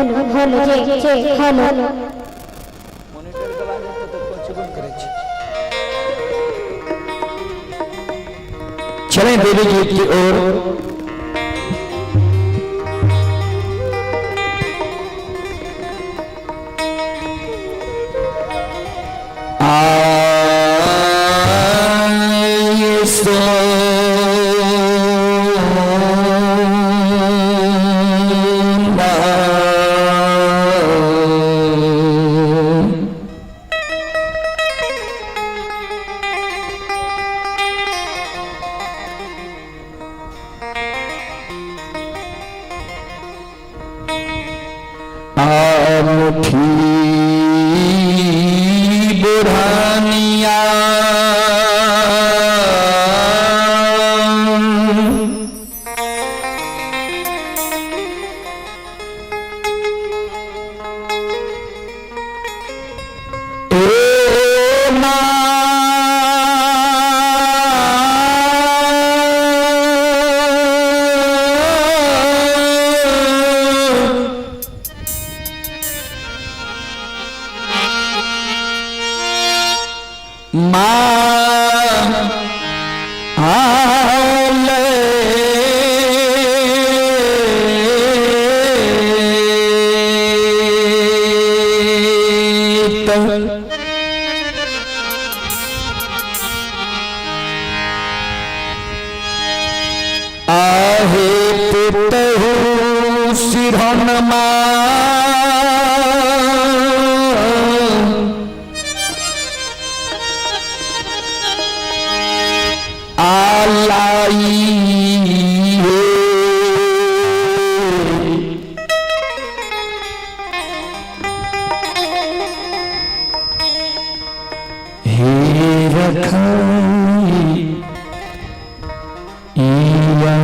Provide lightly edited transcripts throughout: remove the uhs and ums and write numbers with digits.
Hello hello जे जे hello. Monitor के आवाज हेतै तऽ कोन चुगुन करै छी। चलें देवी गीत की ओर। आए सोना आमुठी बुढ़ानिया ए माँ माँ आले आहे पुतहु सिरहन आलाई हे। हे रखाई इया।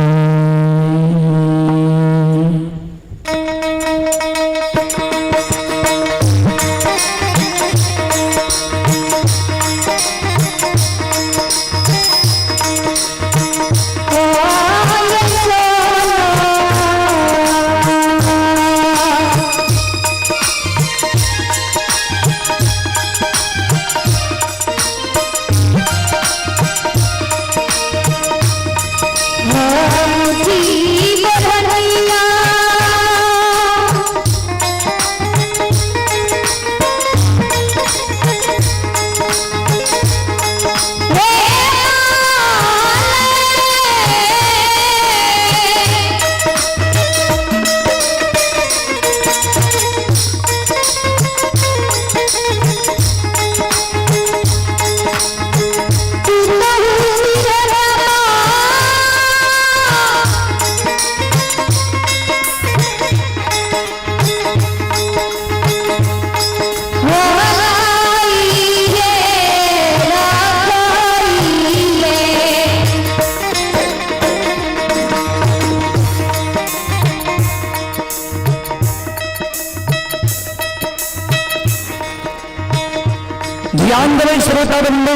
ध्यान देवे श्रोता बंधु,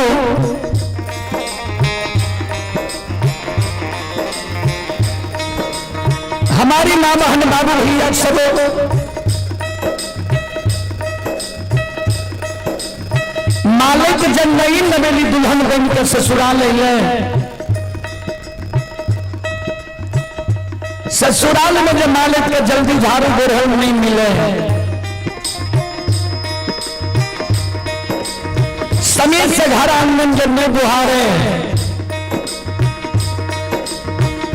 हमारी माँ बहन बाबू भैया सब मालिक जब नई नवेली दुल्हन बन के ससुराल अइले, ससुराल में जब मालिक के जल्दी झाड़ू बोरहल नहीं मिले, समय से घर आंगन जब नहीं बुहारे,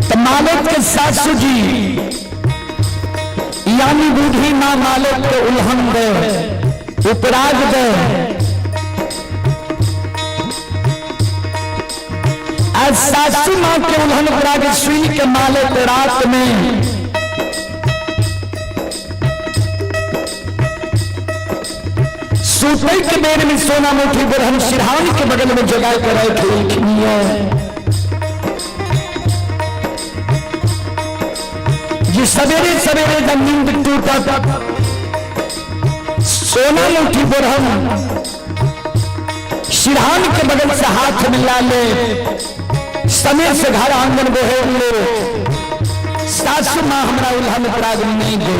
तो मालिक के सासू जी यानी बूढ़ी मां मालिक के उल्हन दे, उपराग दे। आज सासू मां के उल्हन उपराग सुन के मालिक रात में सूते के बेर में सोना मुठी बुरहन सिरहान के बगल में जगा के रखे जी। सवेरे सवेरे जब नींद टूटा, सोना मुठी बुरहन सिरहान के बगल से हाथ मिला ले, समय से घर आंगन बोहे ले, सासू मां हमरा उल्हन प्राग नहीं दे।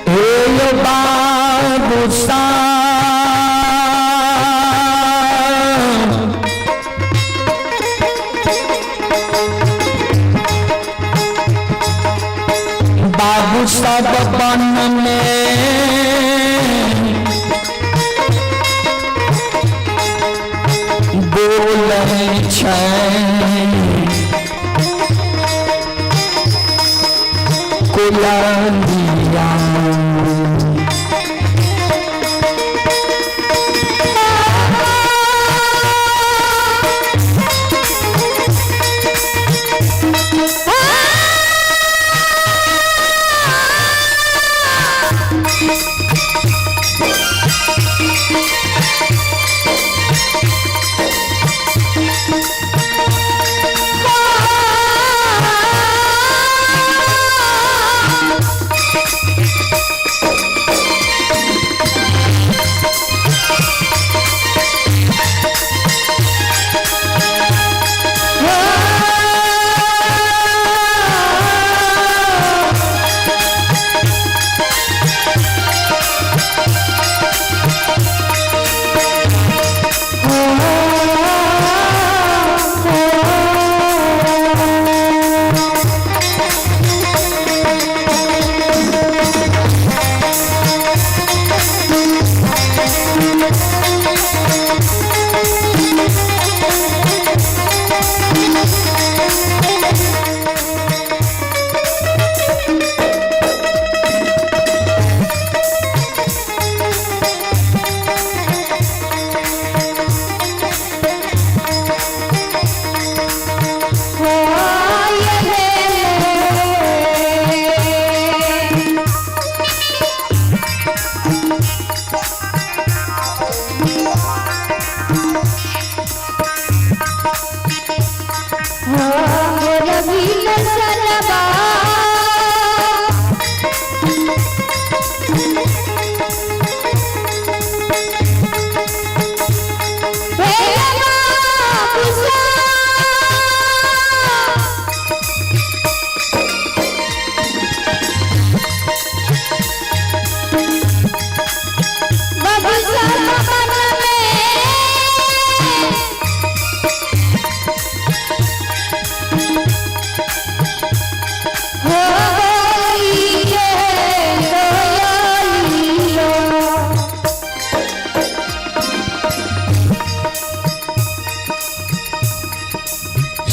हे बाबू साहब, बाबू सब बन में बोलै छै कोलंबिया।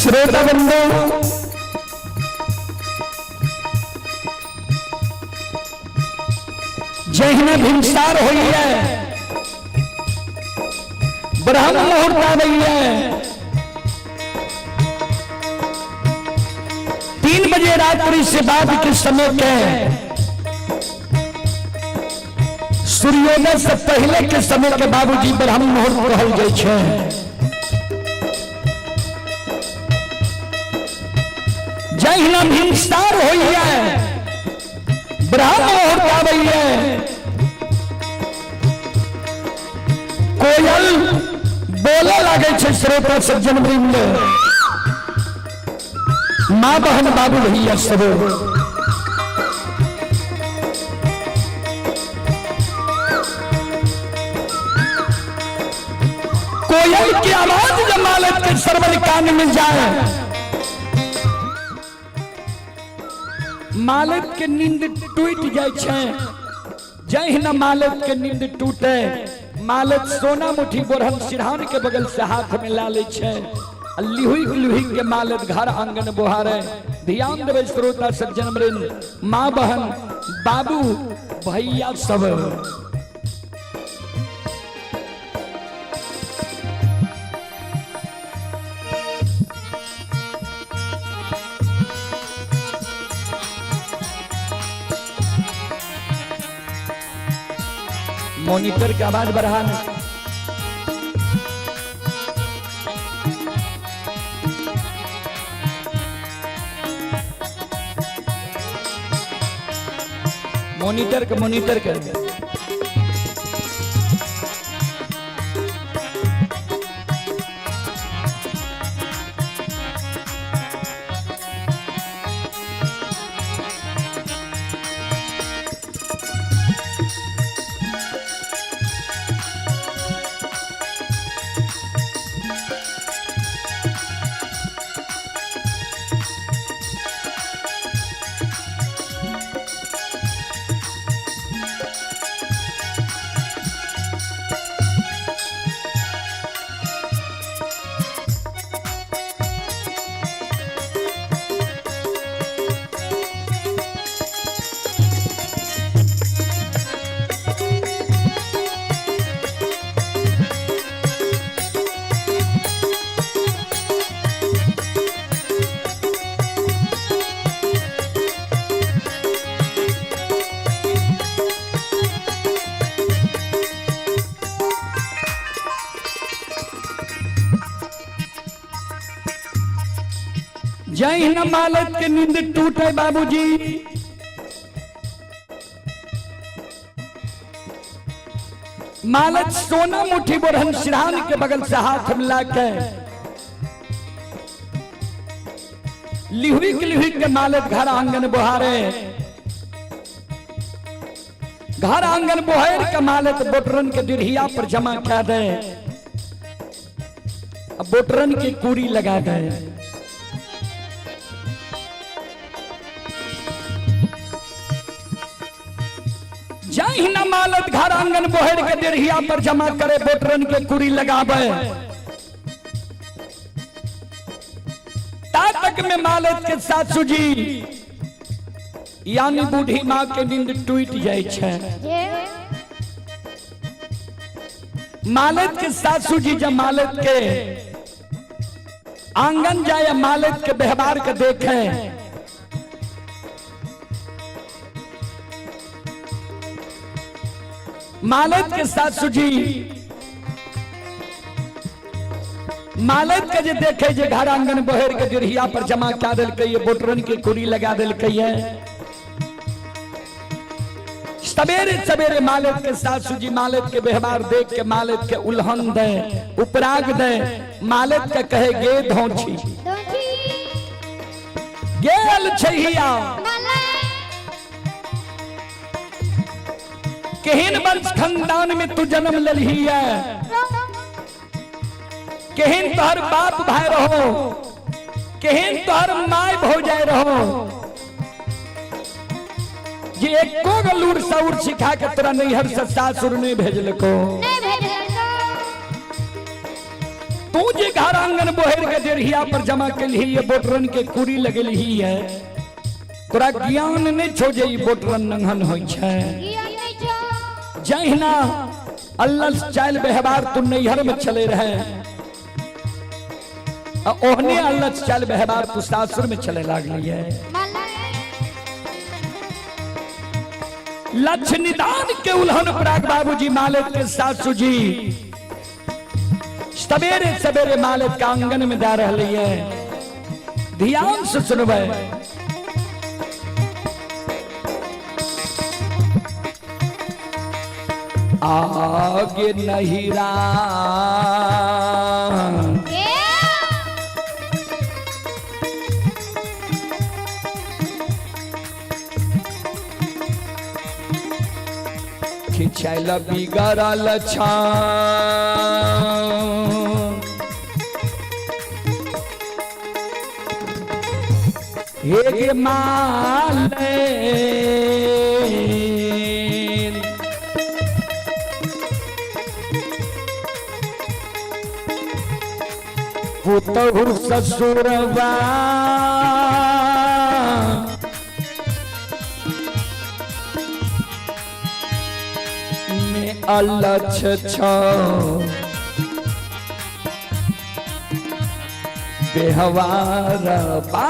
श्रोता बंधु, जहिना भिनसार होई है, ब्रह्म मुहूर्त आबैया, 3 बजे रात्रि से बाद के समय के सूर्योदय से पहले के समय के बाबूजी ब्रह्म मुहूर्त कहल जाइ छै। जहिना भिनसार होइया, ब्रह्म मुहूर्त आबैया, कोयल बोले लागे छै। श्रोता सज्जन वृंद, माँ बहन बाबू भैया सब, कोयल की आवाज जब मालक के श्रवण कान में जाए, मालिक के नींद टूट जाए छै। जहिना मालिक के नींद टूटे, मालिक सोना मुठी बोरहन सिरहान के बगल से हाथ में ला ले छै आ लिहुक लिहुक के मालिक घर आंगन बोहारे। ध्यान देवे श्रोता सज्जन वृंद, माँ बहन बाबू भैया सब। मॉनिटर की आवाज बढ़ाना। मॉनिटर के मॉनिटर के जहिना मालत के नींद टूटे बाबूजी, मालत सोना मुट्ठी बोरहन सिरहान के बगल से हाथ मिला के लिहुई लिहुई के मालत घर आंगन बोहारे। घर आंगन बोहर के मालत बोटरन के डिढ़िया पर जमा कर दे, अब बोटरन की कूड़ी लगा दे। जहिना मालत घर आंगन बोहर के डेढ़िया पर जमा करे, बोटरन के कुड़ी लगावे, ता तक में मालत के सासू जी यानी बूढ़ी माँ के नींद टूट जाए छै। मालत के सासू जी जब मालत के आंगन जाए, मालत के व्यवहार के देखे, मालत के सासू जी मालत के जे देखे जे घर आंगन बहेर के डिढ़िया पर जमा क्या दिलकै, बोटरन के कुड़ी लगा दिलकै है। सवेरे सवेरे मालत के सासू जी मालत के व्यवहार देख के मालत के उल्हन दे, उपराग दे, मालत के कहे गे धोछी गेल छहिया, केहन वंश खानदान में तू जन्म ललही है, केहन तोहर बाप भाई रहो, केहन तोहर my भौजाई रहो, जे एको गो लूर सौर सिखा के तोरा नैहर से सासुर नहीं भेजलको। तू जे घर आंगन बोहर के डेढ़िया पर जमा केलही है, बोटरन के कुड़ी लगेलही है, तोरा ज्ञान नहीं छो जे ई बोटरन नंगन होइ छै। जहिना अल्लाह चाइल व्यवहार तू नैहर में चले रहे, ओहने अल्लाह चाइल व्यवहार तू सासुर में चले लागली है। लक्ष्य निदान के उल्हन पराग बाबूजी मालिक के सासू जी सवेरे सवेरे मालिक के आंगन में जा रही है। ध्यान से सुनबे, आगे नहीं राम खिंचल बिगड़ल छान, हे गे माले पुतहु ससुरवा में अलछ छो बेहवार बा।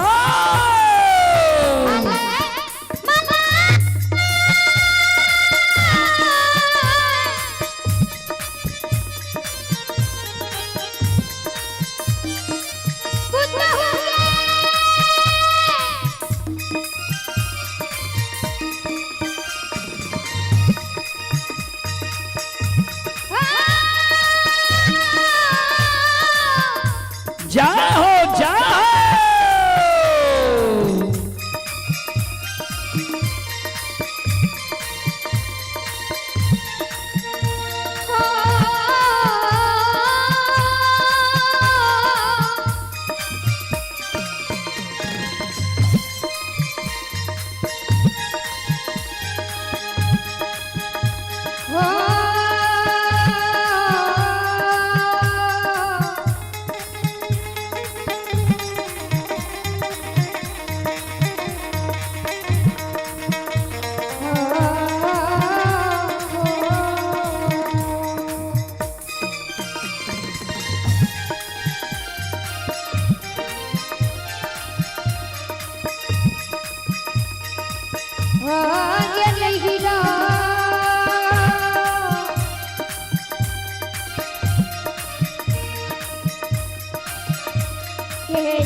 जाओ जाओ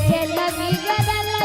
चल बिगड़ल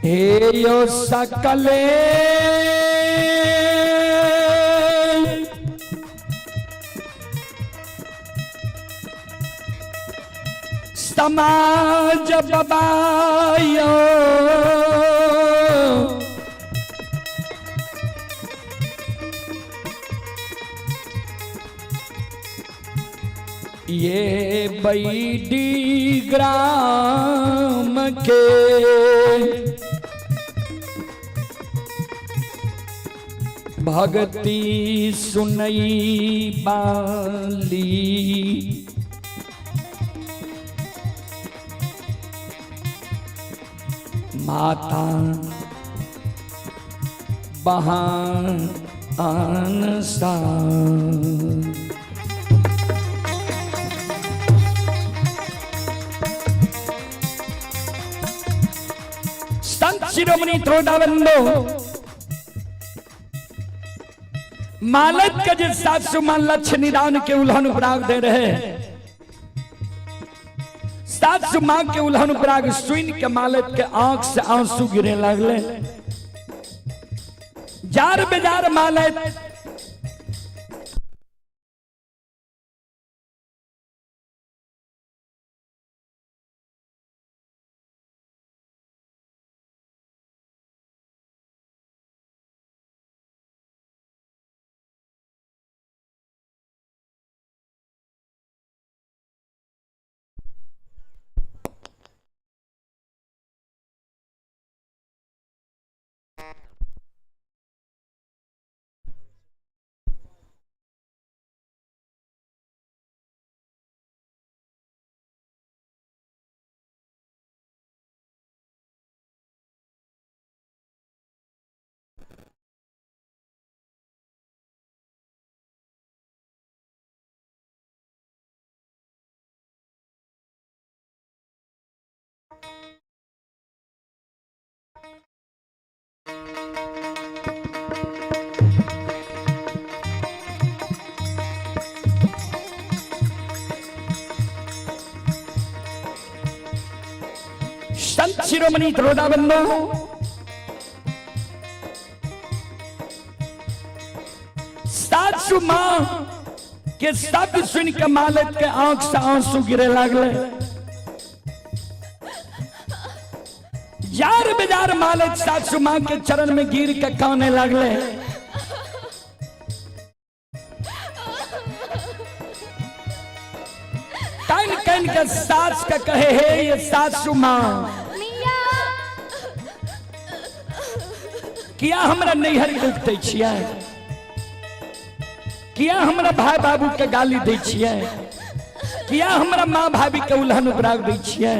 हे यो सकले समाज बबायो ये बैडी ग्राम के भक्ति सुनई बाली। माता बहान सा। संत शिरोमणि त्रोडाबंदो मालक के जे सासु मां लक्ष्य निदान के उल्हन उपराग दे रहे, सासु मां के उल्हन उपराग सुन के मालक के आंख से आंसू गिरे लगले। जार बेजार मालक संत शिरोमणि त्रोडाबंदो सासु मां के शब्द सुन के मालक के आंख से आंसू गिरे लागले। जार बेजार मालक सासु मां के चरण में गिर के काने लागले। कान कान के सास के कहे हे ये सासु मां, किया हमरा नैहर उगते छियै, किया हमरा भाई बाबू के गाली दै छियै, किया हमरा माँ भाभी के उल्हन उपराग दै छियै।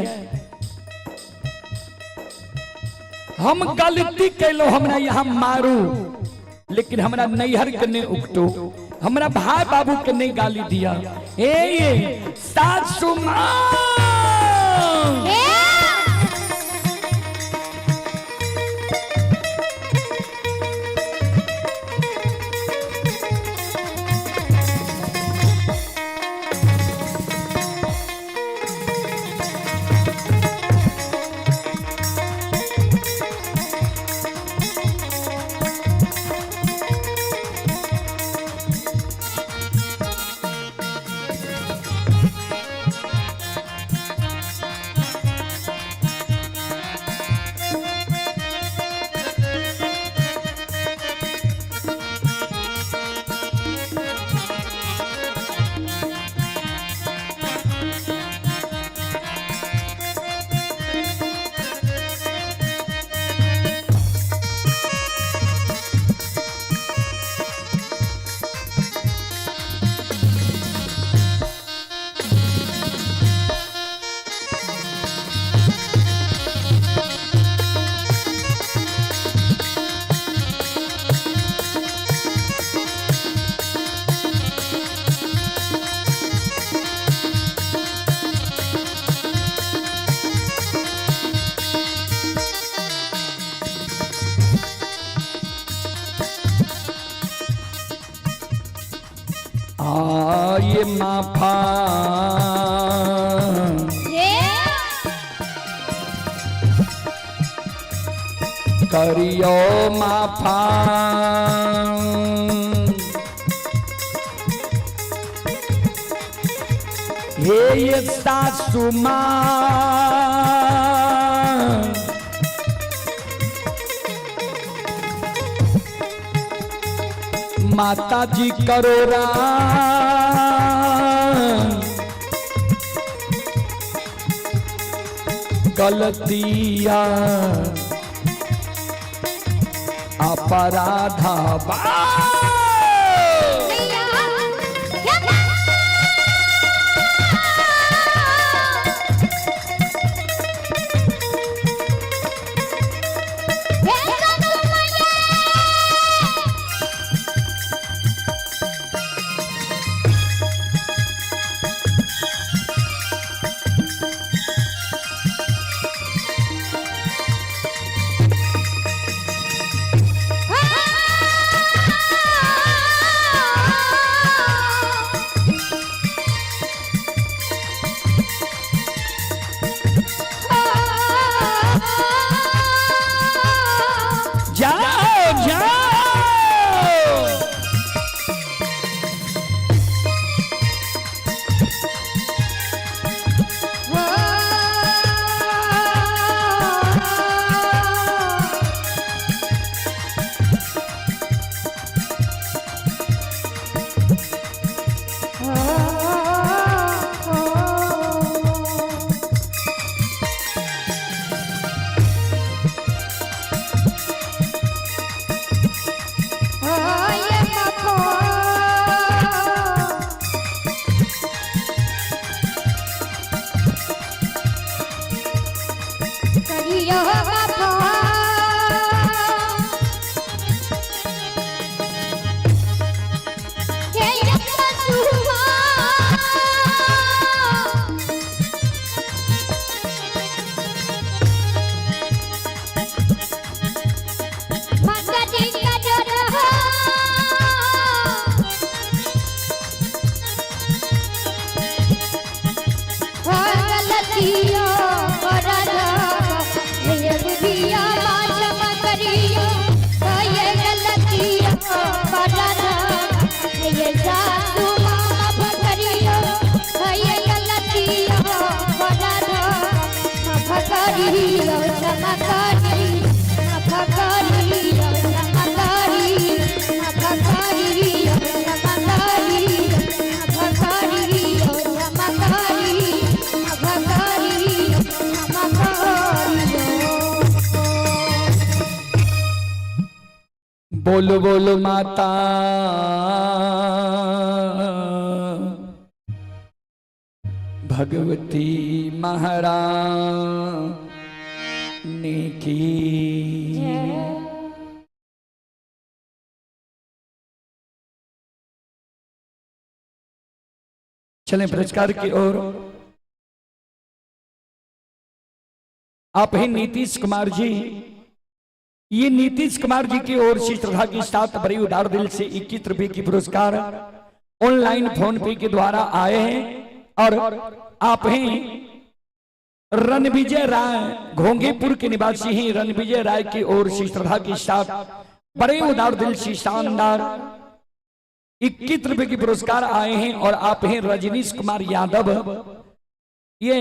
हम गलती कैलो, हमरा यहाँ मारू, लेकिन हमरा नैहर के नहीं उगटो, हमरा भाई बाबू के नहीं गाली दिया। ए ये सासु माँ। ये माफा करियो माफा। हे ये सासू माँ, माता जी करो राम गलतिया अपराधा बा। जाओ जाओ। करियो बाबा, हे यसुआ, माता जी का डर हो, गलतियों करियो, ये गलतियों ये सासू माफ करियो, ये गलतियों माफ करियो, क्षमा करी, माफ करियो, क्षमा करी, माफ करियो, क्षमा करी, माफ करियो, क्षमा करी, माफ करियो, क्षमा करियो। बोलो बोलो माता भगवती महारानी की। चलें पुरस्कार की ओर। आप हैं नीतीश कुमार जी। ये नीतीश कुमार जी की ओर से श्रद्धा के साथ बड़ी उदार दिल से 21 रुपए की पुरस्कार ऑनलाइन फोन पे के द्वारा आए हैं। और आप हैं रणविजय राय, घोंघेपुर के निवासी हैं। रणविजय राय की ओर से श्रद्धा के साथ बड़े उदार दिल से शानदार 21 रुपए की पुरस्कार आए हैं। और आप हैं रजनीश कुमार यादव, ये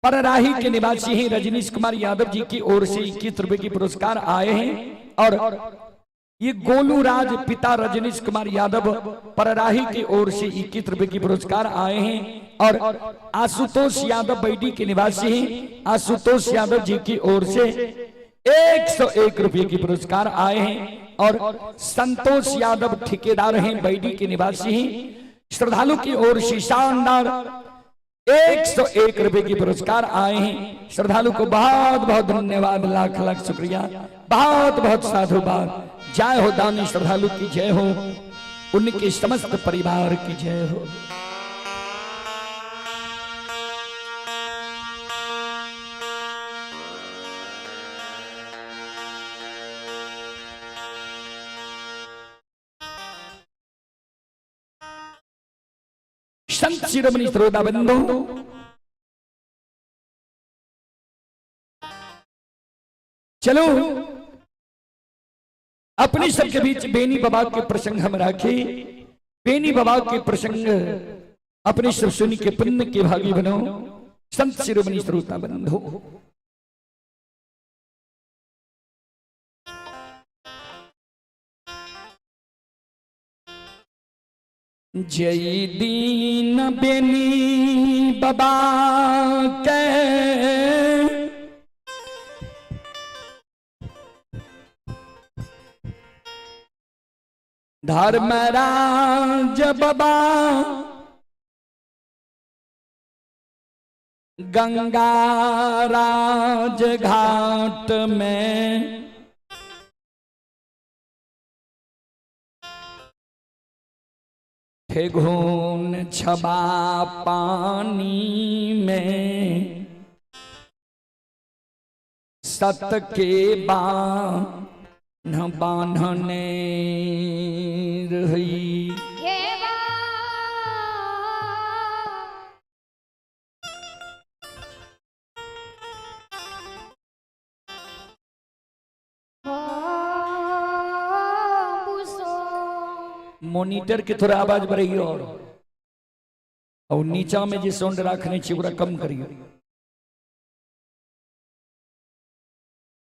परराही के निवासी हैं। रजनीश कुमार यादव जी की ओर से 21 रुपए की पुरस्कार आए हैं। और ये गोलू राज पिता रजनीश कुमार यादव परराही की ओर से 21 रुपए की पुरस्कार आए हैं। और आशुतोष यादव बैडी के निवासी हैं। आशुतोष यादव जी की ओर से 101 रुपए की पुरस्कार आए हैं। और संतोष यादव ठेकेदार हैं, बैडी के निवासी हैं। श्रद्धालु की ओर से शानदार 101 रुपए की पुरस्कार आए हैं। श्रद्धालु को बहुत बहुत धन्यवाद, लाख लाख शुक्रिया, बहुत बहुत साधुवाद। जय हो दानी श्रद्धालु की जय हो, उनके समस्त परिवार की जय हो। संत शिरोमणि श्रोता बंधु, चलो अपने सबके बीच बेनी बाबा के प्रसंग हम राखी। बेनी बाबा के प्रसंग अपने सब सुन के पुण्य के भागी बनो। संत शिरोमणि श्रोता बंधु, जय दीन बेनी बाबा के धर्मराज बाबा गंगा राज घाट में ठेघुन छबा पानी में सत के बान्ह बान्हने रही। घेवा मोनिटर के थोड़ा आवाज बढ़ियो और नीचा में जे साउंड राखने छी ओकरा कम करियो।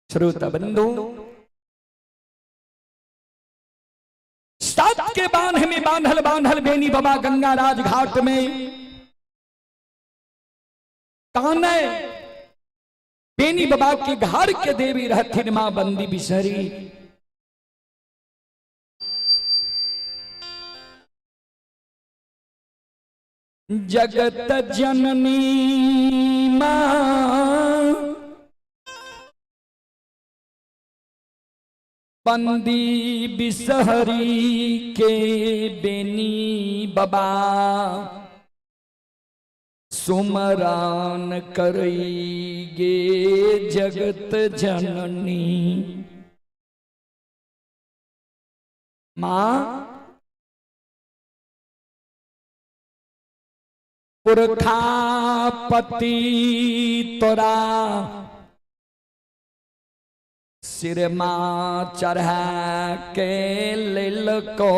श्रोता बंधु, सात के बांध में बांधल बांधल बेनी बाबा गंगा राज घाट में काने बेनी बाबा के घर के देवी रहथिन मां बंदी बिसरी। जगत जननी मां बंदी बिसहरी के बेनी बाबा सुमरान करई गे जगत जननी मां। पुरखापति तोरा सिरमा चढ़ा के लेलको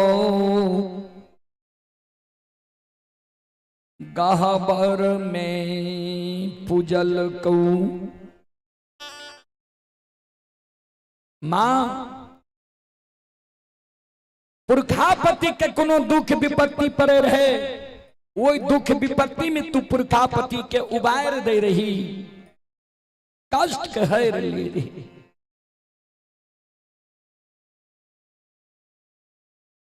गहबर में पूजल को। मां पुरखापति के कोनो दुख विपत्ति पड़े रहे, ओहि दुख विपत्ति में तू पुरखापति के उबार दे रही, कष्ट के हर ले रही।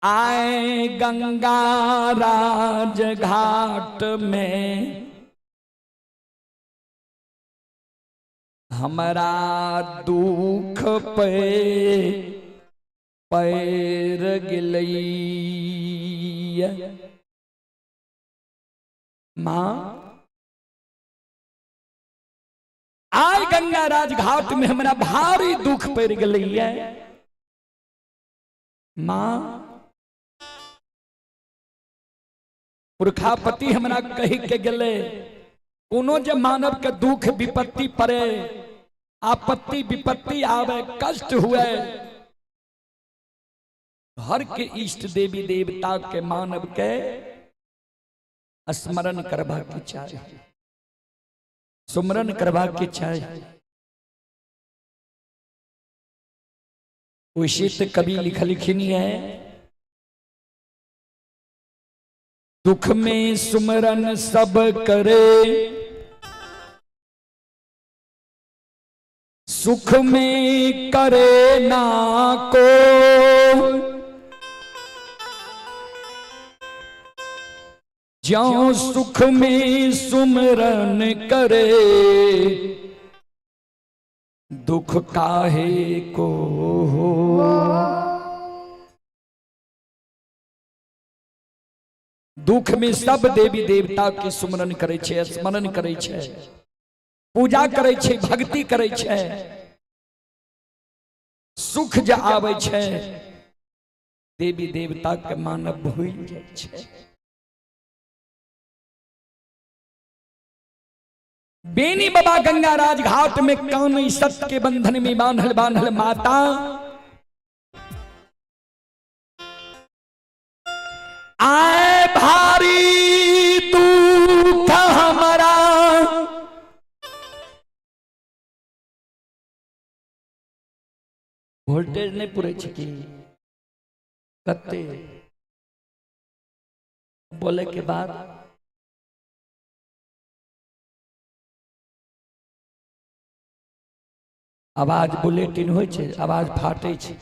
आए गंगा राज घाट में हमारा दुख पे पैर गिलैया। मां आय गंगा राज घाट में हमरा भारी दुख पड़ गलैया। मां पुरखापति हमरा कही के गेले कोनो जे मानव के दुख विपत्ति पड़े, आपत्ति विपत्ति आवे, कष्ट हुए, हर के इष्ट देवी देवता के मानव के स्मरण करबा के चाही, सुमरन करबा के चाही। उसी कवि लिखलखिन है, दुख में सुमरन सब करे, सुख में करे ना को, ज्यों सुख में सुमरन करे, दुख काहे को हो। दुख में सब देवी देवता के सुमरन करे छे, स्मरण करे छे, पूजा करे छे, भक्ति करे छे। सुख जे आवे छे देवी देवता के मानव भूल जाय छे। बेनी बाबा गंगा राज घाट में कान सत के बंधन में बांधल बांधल माता आए भारी दुख हमारा। वोल्टेज नहीं पूरे छै की कते बोले के बाद आवाज बुलेटिन होइ छै, आवाज फाटै छै।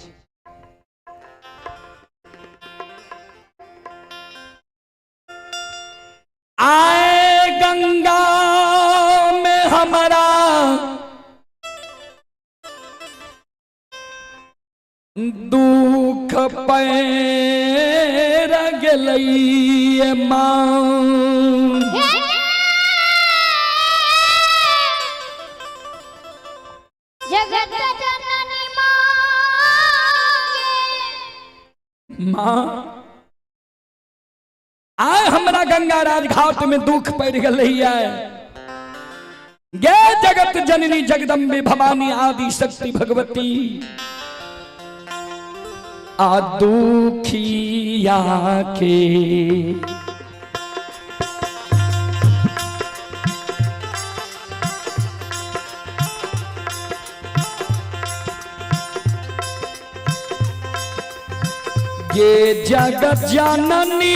आए गंगा में हमारा दुख पैर गेलै माँ। जगत जननी मांगे। माँ, आय हमरा गंगा राज घाट में दुख पड़ गलैया। गे जगत जननी जगदम्बे भवानी आदि शक्ति भगवती, आ दुखिया के गे जगत जननी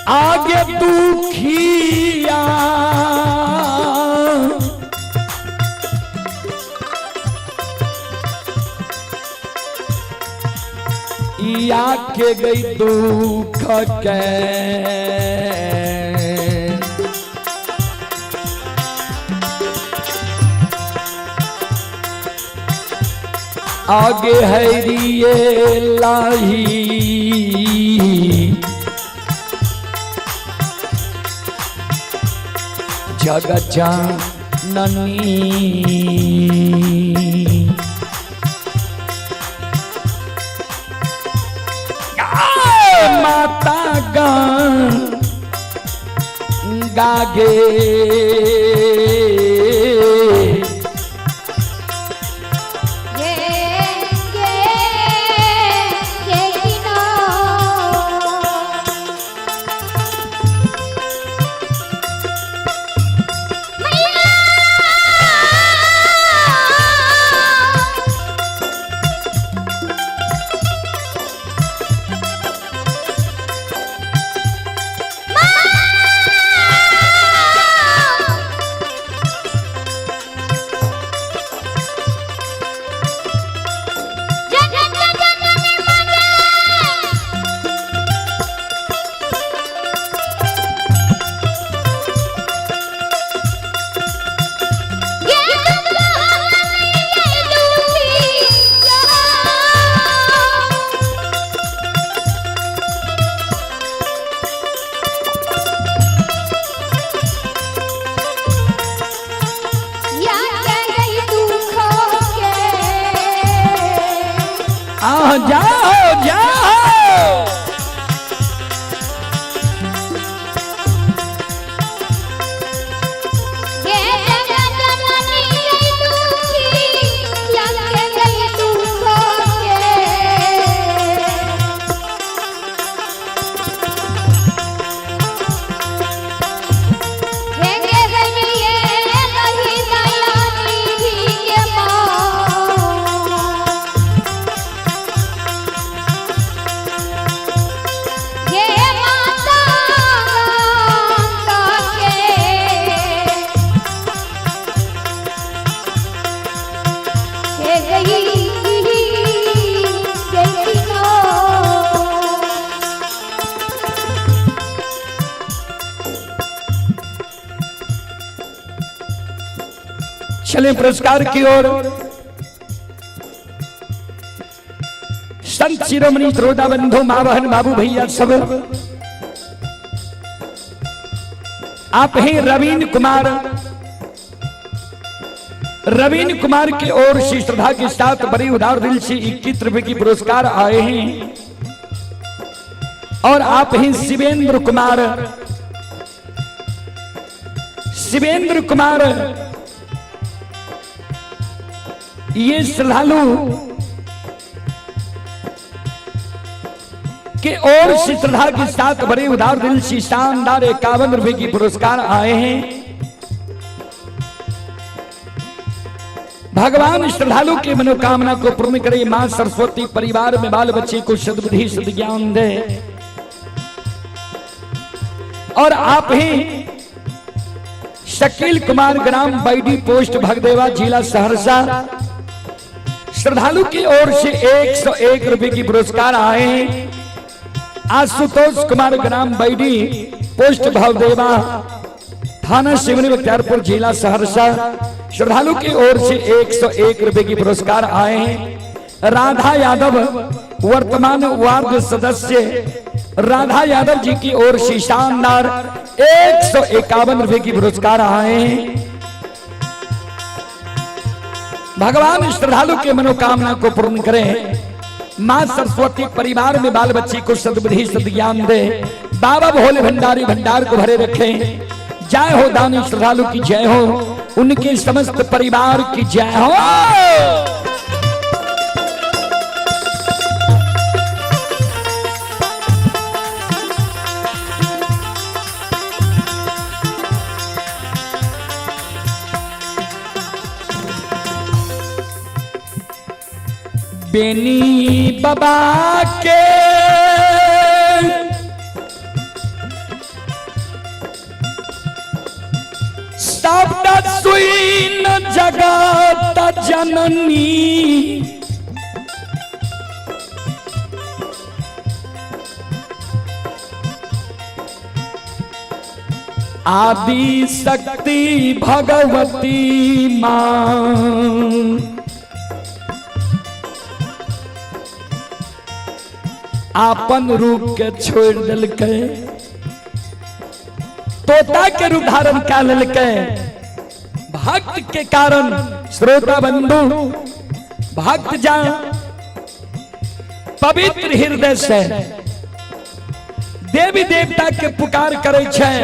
आगे दुखिया या के गई दुख के आगे हैरिये लाही जगत जननी। माता गान गागे ये ये ये किनो मैया। जगत जननी मांगे। ये दुख ये दुखिया। या के गई दुख के। आ जाओ जाओ। ये जगत जननी गई दुखी, या के गई दुख के। हे गे गई रही दया निधि के माँ। ये माता गंगा के गई गई नो। चले पुरस्कार की ओर। संत शिरोमणि त्रोदा बंधु माँ बहन बाबू भैया सब, आप हैं रवीन कुमार रवीन कुमार की ओर से श्रद्धा के साथ बड़ी उदार दिल से 21 रुपए की पुरस्कार आए हैं। और आप ही शिवेंद्र कुमार, शिवेंद्र कुमार ये श्रद्धालु के ओर से श्रद्धा के साथ बड़े उदार दिल से शानदार 51 रुपए की पुरस्कार आए हैं। भगवान श्रद्धालु की मनोकामना को पूर्ण करे। मां सरस्वती परिवार में बाल बच्चे को सद्बुद्धि सद्ज्ञान दे। और आप ही शकील कुमार, ग्राम बैडी, पोस्ट भगदेवा, जिला सहरसा, श्रद्धालु की ओर से 101 रुपए की पुरस्कार आए हैं। आशुतोष कुमार, ग्राम बैडी, पोस्ट भवदेवा, थाना सिवनी बख्तियारपुर, जिला सहरसा, श्रद्धालु की ओर से 101 रुपए की पुरस्कार आए हैं। राधा यादव, वर्तमान वार्ड सदस्य राधा यादव जी की ओर से शानदार 151 रुपए की पुरस्कार आए हैं। भगवान श्रद्धालु के मनोकामना को पूर्ण करें। मां सरस्वती परिवार में बाल बच्चे को सद्बुद्धि सद्ज्ञान दे। बाबा भोले भंडारी भंडार को भरे रखें। जय हो दानी श्रद्धालु की जय हो, उनके समस्त परिवार की जय हो। बेनी बाबा के शब्द सुइन जगत जननी, आदि शक्ति भगवती माँ। आपन रूप के छोड़ दिलकै, तोता के रूप धारण कर लेलकै भक्त के कारण। श्रोता बंधु, भक्त जा पवित्र हृदय से देवी देवता के पुकार करे छै,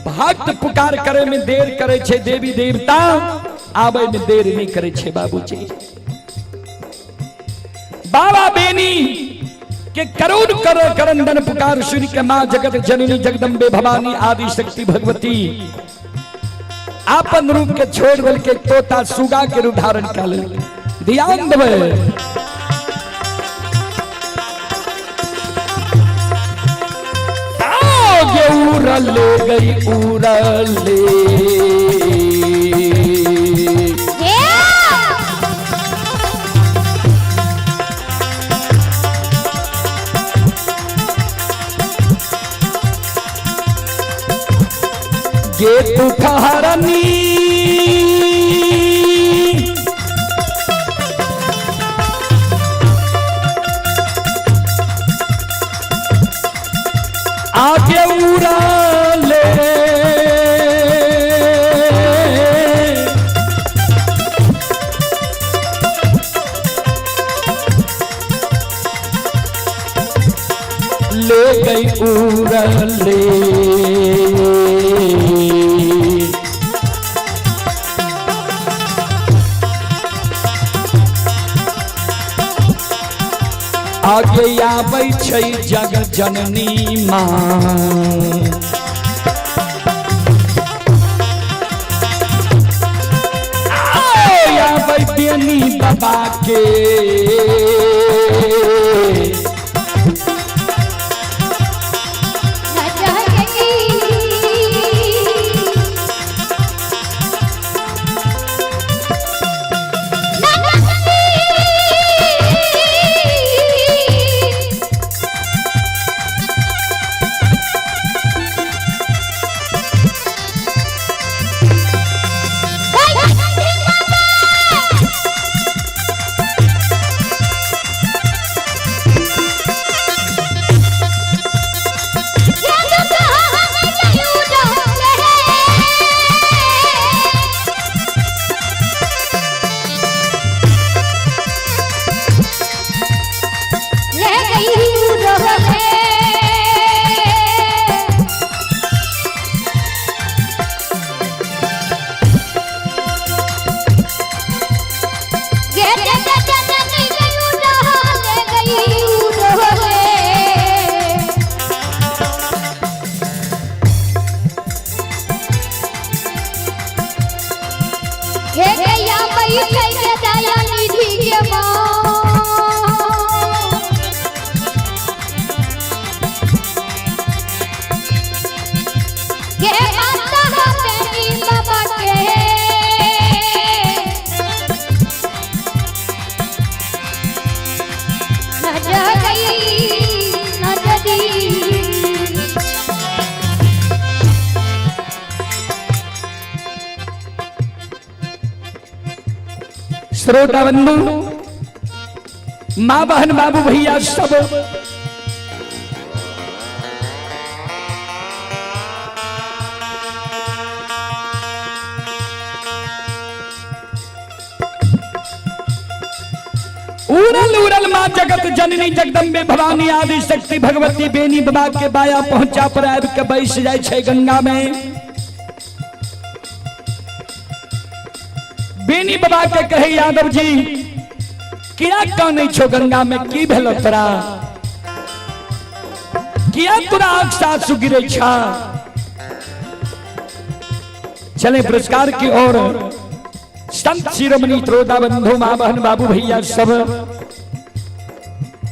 भक्त पुकार करे में देर करे छै, देवी देवता आवे में देर नहीं करे छै। बाबूजी, बाबा बेनी के करुण कर करंदन पुकार सुन के मां जगत जननी जगदम्बे भवानी आदि शक्ति भगवती आपन रूप के छोड़ दल के तोता सुगा के रूप धारण कर ले। ध्यान देवे। आगे उड़ल गई उड़ले। हे। गे तुखहरनी आगे उड़ले, ले गई उड़ले। आगे आबै छै जग जननी माँ। आबै बेनी बाबा के। राजा की। गे माता बेनी बाबा के नजरी नजरी। श्रोता बंधु, माँ बहन बाबू भैया सब, उड़ल उड़ल माँ जगत जननी जगदम्बे भवानी आदि शक्ति भगवती बेनी बाबा के बाया पहुंचा पर आबि के बैस जाय छै गंगा में। बेनी बाबा के कहे यादव जी किया कानै छो गंगा में, की भेल तोरा, किया तोरा आँख सासु गिरे छा। चले पुरस्कार की ओर। संत शिरोमणि त्रोदा बंधु माँ बहन बाबू भैया सब,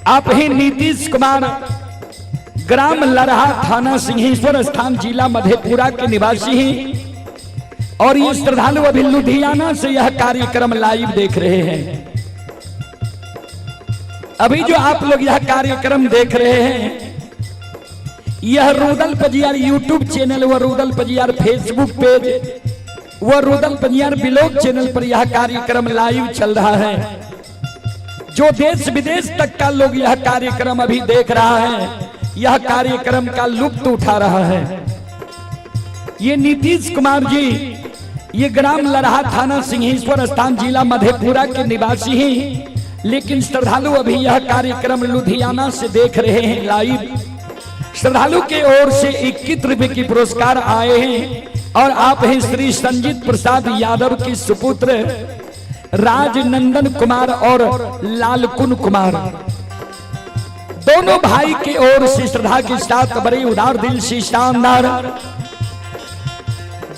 आप ही नीतीश कुमार ग्राम लरहा थाना सिंहेश्वर स्थान जिला मधेपुरा के निवासी हैं और ये श्रद्धालु अभी लुधियाना से यह कार्यक्रम लाइव देख रहे हैं। अभी जो आप लोग यह कार्यक्रम देख रहे हैं यह रुदल पजियार यूट्यूब चैनल व रुदल पजियार फेसबुक पेज व रुदल पजियार ब्लॉग चैनल पर यह कार्यक्रम लाइव चल रहा है। जो देश विदेश तक का लोग यह कार्यक्रम अभी देख रहा है, यह कार्यक्रम का लुत्फ उठा रहा है। ये नीतीश कुमार जी ये ग्राम लरहा थाना सिंहेश्वर स्थान जिला मधेपुरा के निवासी हैं, लेकिन श्रद्धालु अभी यह कार्यक्रम लुधियाना से देख रहे हैं लाइव। श्रद्धालु के ओर से 21 रुपए की पुरस्कार आए हैं और आप हैं श्री संजीत प्रसाद यादव के सुपुत्र राजनंदन कुमार और लालकुन कुमार, दोनों भाई की ओर से श्रद्धा के साथ बड़े उदार दिल से शानदार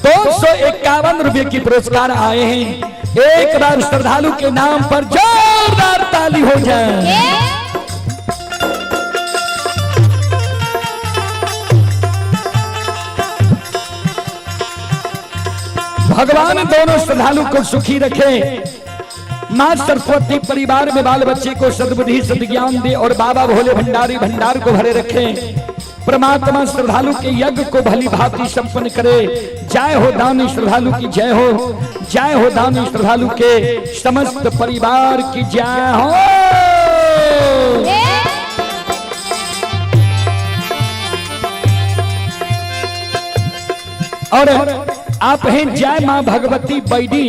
251 रुपए की पुरस्कार आए हैं। एक बार श्रद्धालु के नाम पर जोरदार ताली हो जाए। भगवान दोनों श्रद्धालु को सुखी रखे। माँ सरस्वती परिवार में बाल बच्चे को सद्बुद्धि सद्ज्ञान दे और बाबा भोले भंडारी भंडार को भरे रखे। परमात्मा श्रद्धालु के यज्ञ को भली भांति संपन्न करे। जय हो दानी श्रद्धालु की जय हो, जय हो दानी श्रद्धालु के समस्त परिवार की जय हो। और आप हैं जय मां भगवती बैडी,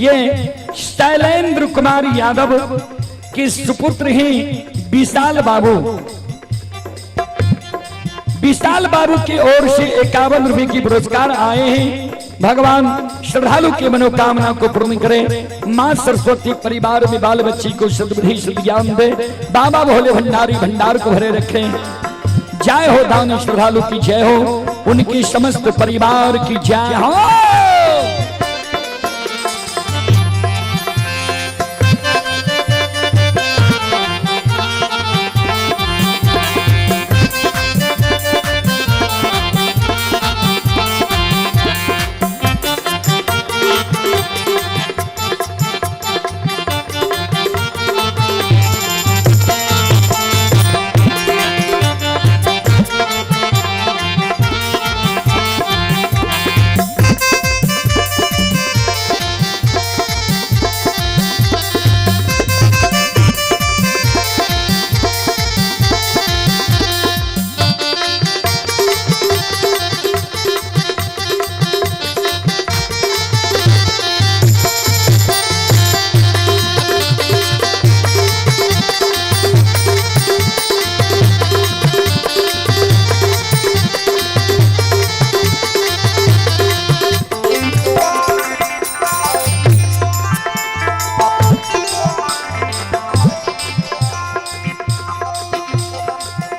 ये शैलेंद्र कुमार यादव के सुपुत्र हैं विशाल बाबू। विशाल बाबू की ओर से 51 रुपए की पुरस्कार आए हैं। भगवान श्रद्धालु की मनोकामना को पूर्ण करे। मां सरस्वती परिवार में बाल बच्ची को सद्बुद्धि सद्ज्ञान दे। बाबा भोले भंडारी भंडार को भरे रखें। जय हो दानी श्रद्धालु की जय हो, उनकी समस्त परिवार की जय हो।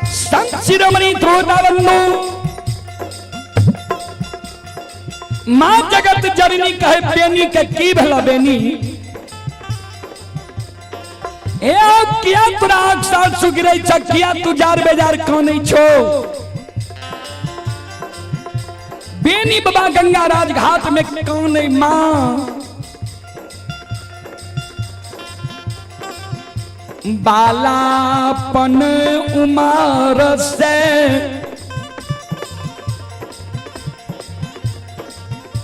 संत शिरोमणि ध्रुवताबंधु मां जगत जननी कहे बेनी के की भला बेनी, ए किया तोरा आँख सासु गिरे छ, किया तू जार बेजार कानै छो। बेनी बाबा गंगा राजघाट में कान माँ बालापन उमर से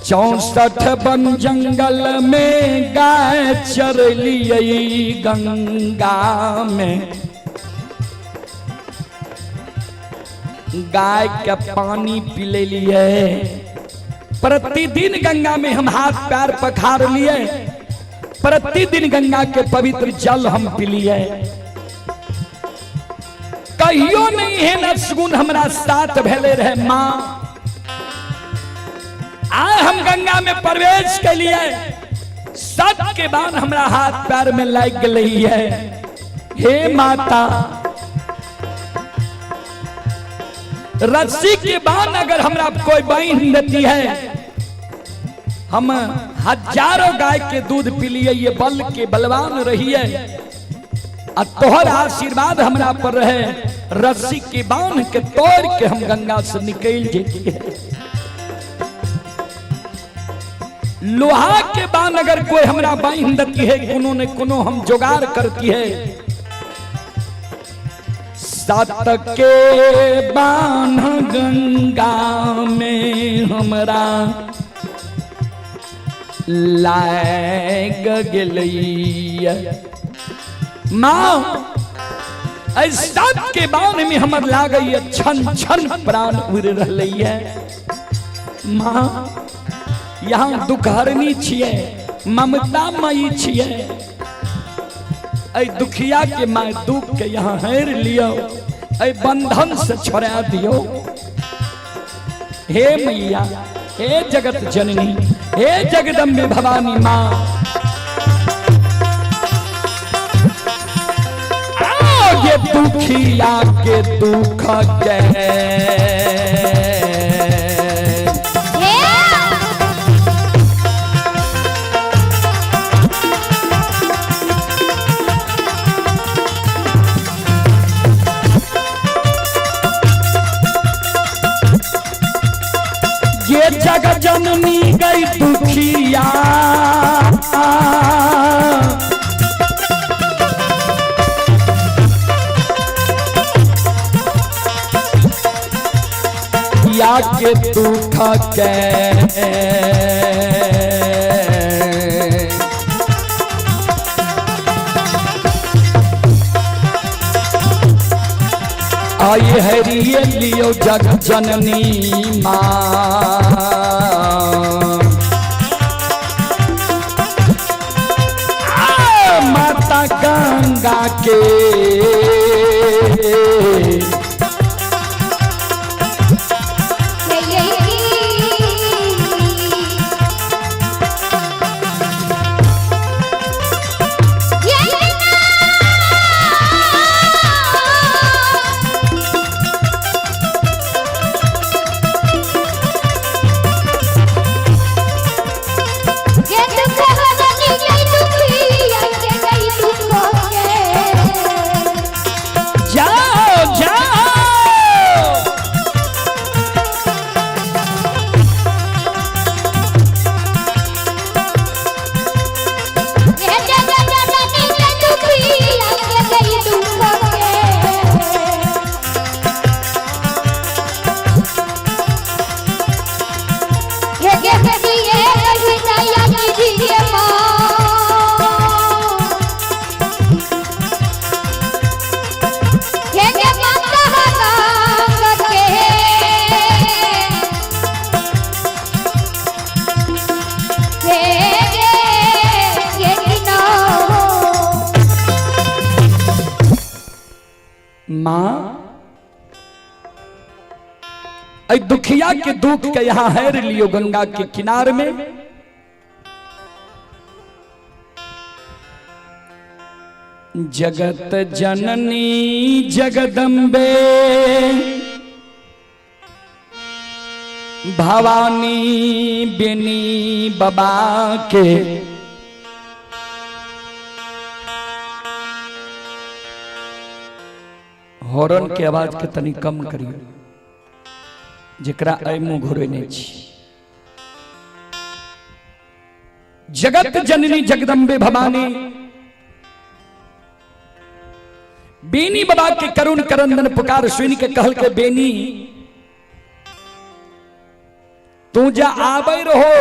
64 वन जंगल में गाय चर लिए गंगा में गाय के पानी पी लिए। प्रतिदिन गंगा में हम हाथ पैर पखार लिए, प्रतिदिन गंगा के पवित्र जल हम पी लिए। कहियो नहीं है न सुगुन हमरा साथ भेले रहे माँ। आए हम गंगा में प्रवेश के लिए, सत के बाण हमरा हाथ पैर में लग गई है। हे माता, रस्सी के बाण अगर हमरा कोई बांध देती है, हम हजारों गाय के दूध पी लिए, ये बल के बलवान रहिए आ तोहर आशीर्वाद हमरा पर रहे, रस्सी के बांध के तोड़ के हम गंगा से निकल जेती है। लोहा के बांध अगर कोई हमरा बांध देती है, कोनो ने कोनो हम जुगाड़ करती है। सत के बांध गंगा में हमरा लाग गेलैया। माँ, सब के बांध में हमर लागैया, छन छन प्राण उड़ रहलैया। माँ, यहाँ दुखहरनी छियै, ममता मई छियै, ऐ दुखिया के माँ दुख के यहाँ हेर लियो, ऐ बंधन से छोड़ा दियो। हे मैया, हे जगत जननी, हे जगदम्बे भवानी माँ, ये दुखिया के दुख के ये जग जननी गई दुखिया, या के दुख के आई हरिये लियो जग जननी माँ। माता गंगा के जाओ जाओ। माँ, दुखिया के दुख के यहाँ हेर लियो गंगा के किनार में। जगत जननी जगदम्बे भवानी बिनी बाबा के हॉर्न के आवाज के तनी कम करियो, जेकरा ऐ मुंह घुरे नहीं छी। जगत जननी जगदम्बे भवानी बेनी बाबा के करुण करंदन पुकार सुन के कहल के बेनी तू जा आबे रहो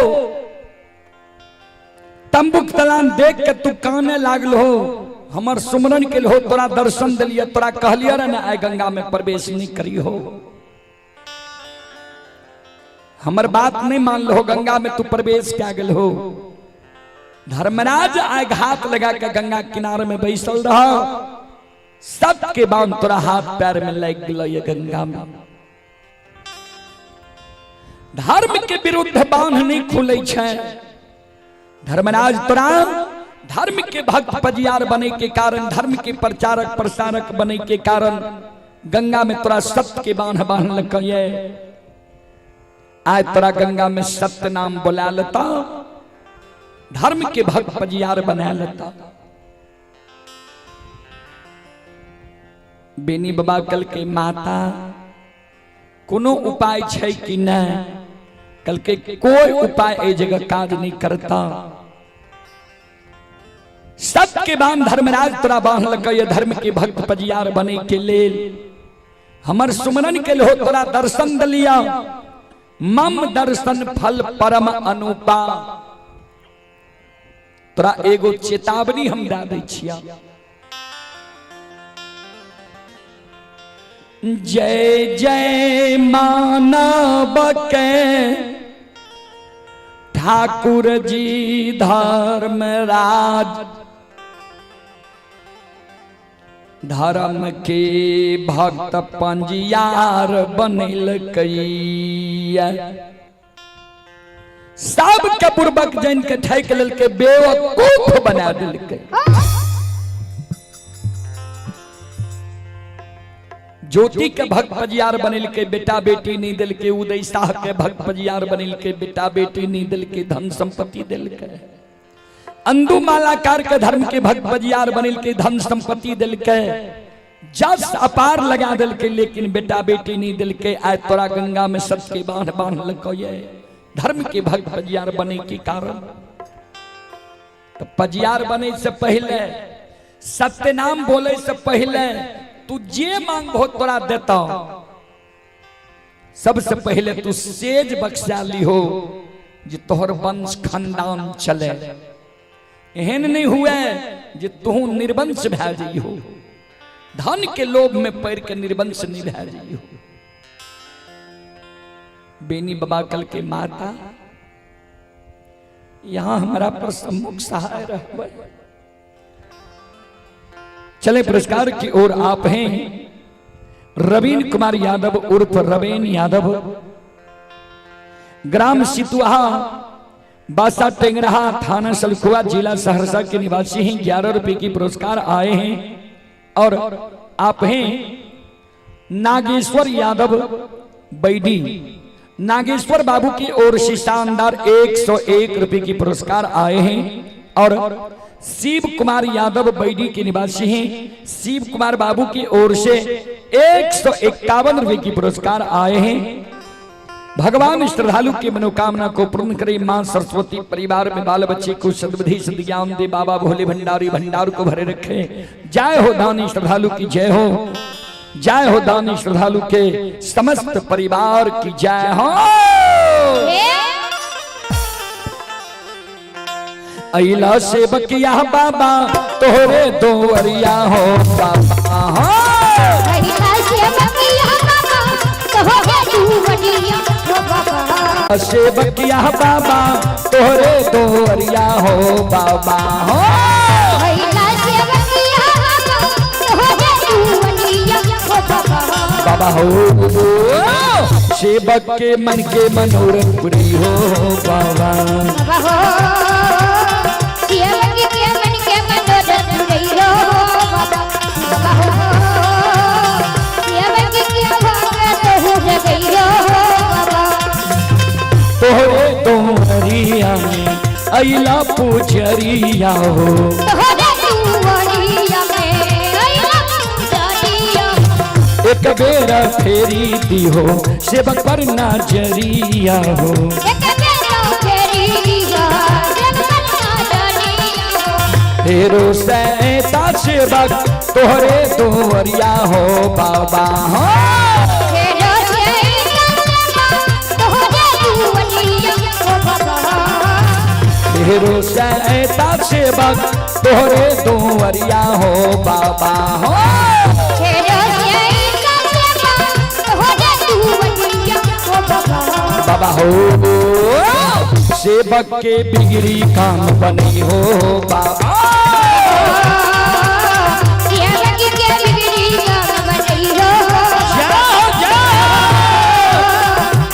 तंबुक तलान देख के तू काने लागल हो, हमर सुमरन के हो तोरा दर्शन दिलिए, तोरा कहलिए रे ना आय गंगा में प्रवेश नहीं करी हो, हमर बात नहीं मान लो, गंगा में तू प्रवेश क्या गेल हो। धर्मराज आय घात लगा के गंगा किनारे में बैसल रहा, सबके बांध तोरा हाथ पैर में लग गलो ये गंगा में। धर्म के विरुद्ध बांध नहीं खुले छै। धर्मराज तोरा धर्म के भक्त पजियार बने के कारण, धर्म के प्रचारक प्रसारक बने के कारण गंगा में तोरा सत्य के बांध बांधलकै। आय तोरा गंगा में सत्य नाम बोला लेता, धर्म के भक्त पजियार बना लेता। बेनी बाबा कल के माता कोनो उपाय छै कि नहीं? कल के कोई उपाय ए जगह काज नहीं करता। सबके बांध धर्मराज तोरा बांधलकै धर्म के भक्त पजियार बने के लेल। हमर सुमरन के हो तोरा दर्शन दलिया, मम दर्शन फल परम अनुपा। तोरा एगो चेतावनी हम दे दै छिया। जय जय मानव के ठाकुर जी धर्मराज, धर्म के भक्त पंजियार बनेलकै। सब के बुर्बक जन के ठैक लेलकै, बेवकूफ बना देलकै। ज्योति के भक्त पजियार बनेलकै, बेटा बेटी नहीं देलकै। उदय शाह के भक्त पजियार बनेलकै, बेटा बेटी नहीं देलकै, धन संपत्ति देलकै। अंदू मालाकार के धर्म के भक्त पजियार बनेलकै, धन संपत्ति देलकै, जस अपार लगा देलकै, लेकिन बेटा बेटी नहीं देलकै। आय तोरा गंगा में सबके बांध बांधलकै धर्म के भक्त पजियार बने के कारण। तो पजियार बने से पहले, सत्य नाम बोले से पहले तू जे मांगबो तोरा देता। सबसे पहले तू सेज बख्शा लिहो जे तोहर वंश खानदान चले। एहन नहीं हुए जे तू निर्वंश भए जइहो, धन के लोभ में पड़ के निर्वंश नहीं भए जइहो। बेनी बाबा कल के माता यहाँ हमारा पर सम्मुख सहाय रहबै। चले पुरस्कार की ओर आप हैं रवीन कुमार यादव उर्फ रवीन यादव, ग्राम सितुहा, बासा टेंगराहा, थाना सलखुआ, जिला सहरसा के निवासी हैं। 11 रुपए की पुरस्कार आए हैं। और आप हैं नागेश्वर यादव बैडी, नागेश्वर बाबू की ओर से शानदार 101 रुपए की पुरस्कार आए हैं। और शिव कुमार यादव बैडी के निवासी हैं, शिव कुमार बाबू की ओर से 151 रुपए की पुरस्कार आए हैं। भगवान श्रद्धालु की मनोकामना को पूर्ण करे, मां सरस्वती परिवार में बाल बच्चे को सद्बुद्धि सद्ज्ञान दे, बाबा भोले भंडारी भंडार को भरे रखे। जय हो दानी श्रद्धालु की जय हो, जय हो दानी श्रद्धालु के समस्त परिवार की जय हो। अइला से बकिया बाबा तोहरे दोवरिया हो बाबा हो। अइला से बकिया बाबा तोहरे दोवरिया हो बाबा। से बकिया बाबा तोहरे दोवरिया हो बाबा हो। अइला से बकिया बाबा तोहरे दोवरिया हो बाबा। बाबा हो सेवक के मन के मनोरथ पुरी हो बाबा। बाबा हो सेवक के मन के मनोरथ पुरी हो बाबा। बाबा हो सेवक के भगत हो जगई हो बाबा। तोहरे दोवरिया में अइला पुजरिया हो। तोहरे दोवरिया में अइला पुजरिया। एक बेरा फेरी दी हो सेवक पर नजरिया हो। एक बेरा फेरी दी हो सेवक पर फेरो सैता सेवक तोहरे दुवरिया हो बाबा हो। फेरो सैता सेवक तोहरे दुवरिया हो बाबा। फेरो सैता सेवक तोहरे दुवरिया हो बाबा हो। फेरो सैता सेवक तोहरे दुवरिया हो बाबा। बाबा हो, सेवक के बिगड़ी काम बनी हो बाबा। सेवक के बिगड़ी काम बनई हो। जाओ जाओ।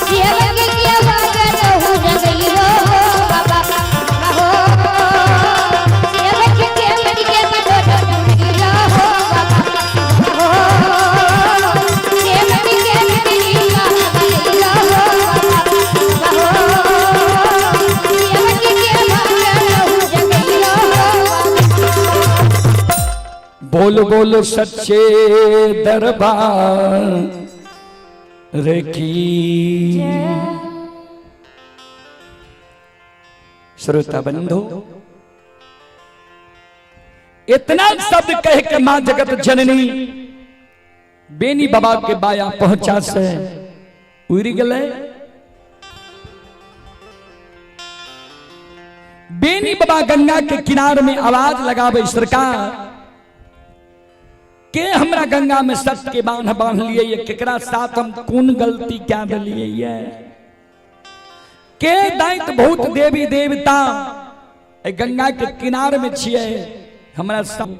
सेवक के बागन हो जगई हो बाबा हो। सेवक के मन के मनोरथ पूरा हो बाबा हो। सेवक के बिगड़ी काम बनई हो बाबा हो। सेवक के बागन हो जगई हो बाबा। बोल बोल सच्चे दरबार की। श्रोता बंधु, इतना शब्द कह के मां जगत जननी बेनी बाबा के बाया पहुंचा से उड़ गए। बेनी बाबा गंगा के किनार में आवाज लगावे, सरकार के हमरा गंगा में सत्य के बांध बांध लिए ये, केकरा साथ हम कौन गलती क्या दिलिए ये, के दाइत बहुत देवी देवता ए गंगा के किनार में छिए हमरा सब।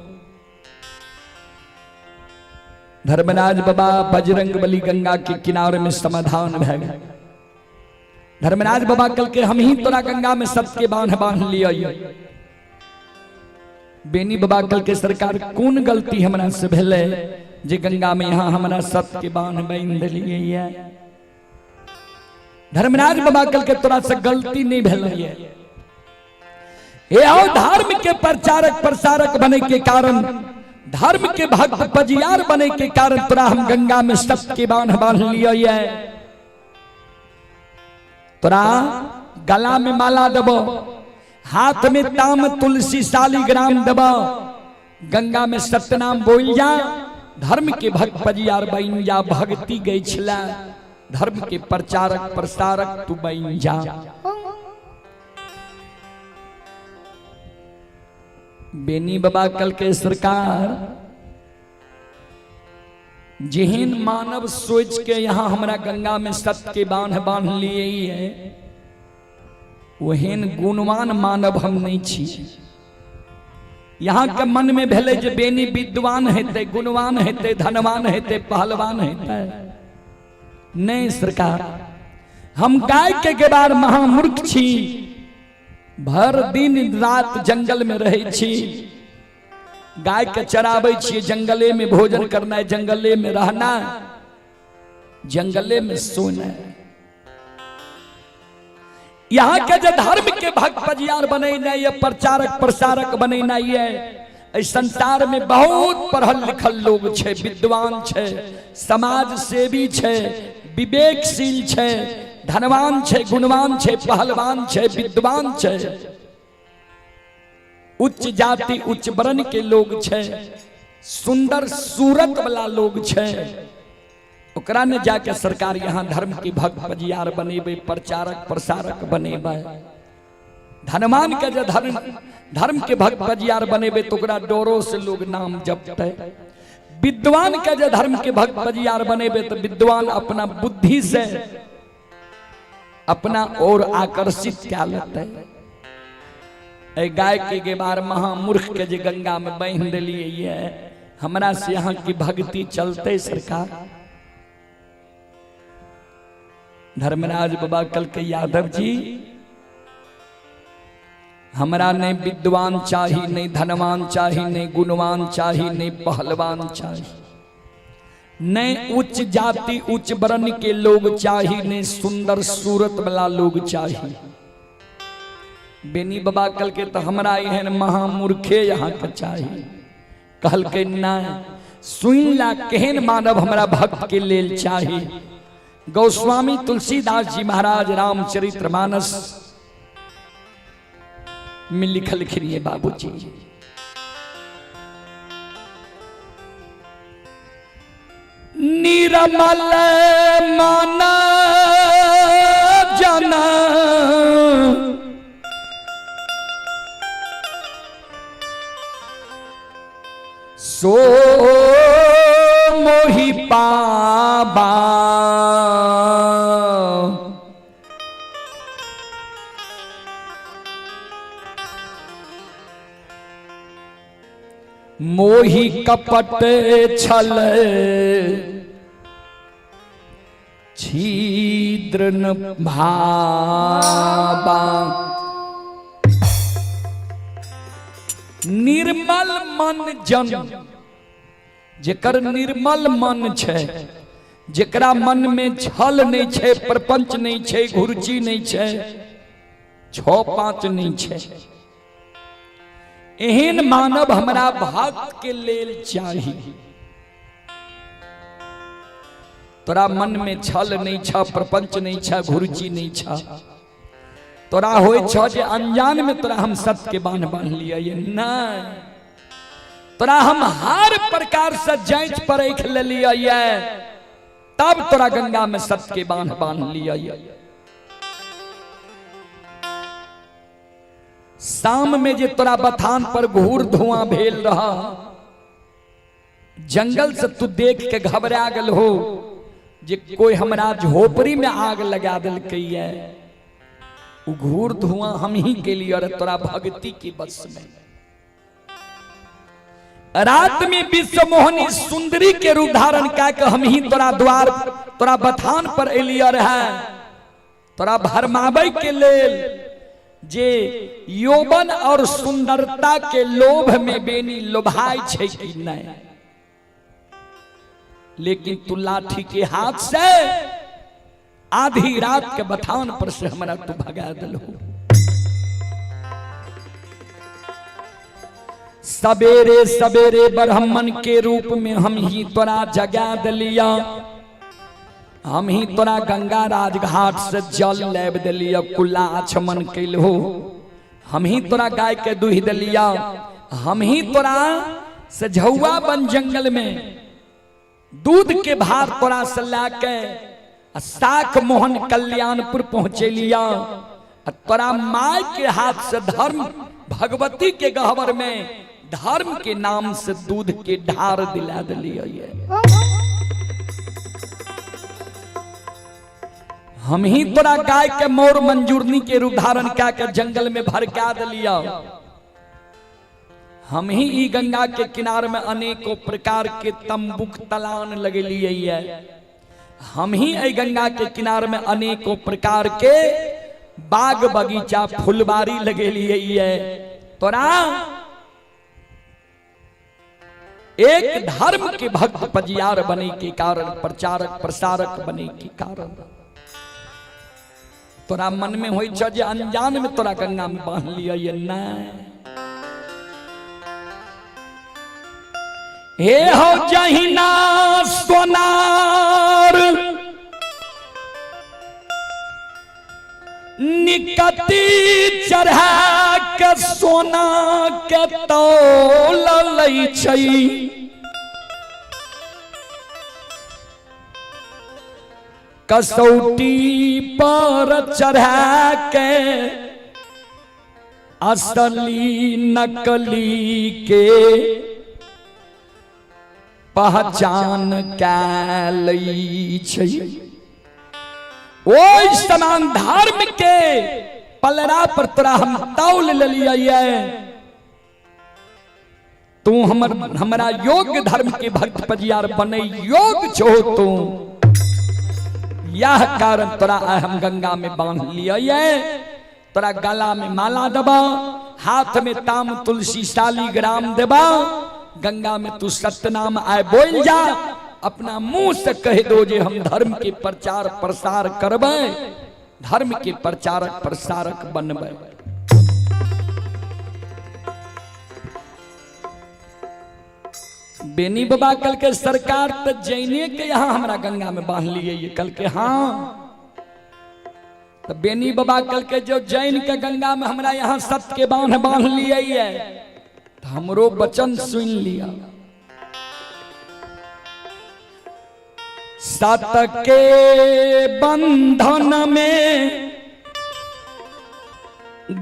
धर्मराज बाबा बजरंग बली गंगा के किनारे में समाधान भए गेल। धर्मराज बाबा कल के हम ही तोरा गंगा में सबके बांध बांध लिया। बेनी बाबा कल के सरकार कौन गलती हमरा से भेले जे गंगा में यहाँ हमरा सबके बांध बांध दिलिए। धर्मराज बाबा कल के तोरा से गलती नहीं भेले। ये आओ धर्म के प्रचारक प्रसारक बने के कारण, धर्म के भक्त पजियार बने के कारण तोरा हम गंगा में सबके बांध बांध लिया। तोरा गला में माला देबो, हाथ में ताम तुलसी शालिग्राम देबो, गंगा में सत्यनाम बोल जा, धर्म के भक्त पजियार बन जा, भक्ति गई छला धर्म के प्रचारक प्रसारक तू बन जा। बेनी बाबा कल के सरकार जेहन मानव सोच के यहाँ हमरा गंगा में सत्य के बांध बांध लिए ही है, ओहन गुणवान मानव हम नहीं छी। यहाँ के मन में भेले जे बेनी विद्वान हेते, गुणवान हेते, धनवान हेते, पहलवान हेते। नहीं सरकार, हम गाय के गेबार महामूर्ख छी, भर दिन रात जंगल में रहे छी, गाय के चराबै छियै, जंगले में भोजन करना, जंगले में रहना, जंगले में सोना। यहाँ के जो धर्म के भक्त पजियार बनेना ये, प्रचारक प्रसारक बनेना ये, एहि संसार में बहुत पढ़ल लिखल लोग छै, विद्वान छै, समाज सेवी छै, विवेकशील छै, धनवान छै, गुणवान छै, पहलवान छै, विद्वान छै, उच्च जाति उच्च वर्ण के लोग छै, सुंदर सूरत वाला लोग छै। ओकरा ने जाके सरकार यहाँ धर्म की भक्त पजियार बनेबे, प्रचारक प्रसारक बनेबे। धनवान के जे धर्म धर्म के भक्त पजियार बनेबे तो ओकरा डरो से लोग नाम जपते। विद्वान के जे धर्म के भक्त पजियार बनेबे तो विद्वान अपना बुद्धि से अपना और आकर्षित क्या लेते। ए गाय के गेबार महामूर्ख के जे गंगा में बांध दिलिए ये, हमरा से यहाँ की भक्ति चलते सरकार। धर्मराज बाबा कल के यादव जी हमरा नहीं विद्वान चाही, नहीं धनवान चाही, नहीं गुणवान चाही, नहीं पहलवान चाही, नहीं उच्च जाति उच्च वर्ण के लोग चाही, नहीं सुंदर सूरत वाला लोग चाही। बेनी बाबा कल के तो हमरा एहन महामूर्खे यहाँ के चाही। कहल के ना सुन ला केहन मानव हमरा भक्त के लेल चाही। गोस्वामी तुलसीदास जी महाराज रामचरित्र मानस में लिखल खिरिए बाबूजी, निर्मल मन जन सो मोहि पाबा। मोहि कपट छल छिद्र न भाबा। निर्मल मन जन, जेकर निर्मल मन छै, जेकरा मन में छल नहीं छै, प्रपंच नहीं छै, घुरची नहीं छै, छओ पांच नहीं छै, एहन मानव हमरा भक्त के लेल चाही। तोरा मन में छल नहीं छ, प्रपंच नहीं छ, घुरची नहीं छ, तोरा होइ छ जे अनजान में तोरा हम सत्य के बांध बांध लिया, ये नहीं। तोरा हम हर प्रकार से जांच परख लेलिए ये, तब तोरा गंगा में सत्य के बांध बांध लिया ये। शाम में जे तोरा बथान पर घूर धुआं भेल रहा, जंगल से तू देख के घबरा गेल हो जे कोई हमरा झोपड़ी में आग लगा देलकै ये, उ घूर धुआं हम ही के लिए और तोरा भक्ति की बस में। रात में विश्व मोहनी सुंदरी के रूप धारण कए के हम ही तोरा द्वार तोरा बथान पर एलिए रहे, तोरा भरमाबै के लेल जे यौवन और सुंदरता के लोभ में बेनी लोभाय छै कि नहीं, लेकिन तू लाठी के हाथ से आधी रात के बथान पर से हमरा तू भगा दिलहु। सवेरे सवेरे ब्राह्मण के रूप में हम ही तोरा जगा दिलिया, हम ही तोरा गंगा राजघाट से जल लाबि दिलिया, कुला आचमन कैलहो, हम ही तोरा गाय के दूहि दिलिया, हम ही तोरा से झौआ बन जंगल में दूध के भार तोरा से लाके साख मोहन कल्याणपुर पहुंचेलिया, तोरा माय के हाथ से धर्म भगवती के गहबर में धर्म के नाम से दूध के ढार दिला दिलिया। हम ही तोरा गाय के मोर मंजूरनी के रूप धारण कए के जंगल में भड़का दिलिया, हम ही ई गंगा के किनार में अनेकों प्रकार के तंबुक तलान लगेलिए ये, हम ही एहि गंगा के किनार में अनेकों प्रकार के बाग बगीचा फुलबाड़ी लगेलिए ये। तोरा एक धर्म के भक्त पजियार बने के कारण, प्रचारक प्रसारक बने के कारण तोरा मन में होइ छ जे अनजान में तोरा गंगा में बांध लिया ये नहीं। हे हो जहिना सोनार निकति चढ़ा के सोना के तौल लै छै, कसौटी पर चढ़ा के असली नकली के पहचान कै लै छै। ओहि समान धर्म के पलड़ा पर तोरा हम तौल लेलियै, तू हमर हमरा योग्य धर्म के भक्त पजियार बने योग्य छो तू, यह कारण तोरा आइ हम गंगा में बांध लियै, तोरा गला में माला देबा, हाथ में ताम तुलसी शालिग्राम देबा, गंगा में तू सत्यनाम आए बोल जा, अपना मुंह से कह दो जे हम धर्म के प्रचार प्रसार करबै, धर्म के प्रचारक प्रसारक बनबै। बेनी बाबा कल के सरकार तो जैने के यहाँ हमरा गंगा में बांध लिए, ये कल के हाँ, तो बेनी बाबा कल के जो जैन के गंगा में हमरा यहाँ सत्य के बांध बांध लिए है, तो हमरो वचन सुन लिया। सत के बंधन में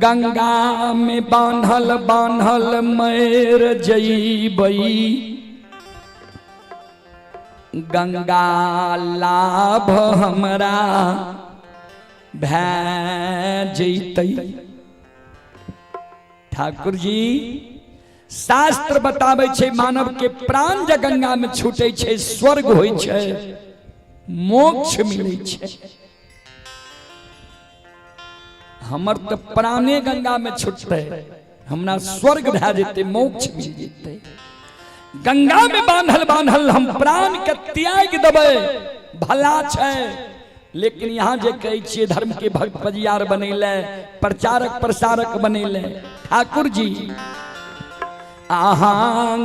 गंगा में बान्हल बान्हल मैर जईबई, गंगा लाभ हमरा भै जैतै। ठाकुर जी शास्त्र बताबै छै मानव के प्राण जे गंगा में छूटे छै स्वर्ग होइ छै, मोक्ष मिलै छै। हमर तऽ प्राणे गंगा में छूटतै, हमरा स्वर्ग भए जेतै, मोक्ष मिल जेतै। गंगा में बान्हल बान्हल हम प्राण के त्याग देबै, भला छै। लेकिन यहाँ जे कहै छियै धर्म के भक्त पजियार बनेले, प्रचारक प्रसारक बनेले, ठाकुर जी अहाँ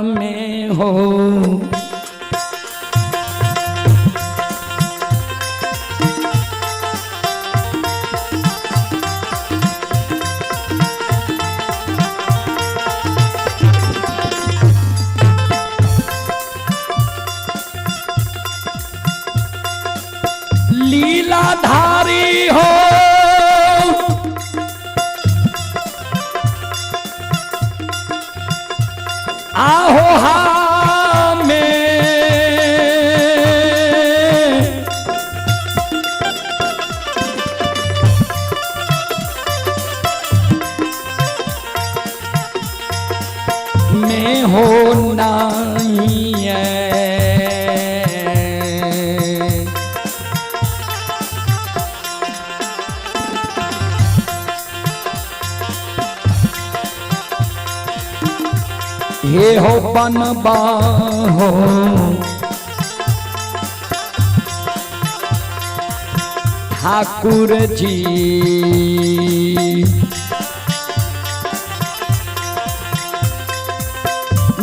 में हो लीलाधारी हो, आहो हमें में हो नहीं है। हे हो बनबा हो ठाकुर जी,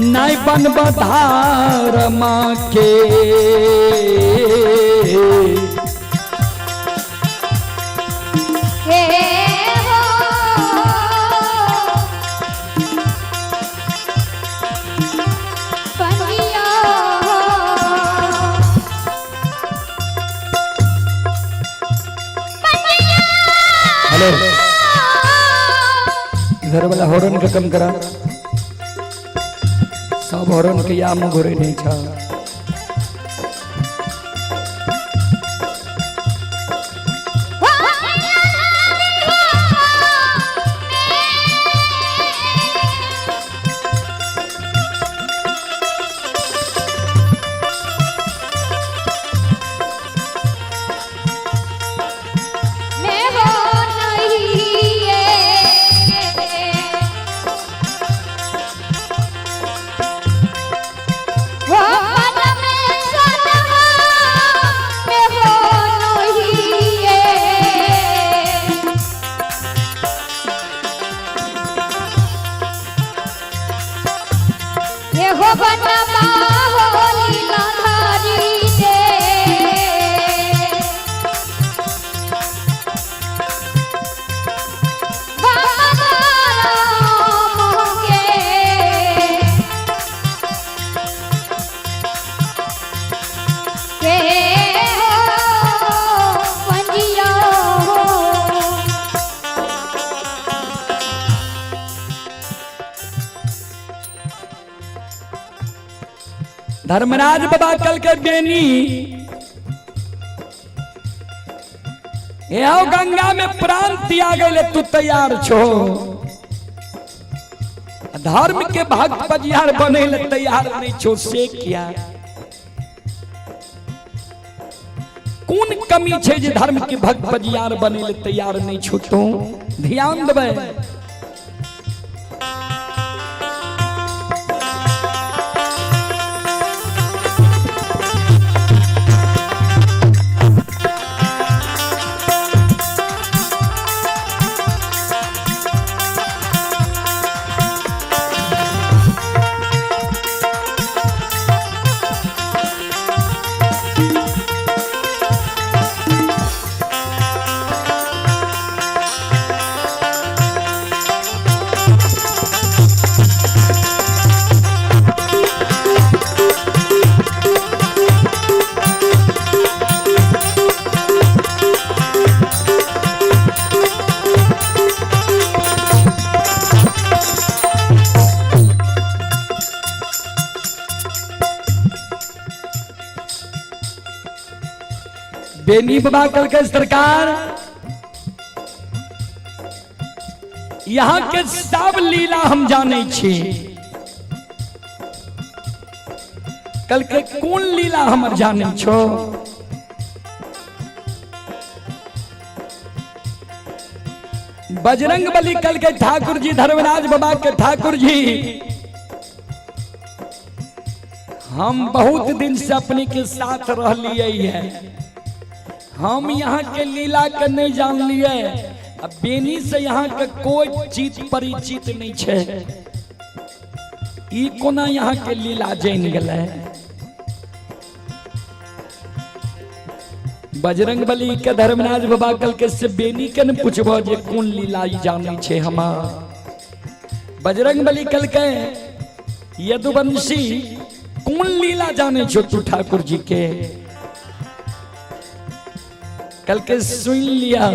नहीं बनब धारमा के। हे हो पनिया हेलो, इधर वाला हॉर्न के कम करा, सब हॉर्न के याम घुरे नहीं छा। मैं हो नहीं ये वो परमेश्वर मैं हो नहीं ये। ये हो बनवा हो लीलाधारी दे। बाबा राम के हो पंजिया हो। धर्मराज बाबा कल के बेनी आओ गंगा में प्राण त्याग ले तू तैयार छो, धर्म के भक्त पजियार बने ले तैयार नहीं छो, से किया कोन कमी छे जे धर्म के भक्त पजियार बने ले तैयार नहीं छो? तू ध्यान देबै। बेनी बाबा कहलकै सरकार यहाँ के सब लीला हम जाने छी। कहलकै कोन लीला हमर जाने छो? बजरंग बली कहलकै ठाकुर जी, धर्मराज बाबा के ठाकुर जी, हम बहुत दिन से अपने के साथ रह लिए है, हम यहाँ के लीला के नहीं जान लिए। अब बेनी से यहाँ के कोई चीज परिचित नहीं छे, ई कोना यहाँ के लीला जान गए? बजरंग बली के धर्मराज बाबा कल के से बेनी के न पूछबो जे कोन लीला ई जानै छे हमार। बजरंग बली कल के यदुवंशी कोन लीला जानै छो तू ठाकुर जी के? कल के सुन लिया।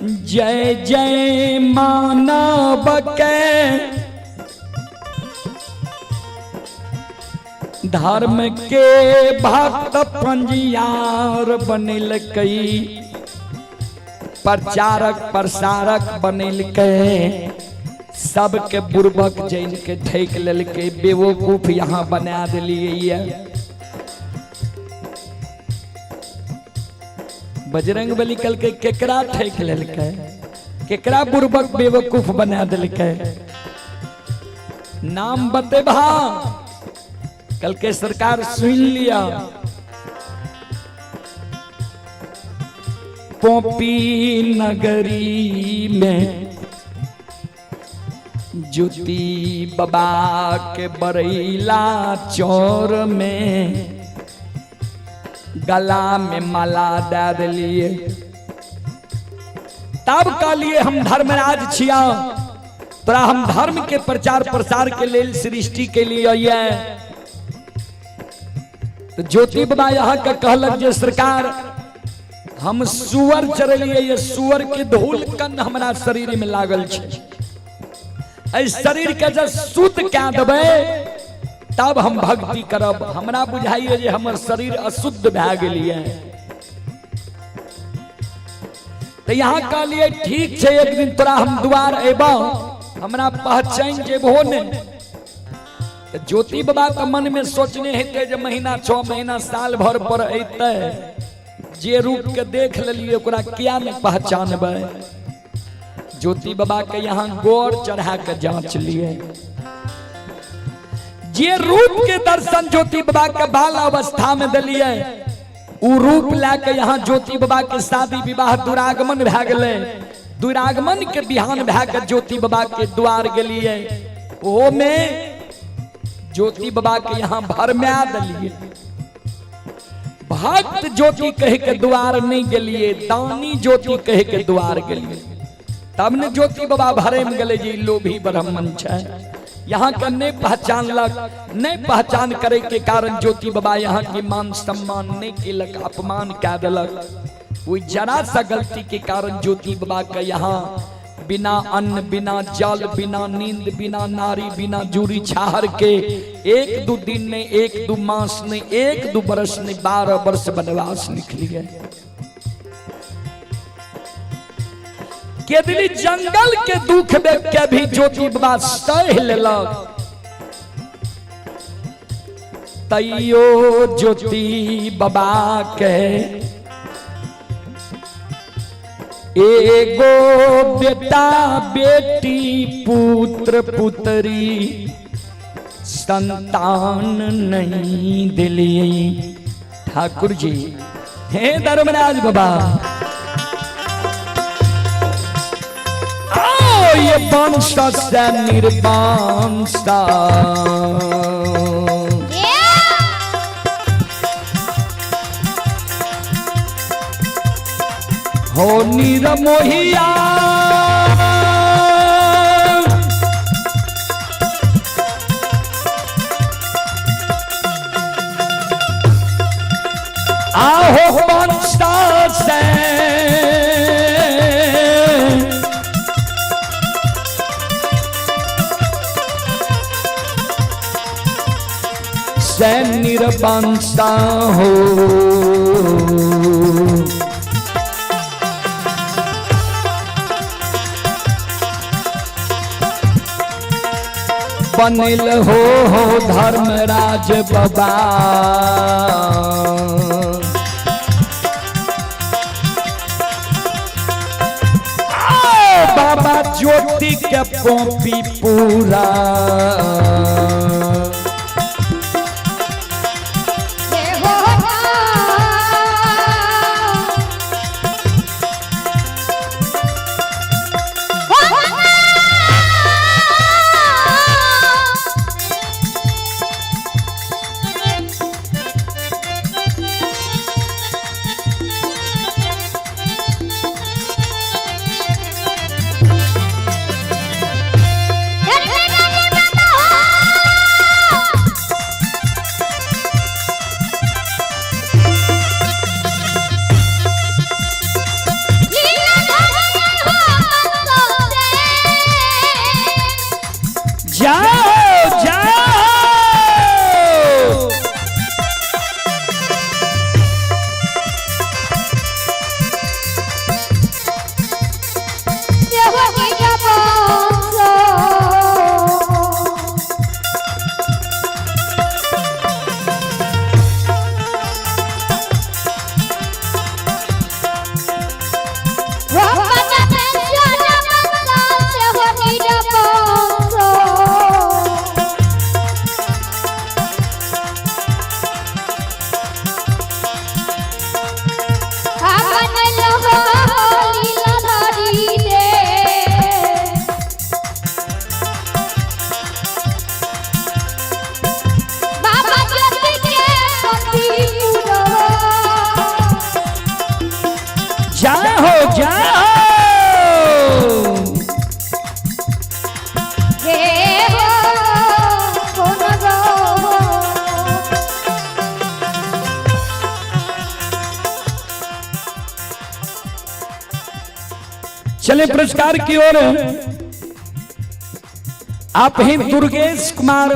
जय जय मानव के धर्म के भक्त पंजियार बनेलकै, प्रचारक प्रसारक बनेलकै, सबके बुर्बक जैन के ठेक लेलकै, बेवकूफ यहाँ बना दिलियै। बजरंग बली कहलकै केकरा ठेक लेलकै, केकरा बुर्बक बेवकूफ बना देलकै, नाम बतेबा? कहलकै सरकार सुन लिया, पोपी नगरी में ज्योति बाबा के बरैला चौर में गला में माला दे दिलिए। तब कहलिए हम धर्मराज छिया, तोरा हम धर्म के प्रचार प्रसार के लेल सृष्टि के लिए ये। तो ज्योति बाबा यहाँ के कहलक जे सरकार हम सुअर चरलिए, ये सुअर के धूल कन हमरा शरीर में लागल छै, एहि शरीर के जब शुद्ध कए देबै तब हम भक्ति करब। हमरा बुझाइए जे हमर शरीर अशुद्ध भए गेलिए। तो यहाँ कहलिए ठीक छै, एक दिन तोरा हम द्वार अयबौ, हमरा पहचान जेबहो ने। तो ज्योति बाबा के मन में सोचने हेतै जे महीना 6 महीना साल भर पर अयतै, जे रूप के देख लेलिए ओकरा किया नहीं पहचानबै। ज्योति बाबा के यहाँ गोर चढ़ा के जांच लिए, जे रूप के दर्शन ज्योति बाबा के बाल अवस्था में दिलिए उ रूप ला के यहाँ ज्योति बाबा के शादी विवाह दुरागमन भए गेलै। दुरागमन के बिहान भए के ज्योति बाबा के द्वार गेलिए, ओहो में ज्योति बाबा के यहाँ भरमाए दिलिए। भक्त ज्योति कह के द्वार नहीं गेलिए, दानी ज्योति कह के द्वार गेलिए। तब ने ज्योति बाबा भरे में गेले जे लोभी ब्राह्मण छै, यहाँ के नहीं पहचानलक। नहीं पहचान करे के कारण ज्योति बाबा यहाँ के मान सम्मान नहीं केलक, अपमान कह देलक। वही जरा सा गलती के कारण ज्योति बाबा के यहाँ बिना अन्न बिना जल बिना नींद बिना नारी बिना जूरी छाहर के 1-2 दिन में 1-2 मास में 1-2 बरस में 12 वर्ष वनवास लिख लिए। केदली जंगल के दुख देख के भी ज्योति बाबा सह लेलक, तैयो ज्योति बाबा के एगो बेटा बेटी पुत्र पुत्री संतान नहीं दिलिए। ठाकुर जी हे धर्मराज बाबा, आओ ये वंश से निर्वंश हो निरमोहिया, आहो वंश से से निर निरबंसा हो। बनल हो धर्मराज बाबा। बाबा ज्योति के पोपी पूरा। हे हो जाओ जाओ। बाबा ज्योति के पति जाओ जाओ। हे हो कोन गो। चले पुरस्कार की ओर। आप हैं दुर्गेश कुमार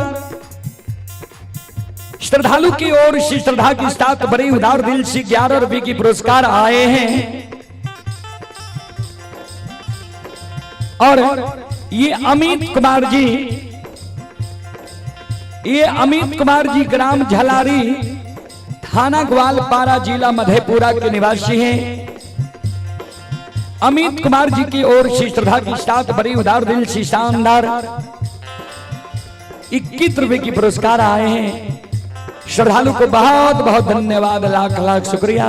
श्रद्धालु की ओर से श्रद्धा के साथ बड़ी उदार दिल से 11 रुपए की पुरस्कार आए हैं। और ये अमित कुमार जी, ये अमित कुमार जी ग्राम झलारी, थाना ग्वालपारा, जिला मधेपुरा के निवासी हैं। अमित कुमार जी की ओर से श्रद्धा के साथ बड़ी उदार दिल से शानदार 21 रुपए की पुरस्कार आए हैं। श्रद्धालु को बहुत बहुत धन्यवाद, लाख लाख शुक्रिया,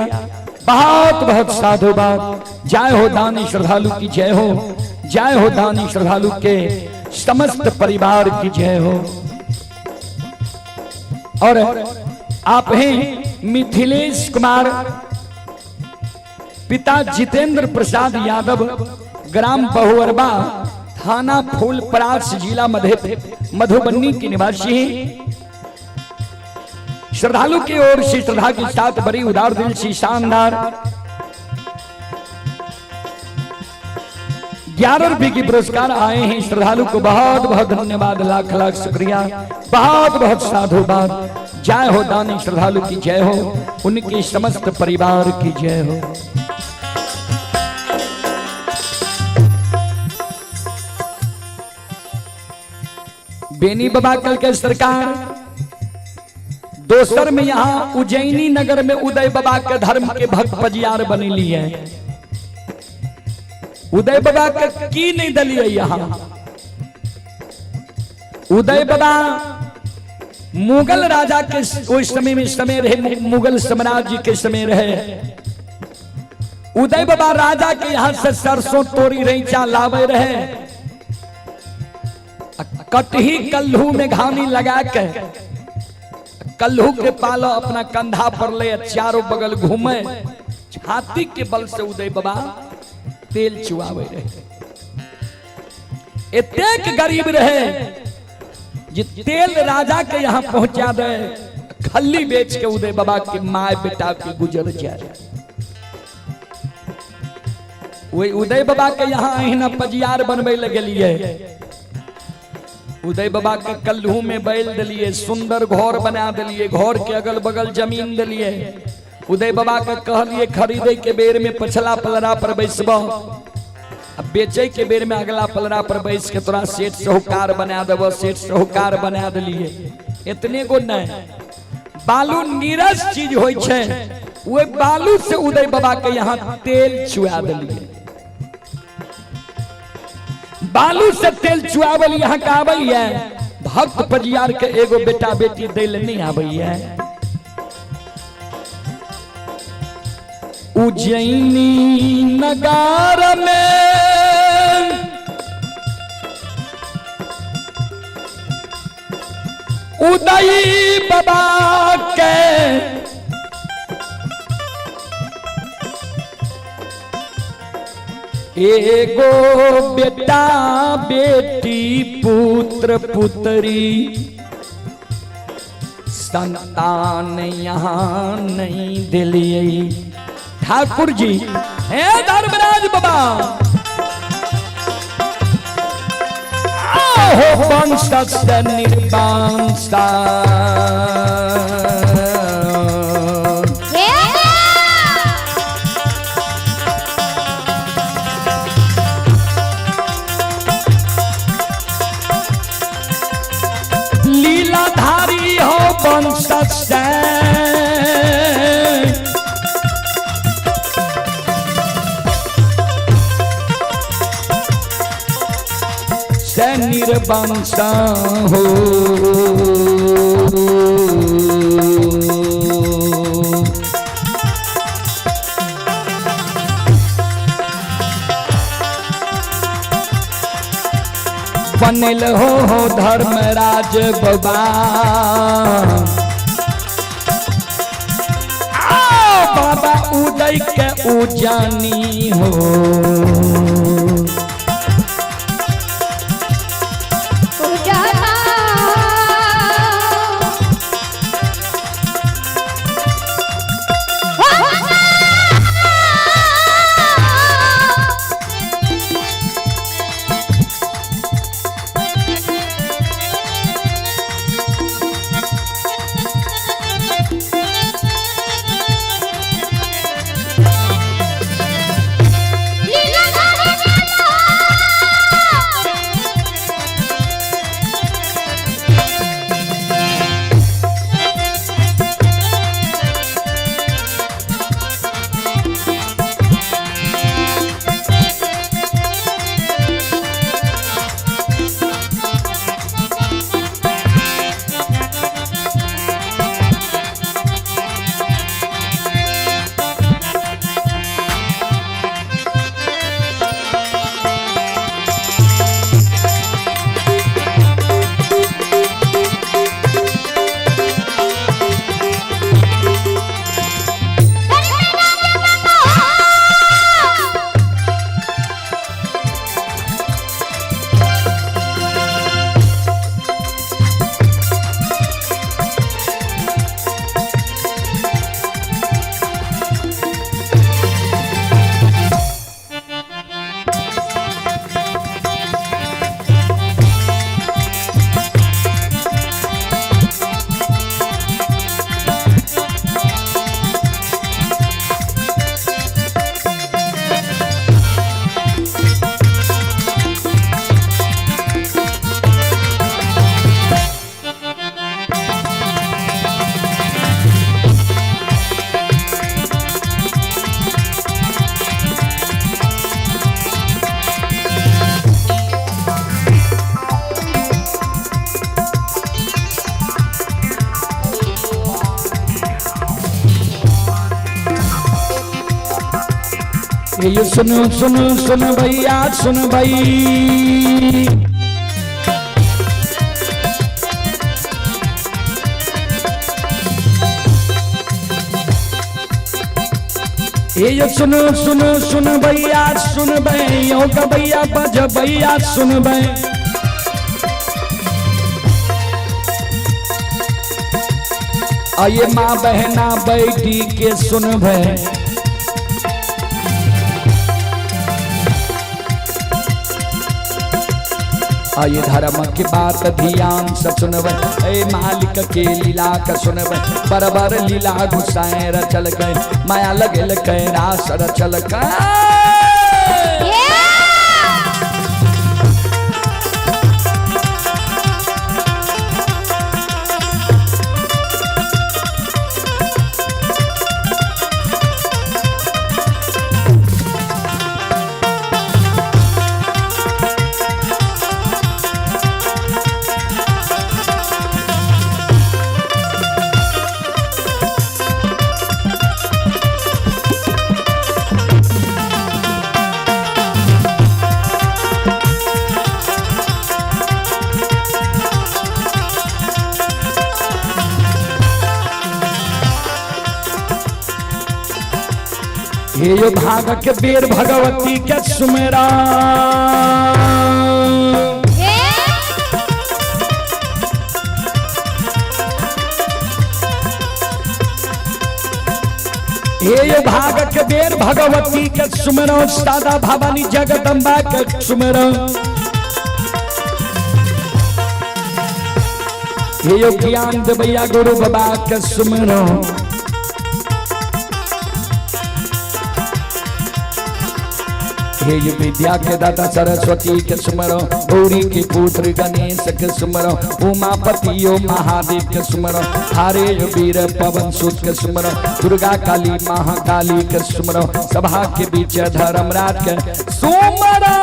बहुत बहुत साधुवाद। जय हो दानी श्रद्धालु की जय हो, जय हो दानी श्रद्धालु के समस्त परिवार की जय हो। और आप हैं मिथिलेश कुमार, पिता जितेंद्र प्रसाद यादव, ग्राम बहुअरबा, थाना फूलपरास, जिला मधुबनी के निवासी हैं। श्रद्धालु की ओर से श्रद्धा के साथ बड़ी उदार दिल से शानदार 11 रुपए की पुरस्कार आए हैं। श्रद्धालु को बहुत बहुत धन्यवाद, लाख लाख शुक्रिया, बहुत बहुत साधुवाद। जय हो दानी श्रद्धालु की जय हो, उनके समस्त परिवार की जय हो। बेनी बाबा कल के सरकार दोसर में यहाँ उज्जैनी नगर में उदय बाबा के धर्म के भक्त पजियार बनेली है। उदय बाबा के की नहीं दलिए यहाँ। उदय बाबा मुगल राजा के उस समय में समय रहे, मुगल साम्राज्य के समय रहे। उदय बाबा राजा के यहाँ से सरसों तोरी रैचा लावे रहे, कटही कल्हू में घानी लगा के कल्हू के पालो अपना कंधा पर ले चारों बगल घूमे, छाती के बल से उदय बाबा तेल चुआवे रहे। एतेक गरीब रहे जे तेल राजा के यहाँ पहुंचा दे, खल्ली बेच के उदय बाबा के my बेटा के गुजर जाए। वही उदय बाबा के यहाँ अहिना पजियार बनबे लगलिए। उदय बाबा के कल्हू में बैल दिलिए, सुंदर घर बना दिलिए, घर के अगल बगल जमीन दिलिए। उदय बाबा के कहलिए खरीदे के बेर में पछला पलरा पर बैसब, आ बेचे के बेर में अगला पलरा पर बैस के तोरा सेठ साहूकार बना देब। सेठ साहूकार बना दिलिए। इतने गो नहीं, बालू नीरस चीज होई छै, ओहि बालू से उदय बाबा के यहाँ तेल चुआ दिलिए। बालू से तेल चुआवल यहाँ के आबैया, भक्त परियार के एगो बेटा बेटी दै ले नहीं आबैया। उज्जैनी नगर में उदय बाबा के एगो बेटा बेटी पुत्र पुत्री संतान यहाँ नहीं दिलिए। ठाकुर जी हे धर्मराज बाबा, आहो वंश से निर्वंश। हे लीलाधारी हो वंश से से निर्वंश हो। बनल हो धर्मराज बाबा, आओ बाबा उदय के उजानी हो। उजाला ये सुन सुन सुन भैया सुन भाई, ये सुन सुन सुन भैया सुन भाई, ओ भैया बज भैया सुन भाई। आइए माँ बहना बैठी के सुन भाई। आये धर्म के बात ध्यान से सुनबै, ए मालिक के लीला के सुनबै। बराबर लीला घुसाए रचल गए, माया लगल के रास रचल गए। हे यो भाग के बेर भगवती के सुमेरा, हे यो भाग के बेर भगवती के सुमेरा, सादा भवानी जगदम्बा के सुमेरा। हे यो ज्ञान देवैया गुरु बाबा के सुमेरा। हे विद्या के दाता सरस्वती के सुमरो, गौरी के पुत्र गणेश के सुमरो, उमापति यो महादेव के सुमरो, हरे वीर पवन सुत के सुमरो, दुर्गा काली महाकाली के सुमरो, सभा के बीच धर्मराज के सुमरो।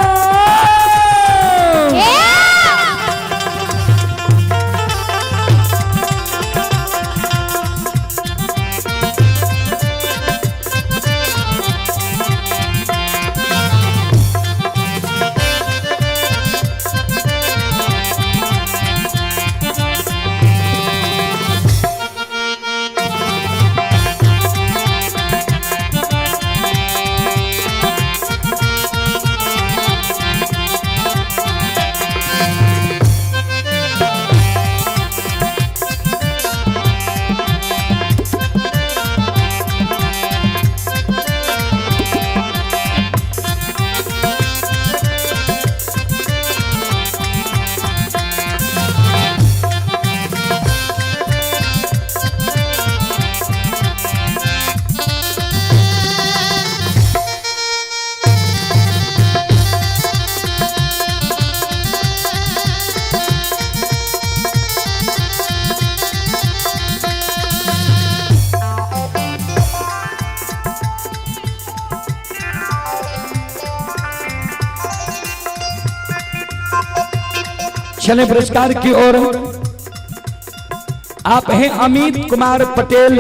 चले पुरस्कार की ओर। आप हैं अमित कुमार पटेल।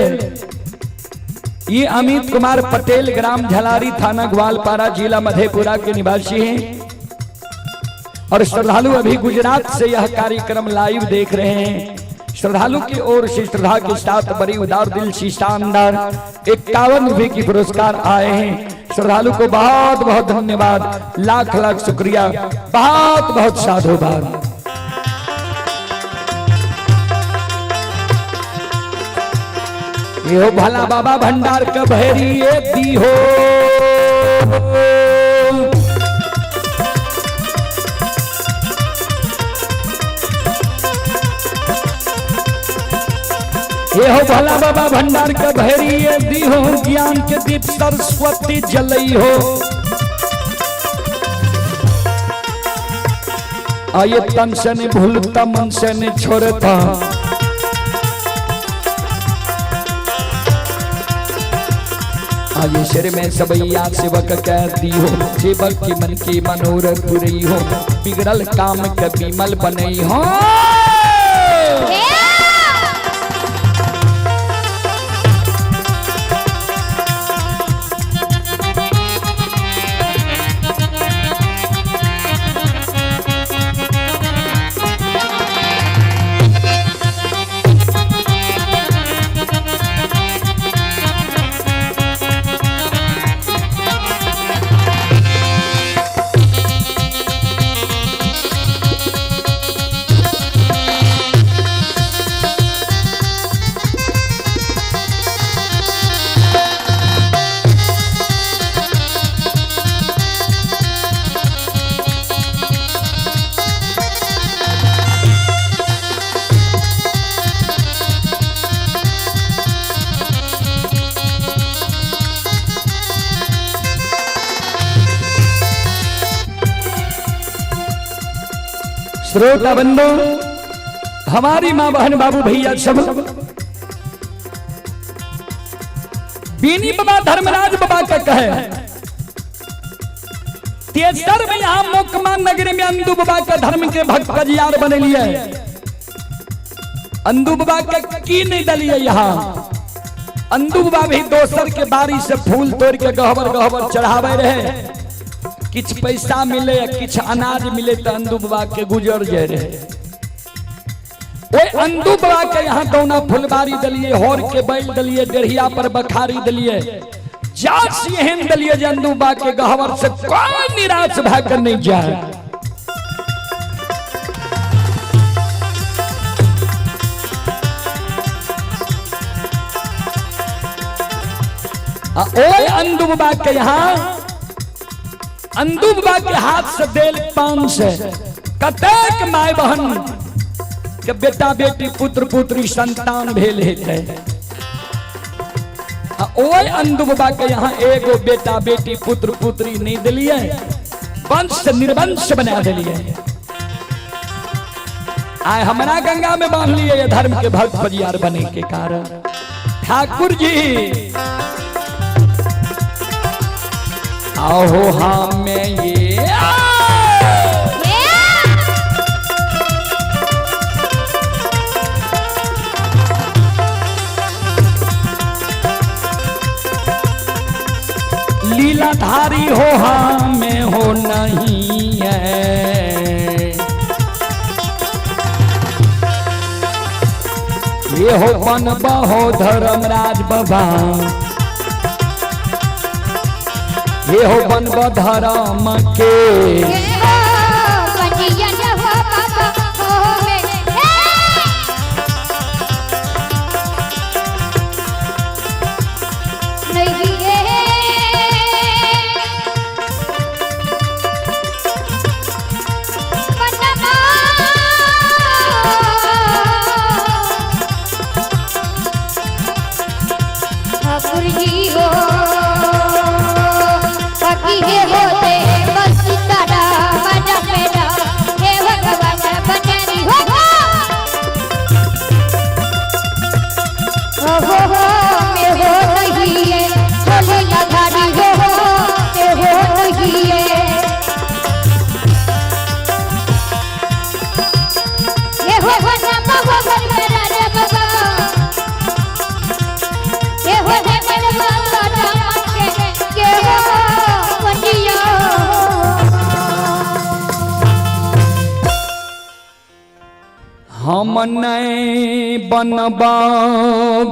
ये अमित कुमार पटेल ग्राम झलारी, थाना ग्वालपारा, जिला मधेपुरा के निवासी हैं और श्रद्धालु अभी गुजरात से यह कार्यक्रम लाइव देख रहे हैं। श्रद्धालु की ओर से श्रद्धा के साथ बड़ी उदार दिल से शानदार 51 रुपए की पुरस्कार आए हैं। श्रद्धालु को बहुत बहुत धन्यवाद, लाख लाख शुक्रिया, बहुत बहुत साधुवाद। यो भला बाबा भंडार का भैरी दी हो। ये हो भला बाबा भंडार का भैरी दी हो, ज्ञान के दीप सरस्वती जलई हो। आये तन से नहीं भूलता, मन से नहीं छोड़ता, आये सिर में सबैया सेवक कह दी हो, सेवक की मन की मनोरथ पुरई हो, बिगड़ल काम के बिमल बनई हो। श्रोता बंधु, हमारी माँ बहन बाबू भैया सब, बीनी बाबा धर्मराज बाबा का कहे तेसर में यहाँ मोकमा नगर में अंदू बाबा का धर्म के भक्त कजियार बने लिए। अंदू बाबा के की नहीं दलिए यहाँ। अंदू बाबा भी दोसर के बारी से फूल तोड़ के गहबर गहबर चढ़ावे रहे, किछ पैसा मिले या किछ अनाज मिले तो अंदू बाबा के गुजर जाए रहे। ओए अंदू बाबा के यहाँ दौना फुलबारी दलिए, होर के बैल दलिए, डेढ़िया पर बखारी दलिए, जात एहन दलिए जे अंदू बाबा के गहबर से कोई निराश भए के नहीं जाए। आ ओए अंदू बाबा के यहाँ अंदू बाबा के हाथ से देल पान से कतेक माय बहन के बेटा बेटी पुत्र पुत्री संतान भेल हेतै। आ ओए अंदू बाबा के यहाँ एगो बेटा बेटी पुत्र पुत्री नहीं दिलिए, वंश से निर्वंश बना दिलिए। आय हमरा गंगा में बांध लिए ये धर्म के भक्त परियार बने के कारण। ठाकुर जी आहो हमें ये लीलाधारी हो हमें हो नहीं है, ये हो बन बहो धर्मराज बाबा, ये हो बन धर्म के। ठाकुर जी हो बाकी हे होते बस तारा मजा मेरा हे भगवान बनरी हो हो हो में हो नहीं है छोली लधारी हो में हो नहीं है ये हो हो नम हो मेरा रे बाबा ये हो हे मेरे बाबा राम के हो पंडिया। हम नहीं बनबा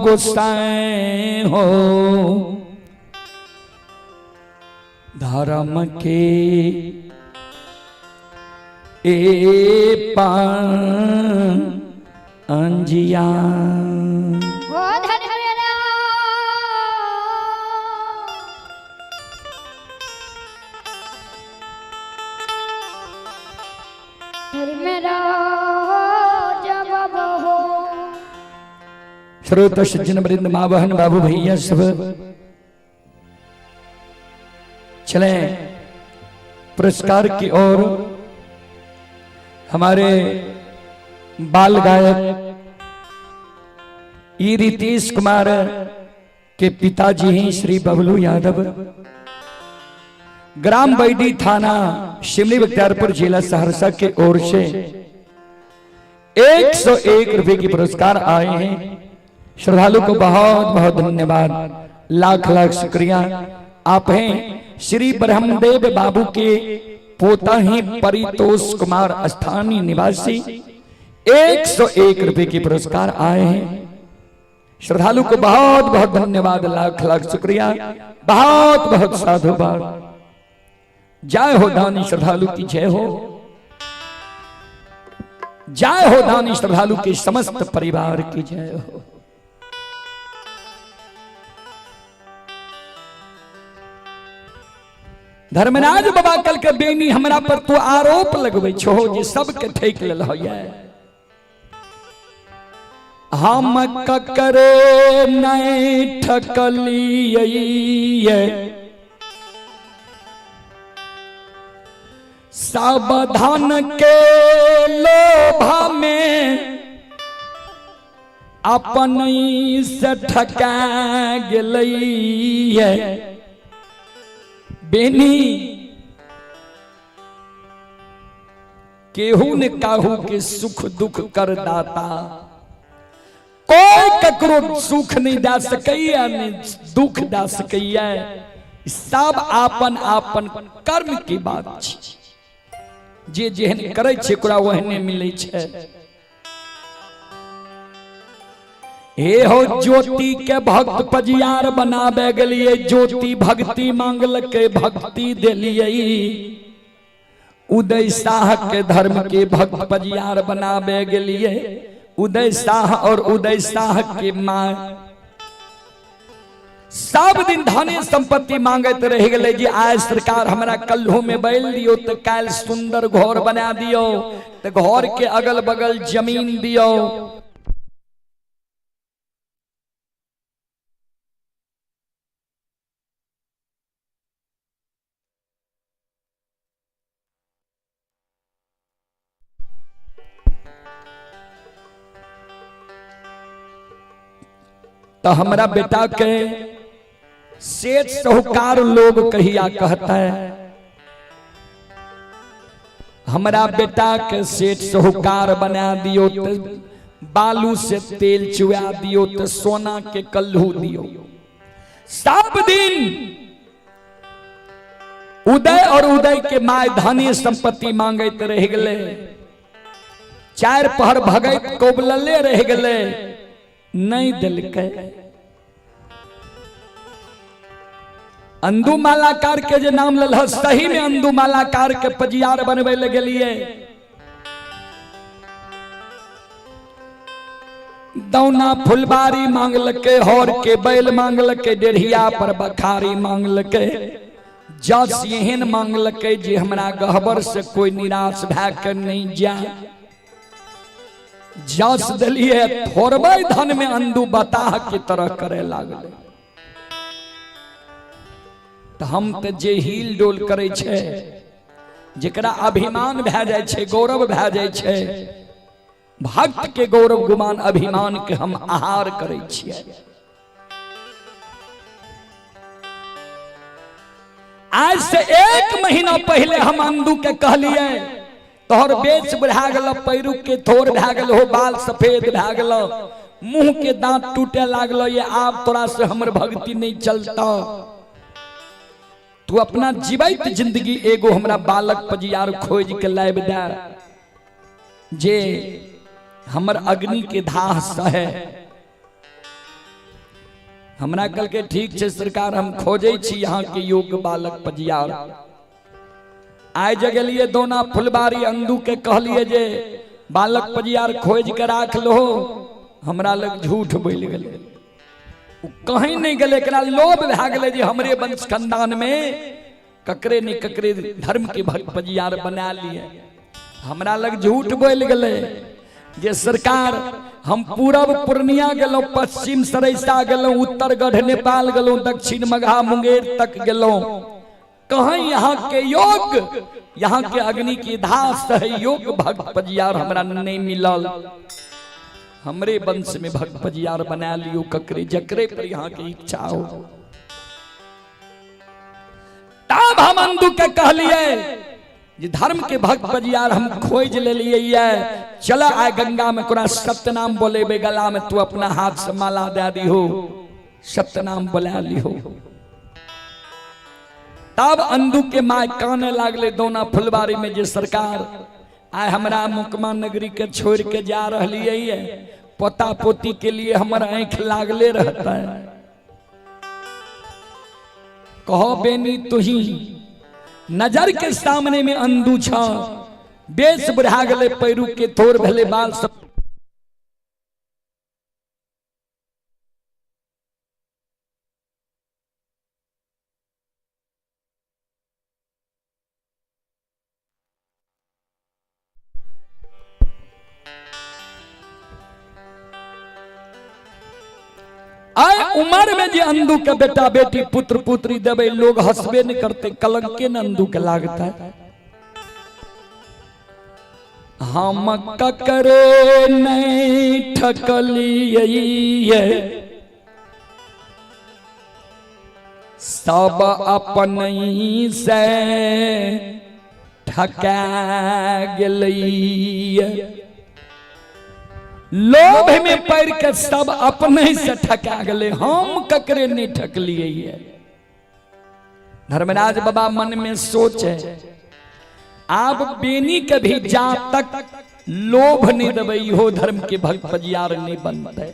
गोसाई हो धर्म के ए अंजिया। हो धर्मरा धर्मरा जब हो। श्रोत सज्जन वृंद माँ बहन बाबू भैया सब चले पुरस्कार की ओर। हमारे बाल गायक ई रितेश कुमार के पिताजी हैं श्री बबलू यादव, ग्राम बैडी, थाना सिमरी बख्तियारपुर, जिला सहरसा के ओर से 101 रुपए की पुरस्कार आए हैं। श्रद्धालु को बहुत बहुत धन्यवाद, लाख लाख शुक्रिया। आप हैं श्री ब्रह्मदेव बाबू के पोता ही परितोष कुमार, स्थानीय निवासी, 101 रुपए की पुरस्कार आए हैं। श्रद्धालु को बहुत बहुत धन्यवाद, लाख लाख शुक्रिया, बहुत बहुत साधुवाद। जय हो दानी श्रद्धालु की जय हो, जय हो दानी श्रद्धालु के समस्त परिवार की जय हो। धर्मराज बाबा कल के बेनी हमरा पर तू आरोप लगबै छो जे सबके ठेक लेल होइए। हम ककरो नहीं ठकलियै, सावधान के लोभ में अपन से ठका गेलै बेनी। केहू ने काहू के सुख दुख कर दाता, कोई ककरो सुख नहीं दे सकैया, नहीं दुख दे सकैया। सब आपन आपन कर्म के बात छै। जे जेहन करै छै ओकरा ओहने मिलै छै। हे हो ज्योति के भक्त पजियार बनाबे गेलिए, ज्योति भक्ति मांगलकै, भक्ति देलिए। उदय शाह के धर्म के भक्त पजियार बनाबे गेलिए, उदय शाह और उदय शाह के माँ सब दिन धने संपत्ति मांगैत रहि गेलै जे आय सरकार हमरा कल्हो में बैल दियौ तऽ काल्हि सुंदर घर बना दियौ, तऽ घर के अगल बगल जमीन दियौ। तो हमरा बेटा के सेठ साहूकार लोग कहिया कहता है, हमरा बेटा के सेठ साहूकार बना दियो, तो बालू से तेल चुआ दियो, तो सोना के कल्हू दियो। सब दिन उदय और उदय के my धनी संपत्ति मांगैत रहि गेलै, चारि पहर भगैत कोबलले रहि गेलै, नहीं देलकै। अंदू मालाकार के जे नाम लेल, सही में अंदू मालाकार के पजियार बनबै लए गेलिए। दौना फुलबारी मांगलकै, हर के बैल मांगलकै, डेढ़िया पर बखारी मांगलकै, जस एहन मांगलकै जे हमरा गहबर से कोई निराश भए के नहीं जाए। जस देलिए, थोड़बे धन में अंदू बताह के तरह करे लागले। तऽ हम तऽ जे हिल डोल करै छै, जेकरा अभिमान भए जाइ छै, गौरव भए जाइ छै, भक्त के गौरव गुमान अभिमान के हम आहार करै छियै। आज से एक महीना पहले हम अंदू के कहलिए, तोहर बेच बढ़ा गेल, पैरू के थोर भए गेल हो, बाल सफेद भए गेल, मुंह के दांत टूटे लागल, ये आब तोरा से हमर भक्ति नहीं चलता, तू अपना जीवैत जिंदगी एगो हमरा बालक पजियार खोज के लाबि दे जे हमर अग्नि के धाह सहे। हमरा कहलकै ठीक छै सरकार, हम खोजै छी यहाँ के योग्य बालक पजियार। आइ जगेलिए दोना फुलबारी, अंदू के कहलिए जे बालक पजियार खोज के राख लो। हमरा लग झूठ बोलि गेलै, ओ कहीं नहीं गेलै। एकरा लोभ भए गेलै जे हमरे वंश खानदान में ककरे नहीं ककरे धर्म के भक्त पजियार बना लिए। हमरा लग झूठ बोलि गेलै जे सरकार हम पूरब पूर्णिया गेलहुँ, पश्चिम सरैसा गेलहुँ, उत्तर गढ़ नेपाल गेलहुँ, दक्षिण मगहा मुंगेर तक गेलहुँ, कहीं यहाँ के योग, यहाँ के अग्नि की धास है योग भक्त पजियार हमरा नहीं मिलल। हमरे वंश में भक्त पजियार बना लियो ककरे जकरे पर यहाँ के इच्छा हो। तब हम अंदू के कहलिए जे धर्म के भक्त पजियार हम खोज लेलिए ये, चला आए गंगा में कोना सत्यनाम बोलेबे, गला में तू अपना हाथ से माला दे दिहो, सत्यनाम बोला लिहो। तब अंदू के my काने लागले दोना फुलबारी में जे सरकार आय हमरा मुकमा नगरी के छोड़ के जा रही है, पोता पोती के लिए हमर आँख लागले रहता है। कहो बेनी तुही नजर के सामने में अंदू छ, बेस बढ़ा गले, पैरू के थोर भेले, बाल सब आय उम्र में जे अंदू के बेटा बेटी पुत्र पुत्री देवे, लोग हंसबे नहीं करते, कलंके न अंदू के लागता है। हम ककरे नहीं ठकलियै, सब अपन से ठका गेलैया। लोभ में पड़ के सब अपने से ठका गेलै, हम ककरे नहीं ठकलियै। धर्मराज बाबा मन में सोचे, आब बेनी के भी जा तक लोभ नहीं देबै इहो धर्म के भक्त पजियार नहीं बनते।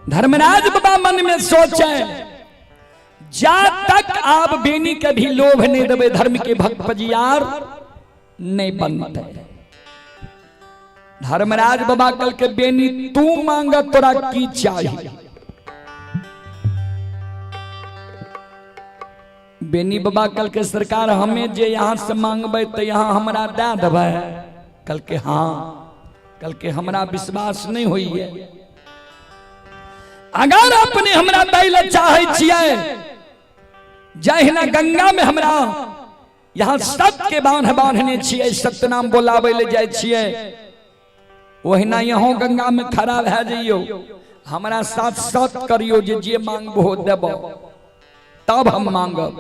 धर्मराज बाबा मन में सोचे, जा तक आप बेनी के भी लोभ नहीं देवे धर्म के भक्त पजियार नहीं बनते। धर्मराज बाबा कल के बेनी तू मांगा तोरा की चाहिए। बेनी बाबा कल के सरकार हमें जे यहाँ से मांगबे तो यहाँ हमरा दे देबै। कल के हाँ, कल के हमरा विश्वास नहीं हुई है। अगर अपने हमरा दै ला चाहे छियै, जहिना गंगा में हमरा यहाँ सबके बांध बांधने छियै, सत्यनाम बोलाबै ले जाइ छियै, ओहिना यहाँ गंगा में खड़ा भए जइयौ, हमरा साथ सत करियौ जे जे मांगबो देबो तब हम मांगब।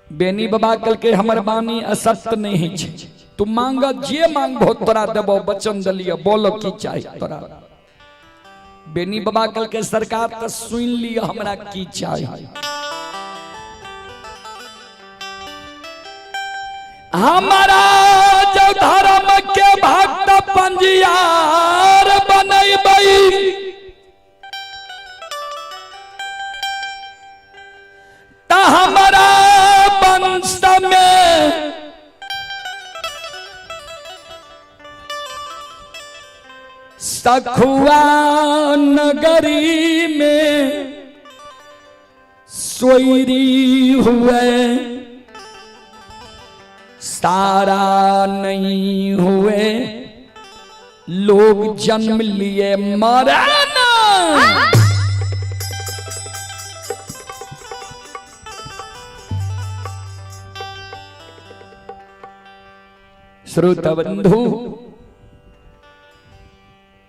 बेनी बाबा कल के हमर बानी असत्य नहीं छै, तू मांग जे मांगबो तोरा देबो, वचन दलियो, बोलो की चाही तोरा। बेनी बाबा कल के सरकार तो सुन लियो हमरा की चाही। हमारा जो धर्म के भक्त पंजियार बनैबै, त हमारा वंश में सखुआ नगरी में सोयरी हुए, सारा नहीं हुए, लोग जन्म लिए मरे ना। श्रोता बंधु,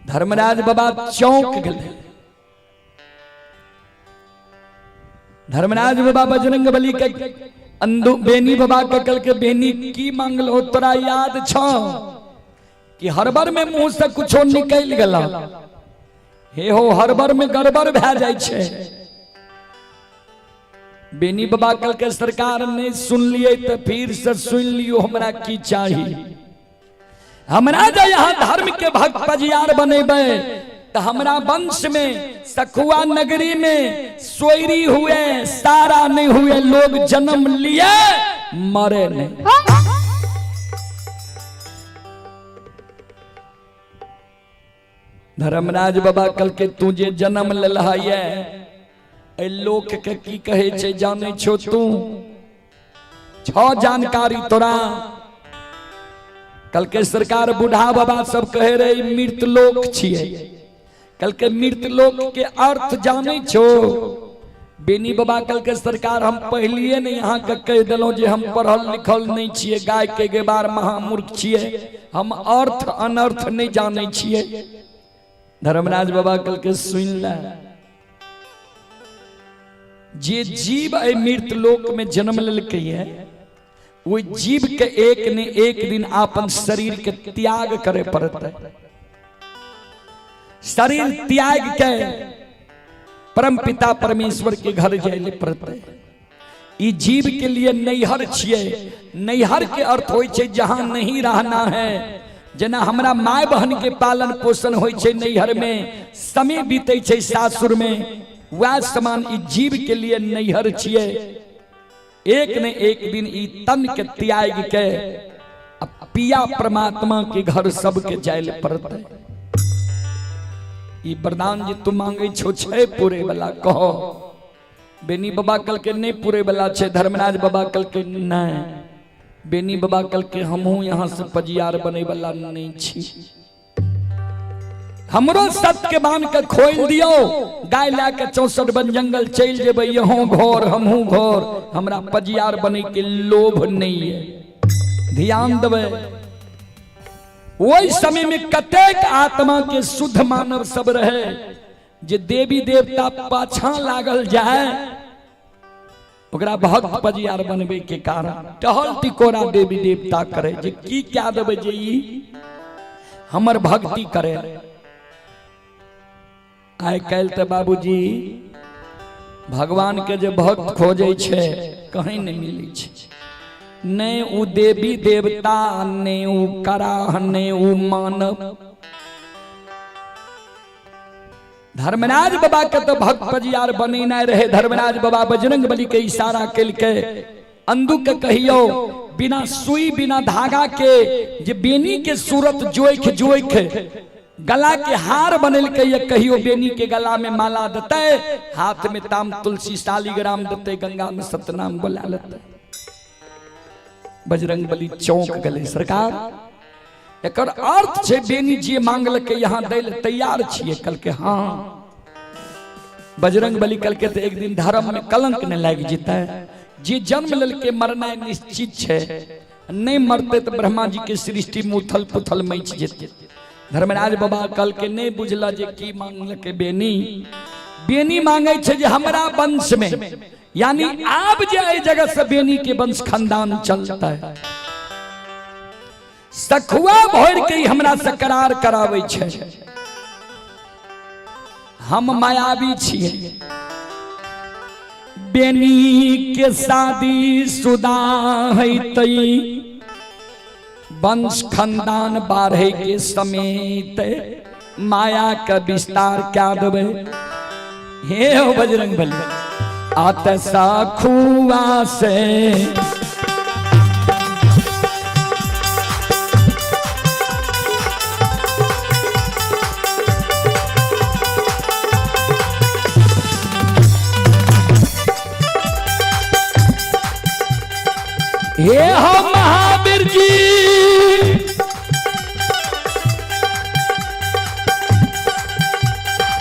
धर्मराज बाबा चौंक गए। धर्मराज बाबा बजरंग बली के अंदु बेनी बाबा के कल के बेनी की मांगलो तोरा याद छ कि हरबर में मुंह से कुछो निकल गला। हे हो हरबर में गड़बड़ भए जाइ छै। बेनी बाबा कल के सरकार ने सुन लिए तो फिर से सुन लियो हमरा की चाही। हमरा जे यहाँ धर्म के भक्त पजियार बनेबै तो हमरा वंश में सखुआ नगरी में सोयरी हुए, सारा नहीं हुए, लोग जन्म लिए मरे नहीं। धर्मराज बाबा कल के तू जे जन्म लेलहा ये ए लोक के की कहे छे जाने छो तू, छ जानकारी तोरा। कल के सरकार बूढ़ा बाबा सब कहे रहे मृत लोक छिए। कल के मृत लोक के अर्थ जाने छो। बेनी बाबा कल के सरकार हम पहलिए ने यहाँ के कह दिलों जे हम पढ़ल लिखल नहीं छिए, गाय के गेबार महामूर्ख छिए, हम अर्थ अनर्थ नहीं जाने छिए। धर्मराज बाबा कल के सुन ले, जे जीव ए मृत लोक में जन्म लेलकै है वो जीव के एक ने एक दिन अपन शरीर के त्याग करे पड़ते। शरीर त्याग के परम पिता परमेश्वर के घर जाए पड़ते। ई जीव के लिए नैहर छिए। नैहर के अर्थ होइ छै जहां नहीं रहना है। जेना हमरा my बहन के पालन पोषण होइ छै नैहर में, समय बीते छै सासुर में, वह समान ई जीव के लिए नैहर छिए। एक ने एक दिन ई तन के त्याग के पिया परमात्मा के घर सबके जाय पड़तै। ई वरदान जे तू मांगे छो छै पूरे वाला कहो। बेनी बाबा कल के नहीं पूरे वाला छै। धर्मराज बाबा कल के नहीं। बेनी बाबा कल के हमहूँ यहाँ से पजियार बने वाला नहीं छी, हमरो सत्य के बांध के खोल दियो, गाय ला के 64 वन जंगल चल जेबै, यहों घर हमहूँ घर, हमरा पजियार बने के लोभ नहीं है। ध्यान देबै, ओहि समय में कतेक आत्मा के शुद्ध मानव सब रहे जे देवी देवता पाछा लागल जाए, ओकरा भक्त पजियार बनबे के कारण टहल टिकोरा देवी देवता करे जे की क्या देबै जे ई हमर भक्ति करे। आइ काल्हि तऽ बाबूजी भगवान के जे भक्त खोजै छै कहीं नहीं मिलै छै, नहि उ देवी देवता, नहि उ कराह, नहि उ मानव। धर्मराज बाबा के तो भक्त पजियार बनेनाइ रहे। धर्मराज बाबा बजरंग बली के इशारा केलकै, अंदू के कहियो बिना सुई बिना धागा के जे बेनी के सूरत जोइख जोइख गला के हार बनेलकै, ये कहियो बेनी के गला में माला देतै, हाथ में ताम तुलसी शालिग्राम देतै, गंगा में सतनाम बोला लेतै। बजरंग बली चौंक गेलै, सरकार एकर अर्थ छै बेनी जे मांगलकै यहाँ दै लए तैयार छियै? कहलकै हाँ। बजरंग बली कहलकै तऽ एक दिन धर्म में कलंक नहि लागि जेतै, जे जन्म लेलकै मरनाइ निश्चित छै, नहि मरतै तऽ ब्रह्मा जी के सृष्टि में उथल पुथल मचि जेतै। धर्मराज बाबा कहलकै नहि बुझल जे की मांगलकै बेनी। बेनी मांगै छै जे हमरा वंश में, यानी आब जे एहि जगह से बेनी के वंश खानदान चलतै, सखुआ भरि के हमरा से करार कराबै छै, हम मायावी छियै, बेनी के शादी शुदा हेतै, वंश खानदान बाढ़े के समेत माया के विस्तार क्या देबै। हे हो बजरंग बली आत सखुआ से हे हो महावीर जी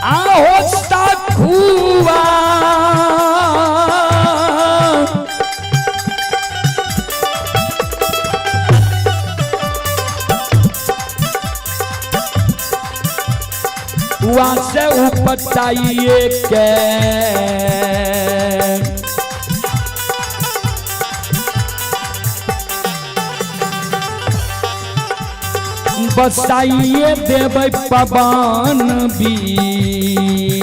आहो सखुआ हुआ से उपटाइए के बसाइए देबै पवन वीर।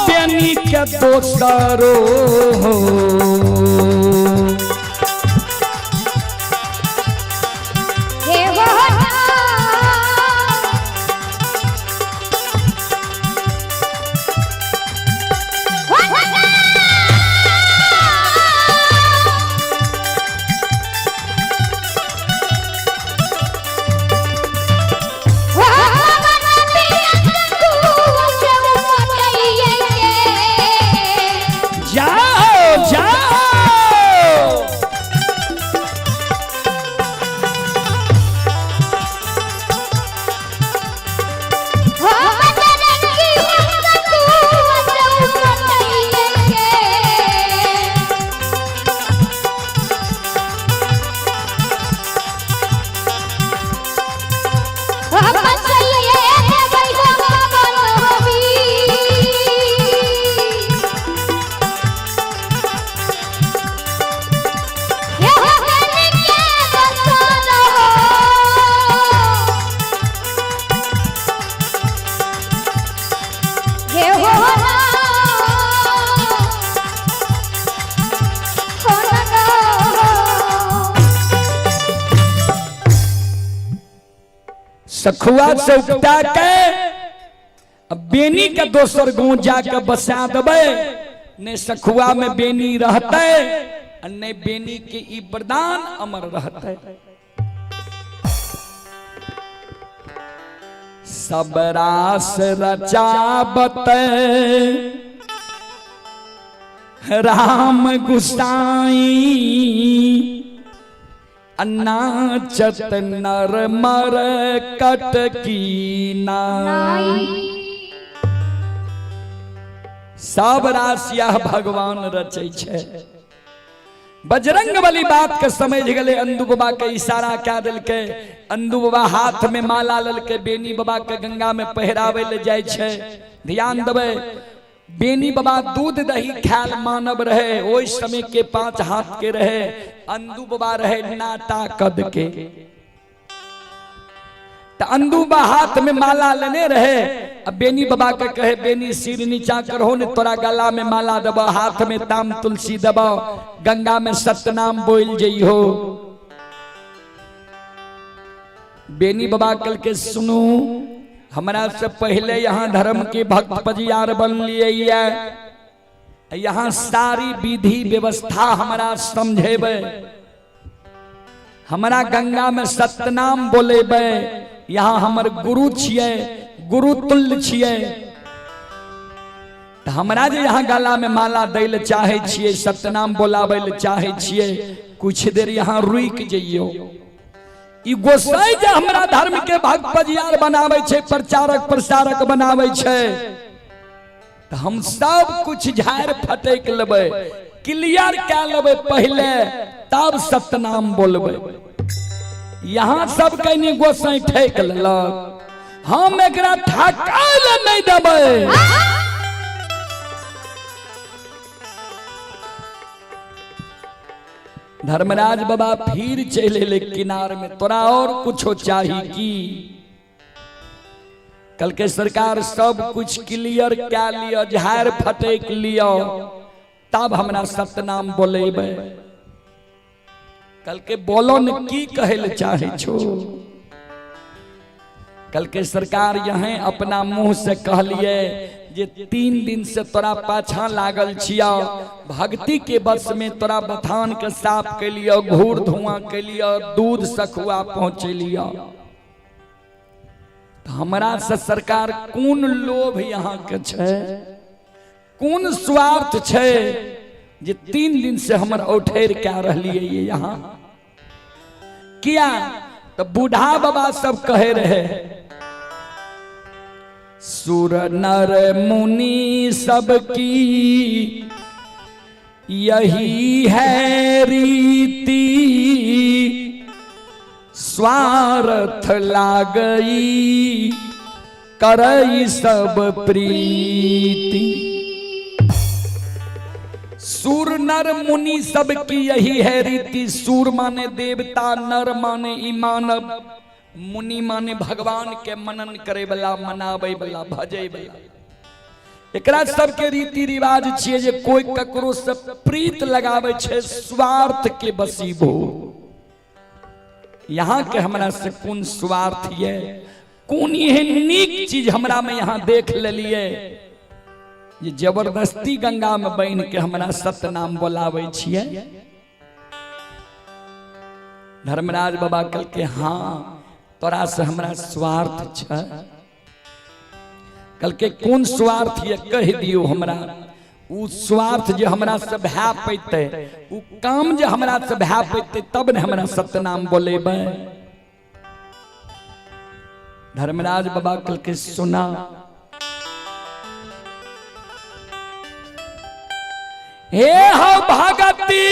बेनी के दोसरो हो हे हो जाओ जाओ। हे हो सखुआ से उपटा के अब बेनी के दोसर गांव जाके बसा देबै, ने सखुआ में बेनी रहते आ ने बेनी के ई वरदान अमर रहते। सब रास रचाबत राम गुसाई, नाचत नर मर कट की नाई। सब रास यह भगवान रचै छै। बजरंग बली बात के समझ गए, अंदू बाबा के इशारा क्या दिलके। अंदू बाबा हाथ में माला ललके बेनी बाबा के गंगा में पहिरावे ले जाय छै। ध्यान देबै, बेनी बाबा दूध दही खायल मानव रहे, ओहि समय के 5 हाथ के रहे। अंदू बाबा रहे नाटा कद के। त अंदू बा हाथ में माला लेने रहे। अब बेनी बाबा के कहे, बेनी सिर नीचा करहो ने तोरा गला में माला देबो, हाथ में ताम तुलसी देबो, गंगा में सतनाम बोल जइहो। बेनी बाबा कल के सुनू, हमरा से पहले यहाँ धर्म के भक्त पजियार बन लिए, यहाँ सारी विधि व्यवस्था हमरा समझेबे, हमरा गंगा में सतनाम बोलेबे, यहाँ हमर गुरु छियै, गुरु तुल्य छियै। त हमरा जे यहाँ गला में माला दै ले चाहे छियै, सतनाम बोलाबै ले चाहे छियै, कुछ देर यहाँ रुक जइयो। ई गोसाई जे हमरा धर्म के भक्त पजियार बनाबै छै, प्रचारक प्रसारक बनाबै छै, त हम सब कुछ झाड़ फटक लेबै, क्लियर कै लेबै पहले, तब सतनाम बोलबै। यहाँ सब कनी गोसाई ठेक लेलक, हम एकरा ठकाय ले नहीं देबै। धर्मराज बाबा फिर चले ले किनार में, तोरा और कुछो चाही की? कल के सरकार सब कुछ क्लियर क्या लियो, झाड़ फटक लियो, तब हमरा सतनाम बोलेबै। कल के बोलो न की कहे ले चाहे छो? कल के सरकार यहें अपना मुंह से कहलिए जे 3 दिन से तोरा पाछा लागल छिया, भक्ति के बस में तोरा बथान के साफ के लियो, घूर धुआं के लियो, दूध सखुआ पहुंचे लियो, तो हमरा से सरकार कोन लोभ यहाँ के छै, कोन स्वार्थ छै जे 3 दिन से हमर औठेर क्या रहलिए ये यहाँ? किया तो बूढ़ा बाबा सब कहे रहे, सुर नर मुनि सबकी यही है रीति, स्वार्थ लागई करई सब प्रीति। सुर नर मुनि सबकी यही है रीति। सुर माने देवता, नर माने ई मानव, मुनि माने भगवान के मनन करे वाला, मनावे वाला, भजे वाला। एकरा सबके रीति रिवाज छियै जे कोई ककरो से प्रीत लगावे छै, स्वार्थ के बसीबो। यहाँ के हमरा से कोन स्वार्थ ये, कोन एहन नीक चीज हमरा में यहाँ देख लेलिए ये जबरदस्ती गंगा में बन के हमरा सतनाम बोलावे छियै? धर्मराज बाबा कल के हाँ तोरा से हमरा स्वार्थ छै। कल के कोन स्वार्थ ये कह दियो हमरा। उ स्वार्थ जे हमरा से भए पैतै, उ काम जे हमरा से भए पैतै, तब ने हमरा सतनाम बोलेबै। धर्मराज बाबा कल के सुना, हे हो भगती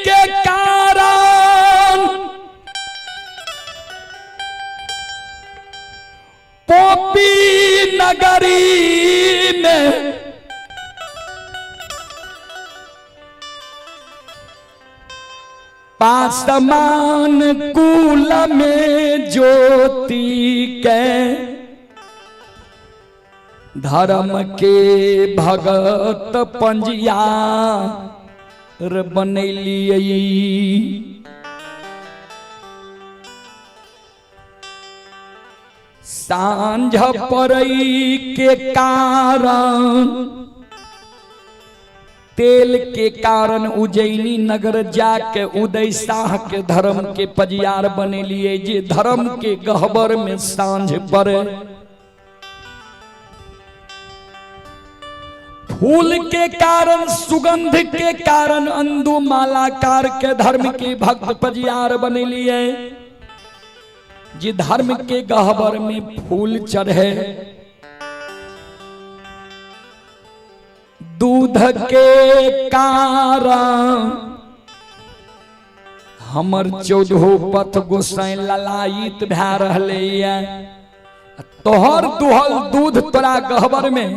के कारण पोपी नगरी में पासमान कुल में ज्योति के धर्म के भगत पंजियार बनैलियै। सांझ पड़ै के कारण तेल के कारण उज्जैनी नगर जाके उदय शाह के धर्म के पजियार बनेलिए, जे धर्म के गहबर में सांझ पड़े। फूल के कारण, सुगंध के कारण अंदू मालाकार के धर्म के भक्त पजियार बनेलिए, जे धर्म के गहबर में फूल चढ़े। दूध के कारण हमर चौदहो पथ गोसाई ललायित भए रहलैया, तोहर दुहल दूध तोरा गहबर में,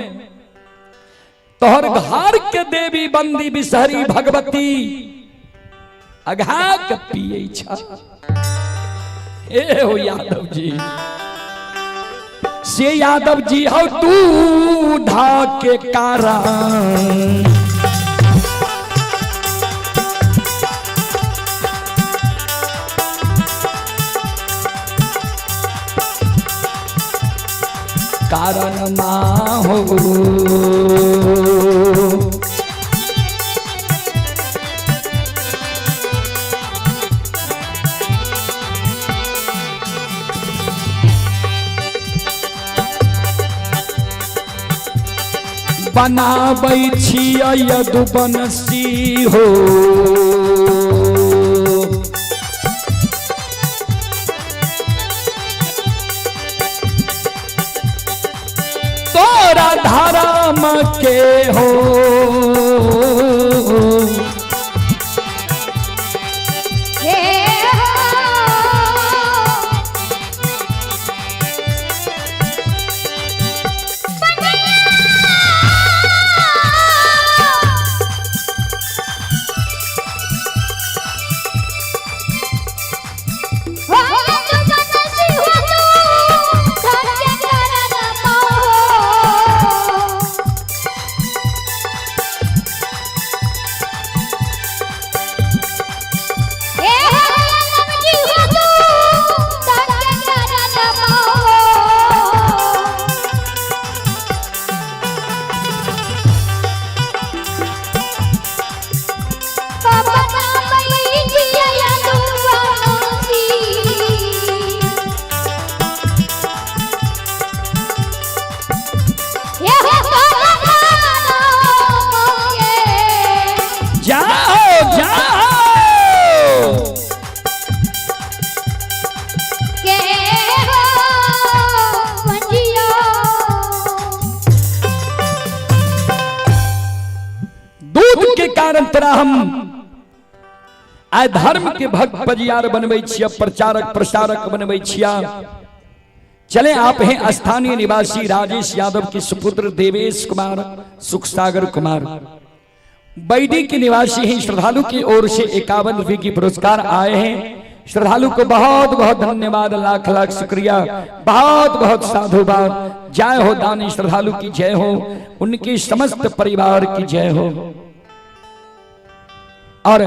तोहर घर के देवी बंदी बिसहरी भगवती अघा के पिए छ। ए हो यादव जी, से यादव जी हो दूध के कारण। कारण माँ हो बनाबै छियै यदुवंशी हो। तोरा धर्म के हो हे हो। जाओ जाओ। दूध के कारण तोरा हम आइ धर्म के भक्त पजियार बनबै छियै, प्रचारक प्रसारक बनबै छियै। चले आप हैं स्थानीय निवासी राजेश यादव के सुपुत्र देवेश कुमार सुखसागर कुमार बैडी के निवासी हैं। श्रद्धालु की ओर से 51 रुपए की पुरस्कार आए हैं। श्रद्धालु को बहुत बहुत धन्यवाद, लाख लाख शुक्रिया, बहुत बहुत साधुवाद। जय हो दानी श्रद्धालु की जय हो, उनकी समस्त परिवार की जय हो। और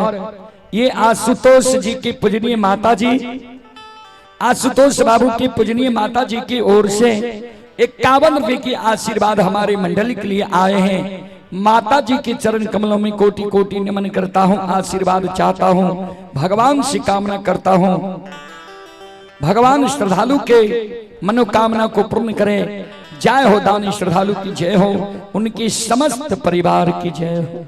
ये आशुतोष जी की पूजनीय माता जी, आशुतोष बाबू की पूजनीय माता जी की ओर से 51 रुपए की आशीर्वाद हमारे मंडल के लिए आए हैं। माता जी के चरण कमलों में कोटि कोटि नमन करता हूं, आशीर्वाद चाहता हूं, भगवान से कामना करता हूं, भगवान श्रद्धालु के मनोकामना को पूर्ण करें। जय हो दानी श्रद्धालु की जय हो, उनकी समस्त परिवार की जय हो।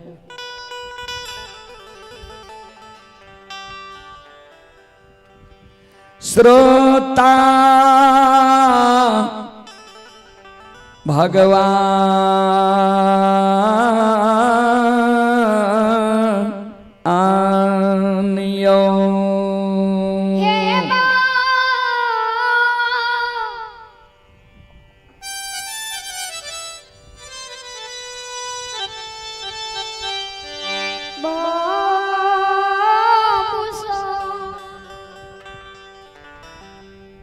श्रोता भगवान आनियो। हे माँ।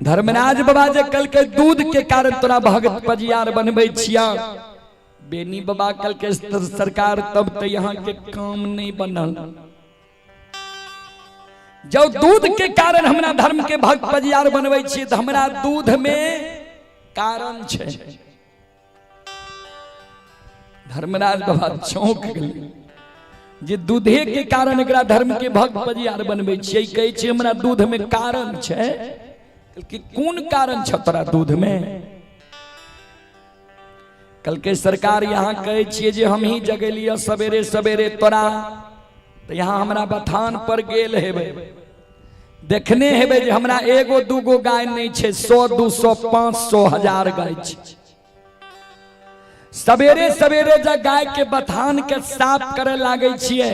धर्मराज बाबा जे कल के दूध के कारण तोरा भगत पजियार बनबै छिया। बेनी बाबा कल के सरकार तब तो यहाँ के काम नहीं बनल। जब दूध के कारण हमरा धर्म के भक्त पजियार बनबै छियै तऽ हमरा दूध में कारण छै। धर्मराज बाबा चौंक गेलै। जे दूधे के कारण एकरा धर्म के भक्त पजियार बनबै छियै। कहै छै हमरा दूध में कारण छै। कि कोन कारण छ तोरा दूध में? कलके सरकार यहाँ कहै छियै जे हम ही जगेलियै सवेरे सवेरे तोरा, तऽ यहाँ हमरा बथान पर गेल हेबै, देखने हेबै जे हमरा एगो दूगो गाय नहि छै, 100 200 500 1000 गाय छै। सवेरे सवेरे जब गाय के बथान के साफ करे लागे छियै,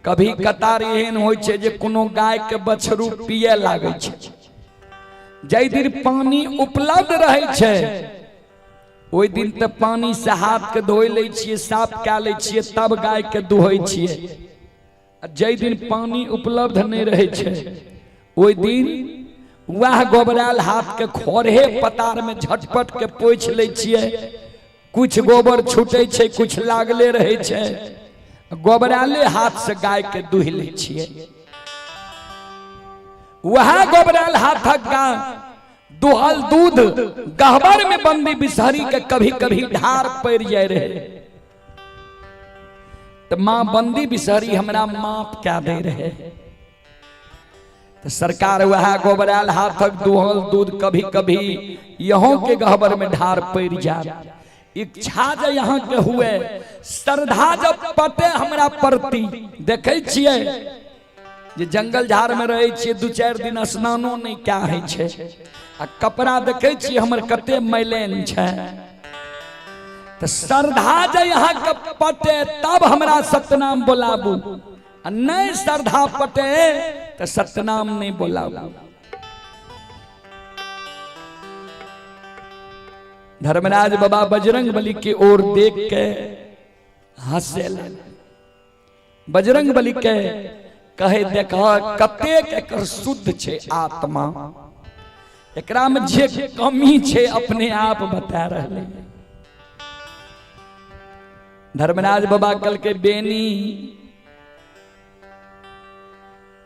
कभी कतार एहन होइ छै जे कोनो गाय के बछरू पिए लागे छै। जाहि दिन पानी उपलब्ध रहै छै ओहि दिन तऽ पानी से हाथ के धोइ लै छियै, साफ कए लै छियै, तब गाय के दुहै छियै। आ जाहि दिन पानी उपलब्ध नहि रहै छै ओहि दिन वएह गोबरायल हाथ के खोरहे पतार में झटपट के पोछि लै छियै। कुछ गोबर छूटे छै, कुछ लागले रहै छै, गोबराले हाथ से गाय के दुहि लै छियै। वएह गोबरायल हाथक गाय दुहल दूध गहबर में बंदी बिसहरी के कभी कभी ढार पड़ जाए रहे, तो माँ बंदी बिसहरी हमरा माफ क्या दे रहे। तो सरकार वह गोबरायल हाथक दुहल दूध कभी कभी यहों के गहबर में ढार पड़ जा। इच्छा जे यहाँ के हुए, श्रद्धा जब पटे हमरा प्रति, देखे छियै जे जंगल झाड़ में रहे छियै, 2-4 दिन स्नानो नहीं क्या होइ छै, आ कपड़ा देखे छियै हमर कते मैलेन छै। तो श्रद्धा जे यहाँ के पटे तब हमरा सतनाम बोलाबू, आ नहीं श्रद्धा पटे तो सतनाम नहीं बोलाबू। धर्मराज बाबा बजरंग बली की ओर देख के हंसे। बजरंग बली के कहे देख कतेक एकर शुद्ध छै आत्मा, एकरा में जे कमी छै अपने आप बता रहले। धर्मराज बाबा कल के बेनी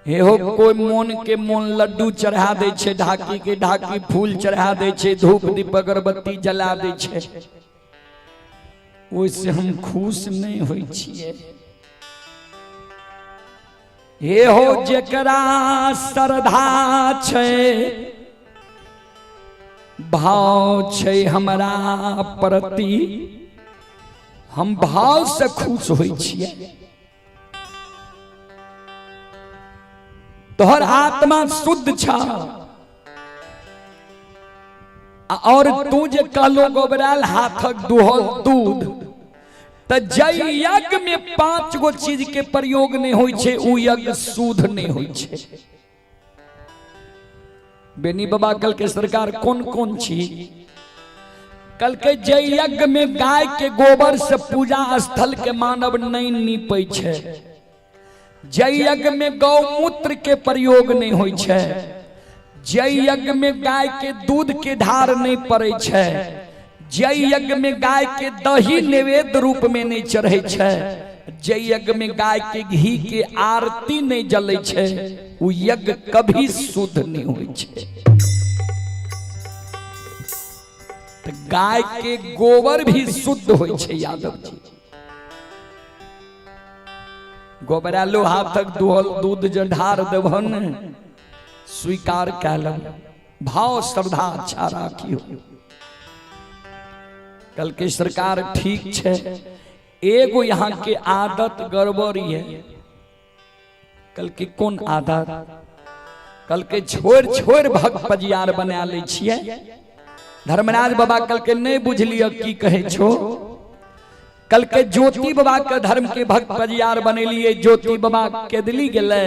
एहो कोई मोन के मोन लड्डू चढ़ा दै छै, ढाकी के ढाकी फूल चढ़ा दै छै, धूप दीप अगरबत्ती जला दै छै, ओहिसे हम खुश नहीं होइ छियै। एहो जेकरा श्रद्धा छै, भाव छै हमरा प्रति, हम भाव से खुश होइ छियै। तोहर आत्मा शुद्ध छ और तू जे कहलो गोबराल हाथक दुहल दूध, त जय यज्ञ में 5 गो चीज के प्रयोग नहीं होइ छै उ यज्ञ शुद्ध नहीं होइ छै। बेनी बाबा कल के सरकार कौन कौन छी? कल के जय यज्ञ में गाय के गोबर से पूजा स्थल के मानव नहीं नीपै छै, जय यज्ञ में गौमूत्र के प्रयोग नहीं होइ छै, जय यज्ञ में गाय के दूध के ढार नहीं पड़ै छै, जय यज्ञ में गाय के दही नैवेद्य रूप में नहीं चढ़ै छै, जय यज्ञ में गाय के घी के आरती नहीं जलै छै, उ यज्ञ कभी शुद्ध नहीं होइ छै। तो गाय के गोबर भी शुद्ध होइ छै। यादव जी गोबरालो हाथक दुहल दूध जे ढार देबहन स्वीकार कए लेब, भाव श्रद्धा अच्छा राखियो। कल के सरकार ठीक छै, एगो यहाँ के आदत गड़बड़ है। कल के कौन आदत? कल के छोड़ छोड़ भक्त पजियार बना लै छियै। धर्मराज बाबा कल के नहीं बुझलिय की कहै छो। कल के ज्योति बाबा के धर्म के भक्त पजियार बनेलिए, ज्योति बाबा केदली गेलै,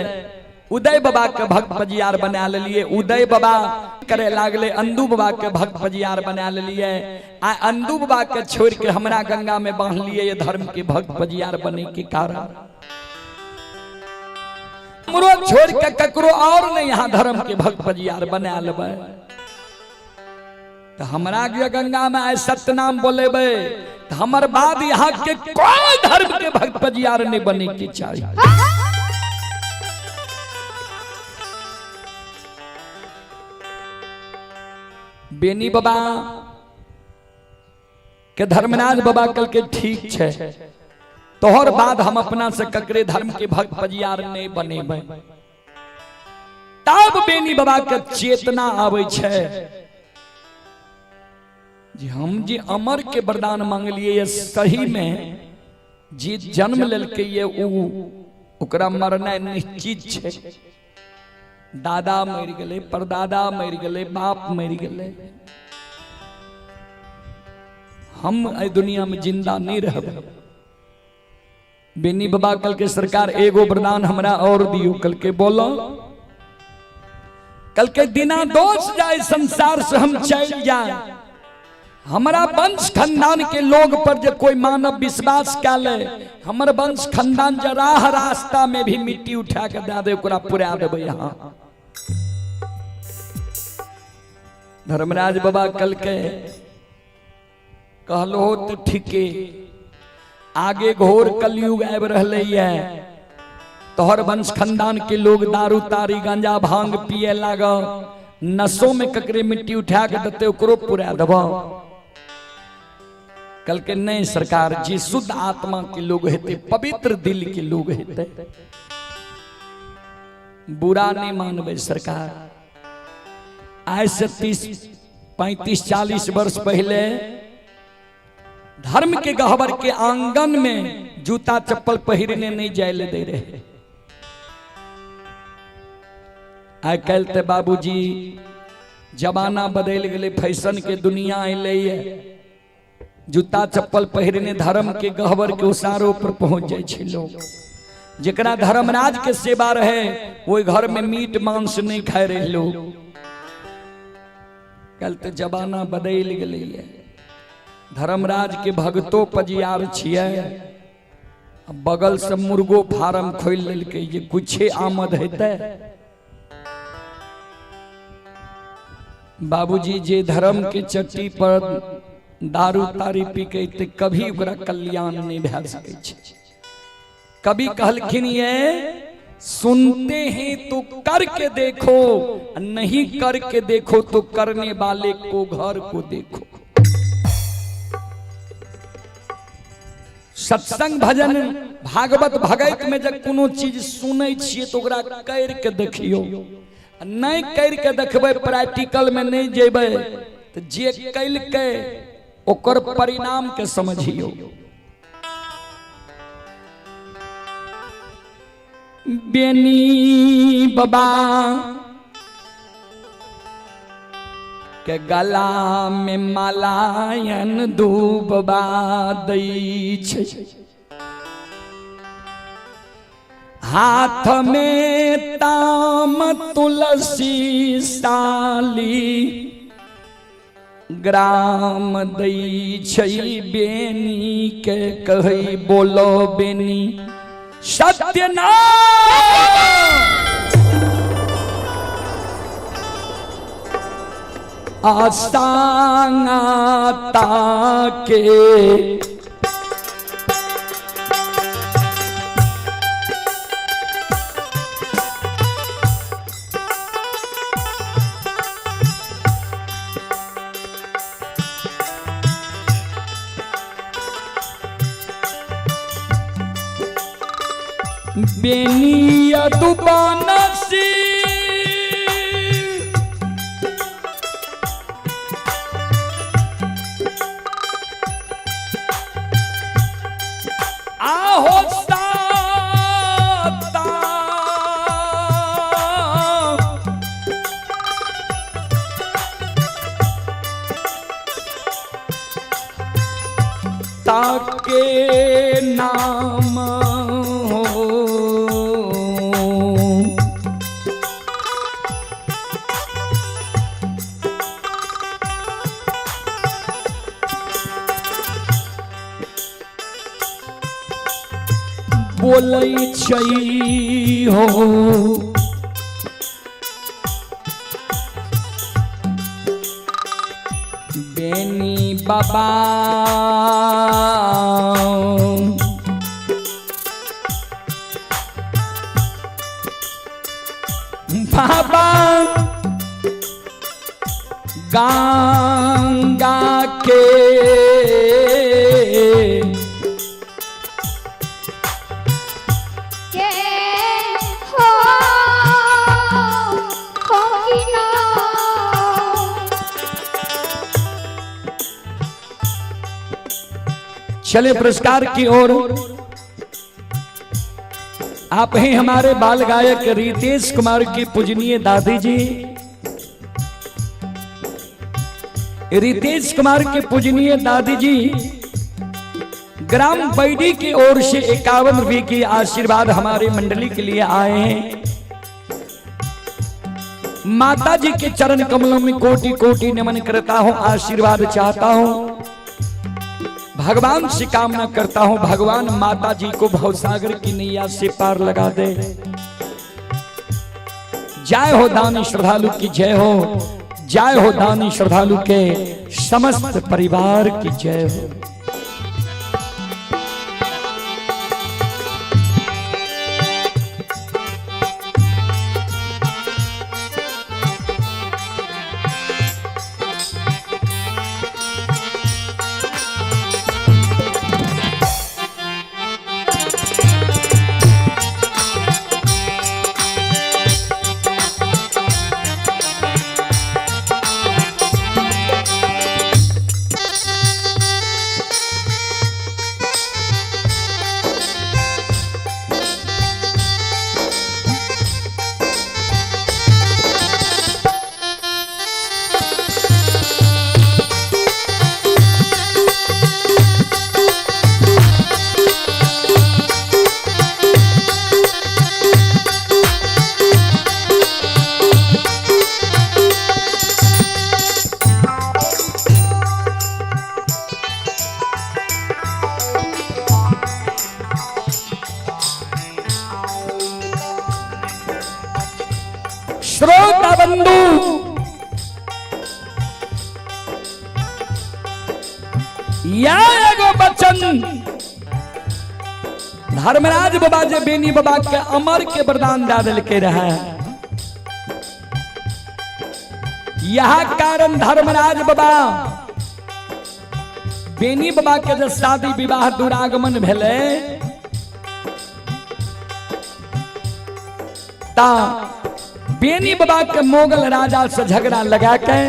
उदय बाबा के भक्त पजियार बना लेलिए, उदय बाबा करे लागले, अंदू बाबा के भक्त पजियार बना लेलिए, आ अंदू बाबा के छोड़ के हमरा गंगा में बांधलिए। ये धर्म के भक्त पजियार बने के कारण हमरो छोड़ के ककरो और नहीं यहाँ धर्म के भक्त पजियार बना लेबै। तो हमरा के गंगा में आइ सत्यनाम बोलेबै तो हमर बाद यहाँ के कोई धर्म के भक्त पजियार नहीं बने के चाहिए। बेनी बाबा के धर्मराज बाबा कल के ठीक छै, तोहर बाद हम अपना से ककरे धर्म के भक्त पजियार नहीं बनेबै। तब बेनी बाबा के चेतना आबै छै जे हम जे अमर के वरदान मांगलिए ये सही में जे जन्म लेलकै ये उ ओकरा मरनाइ निश्चित छै। दादा मरि गेलै, परदादा मरि गेलै, बाप मरि गेलै, हम एहि दुनिया में जिंदा नहीं रहबै। बेनी बाबा कल के सरकार एगो वरदान हमरा और दियो। कल के बोलो। कल के दिना दोष जाए संसार से हम चल जाए, हमारा वंश खानदान के लोग पर जे कोई मानव विश्वास कर ले, हमर वंश खानदान जे राह रास्ता में भी मिट्टी उठा के दे दे ओकरा पुरा देबै। यहाँ धर्मराज बाबा कल के कहलो तो ठीके, आगे घोर कलयुग आबि रहलै ये, तोहर वंश खानदान के लोग दारू तारी गांजा भांग पिए लाग, नशो में ककरे मिट्टी उठा के देते ओकरो पुरा देब। कल के नहीं सरकार जी, शुद्ध आत्मा के लोग हेते, पवित्र दिल के लोग हेते, बुरा नहीं मानबे सरकार। आज से 30 35 40 वर्ष पहले धर्म के गहबर के आंगन में जूता चप्पल पहिरने नहीं जाए ले दे रहे। आइ काल्हि तऽ बाबूजी जमाना बदलि गेलै, फैशन के दुनिया अयलै ये, जूता चप्पल पहिरने धर्म के गहबर के उसारो पर पहुंच जाइ छै लोग। जेकरा धर्मराज के सेवा रहे ओहि घर में मीट मांस नहीं खाए रहे लोग। कल तऽ जमाना बदलि गेलै ये, धर्मराज के भगतो पजियार छियै, बगल से मुर्गो फार्म खोलि लेलकै जे कुछे आमद हेतै। बाबूजी जे धर्म के चट्टी पर दारू तारी पी के ते कभी ओकरा कल्याण नहीं भए सकै छै। कभी कहलखिन ये सुनते हैं तो करके देखो, नहीं करके देखो तो करने वाले को घर को देखो। सत्संग भजन भागवत भगैत में जब कोनो चीज सुनै छियै तो ओकरा कर के देखियो, नहीं कर के देखबै प्रैक्टिकल में नहीं जेबै तो जे कैलकै ओकर परिणाम के समझियो। बेनी बाबा के गला में मालायन डूबबा दै छै, हाथ में ताम तुलसी साली ग्राम दै छै, बेनी के कहै बोलो बेनी सत्यनारायण। आसांगाता के बेनिया दुबानसी आहो साता ताके नाम हो बोलै छै हो बेनी बाबा बाबा गंगा के चले पुरस्कार की ओर। आप ही हमारे बाल गायक रितेश कुमार की पूजनीय दादी जी, रितेश कुमार के पूजनीय दादी जी ग्राम बैडी की ओर से 51 रुपये की आशीर्वाद हमारे मंडली के लिए आए हैं। माता जी के चरण कमलों में कोटि कोटि नमन करता हूं, आशीर्वाद चाहता हूं, भगवान से कामना करता हूं, भगवान माता जी को भवसागर की नैया से पार लगा दे। जय हो दानी श्रद्धालु की जय हो, जय हो दानी श्रद्धालु के समस्त परिवार की जय हो। श्रोता बंधु, या एगो बचन धर्मराज बाबा जे बेनी बाबा के अमर के वरदान दे दिल रहे, यह कारण धर्मराज बाबा बेनी बाबा के जे शादी विवाह दुरागमन भेलै ता बेनी बाबा के मोगल राजा से झगड़ा लगा के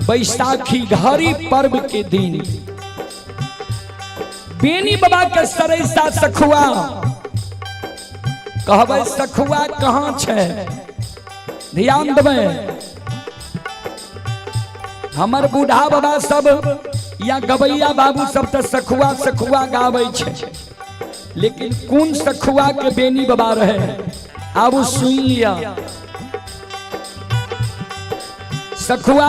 बैसाखी घड़ी पर्व के दिन बेनी बाबा के सरैसा सखुआ कहबै, सखुआ कहाँ छै? ध्यान देबै, हमर बूढ़ा बाबा सब या गवैया बाबू सब तऽ सखुआ सखुआ गाबै छै, लेकिन कोन सखुआ के बेनी बाबा रहे, आब सुन लिया। सखुआ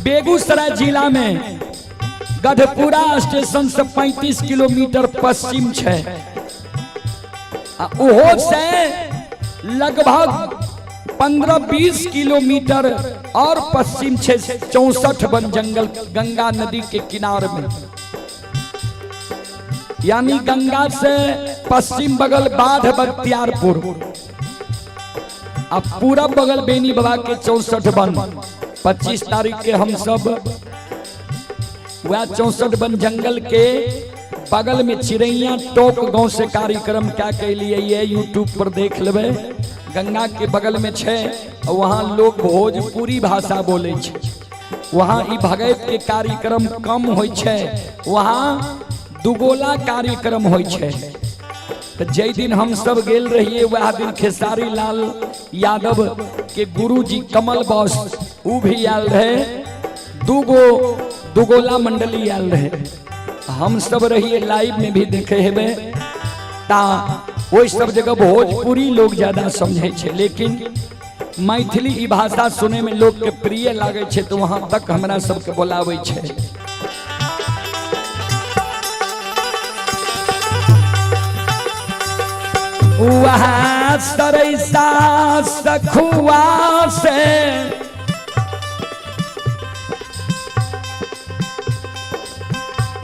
बेगूसराय जिला में गढ़पुरा स्टेशन से 35 किलोमीटर पश्चिम छै आ ओहो से लगभग 15-20 किलोमीटर और पश्चिम छै, 64 वन जंगल, गंगा नदी के किनार में, यानी गंगा से पश्चिम बगल बाढ़ बख्तियारपुर आ पूरब बगल बेनी बाबा के 64 वन। 25 तारीख के हम सब वह 64 वन जंगल के बगल में चिड़ैया टोक गांव से कार्यक्रम क्या के लिए ये यूट्यूब पर देख लेबै। गंगा के बगल में छै और वहाँ लोग भोजपुरी भाषा बोले छै। वहाँ ई भगैत के कार्यक्रम कम होइ छै, वहाँ दुगोला कार्यक्रम होइ छै। तऽ जाहि दिन हम सब गेल रहिए, वएह दिन खेसारी लाल यादव के गुरुजी कमल बॉस ऊ भी आयल रहे। दूगो दुगोला मंडली आयल रहे, हम सब रहिए, लाइव में भी देखे हेबे। ता ओहि सब जगह भोजपुरी लोग ज्यादा समझे छै, लेकिन मैथिली ई भाषा सुने में लोग के प्रिय लागे छै, तो वहां तक हमरा सबके बोलाबै छै। वहाँ सरैसा सखुआ से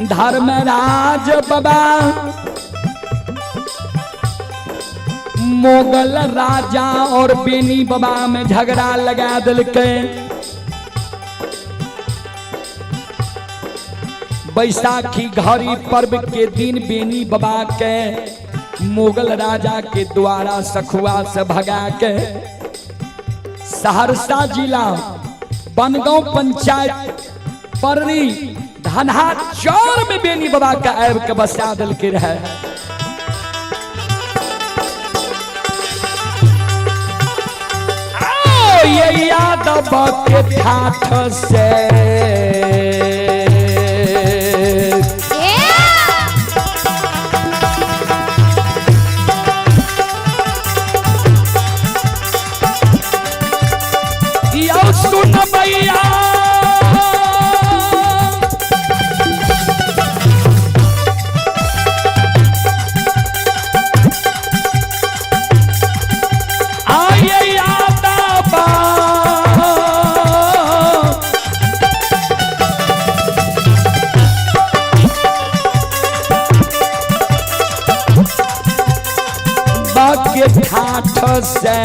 धर्मराज बाबा मुगल राजा और बेनी बाबा में झगड़ा लगा दिलकै। बैसाखी घड़ी पर्व के दिन बेनी बाबा के मुगल राजा के द्वारा सखुआ से भगा के सहरसा जिला बनगांव पंचायत पररी धनहा चौर में बेनी बाबा के आबि के बसा देलकै रहे। आओ, ये यादव के ठाठ से यौ सुन भैया, आये यादव बाके ठाठ से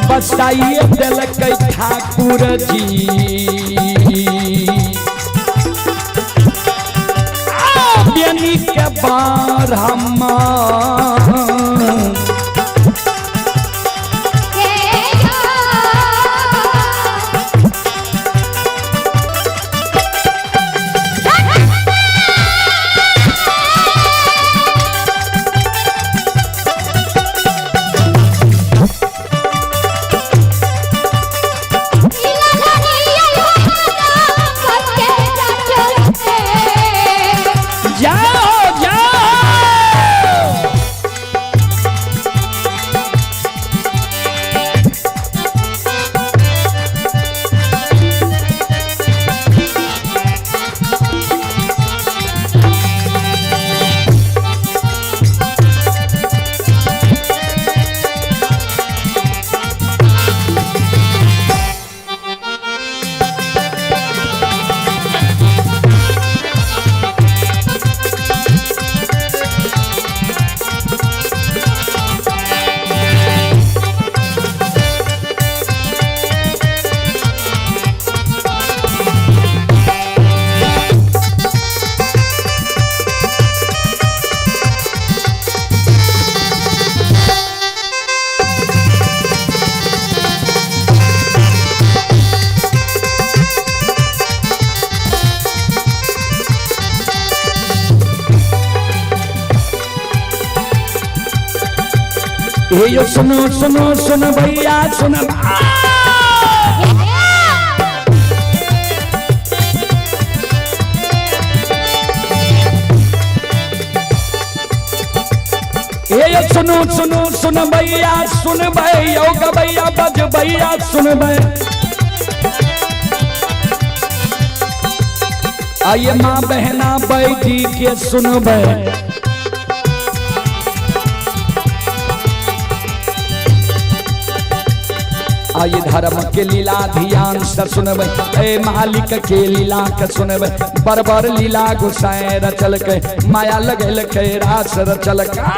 बसाइए देलकै ठाकुर जी। आ, बेनी के बार हम जाओ जाओ। हे यो सुनो सुनो सुन भैया सुन। हे यो सुनो सुनो सुन भैया सुन भैया गबैया बज भैया सुन भै। आइए माँ बहना बैठी के सुनबै। आइए धर्म के लीला ध्यान से सुनबै, ए मालिक के लीला के सुनबै। बरबर लीला गुसाए रचल के, माया लगल के रास रचल के।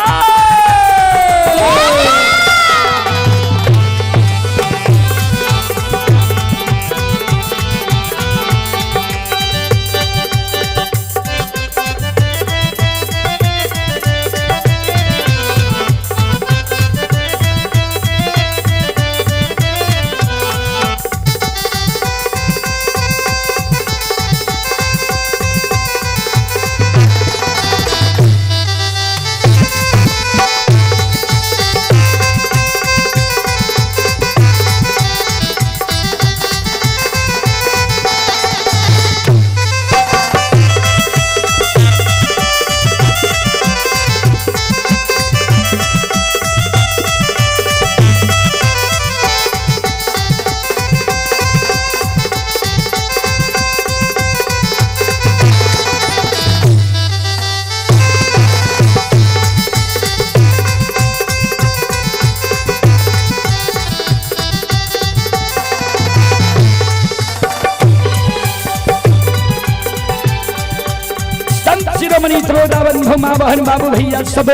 संत शिरोमणि त्रोदा बंधु माँ बहन बाबू भैया सब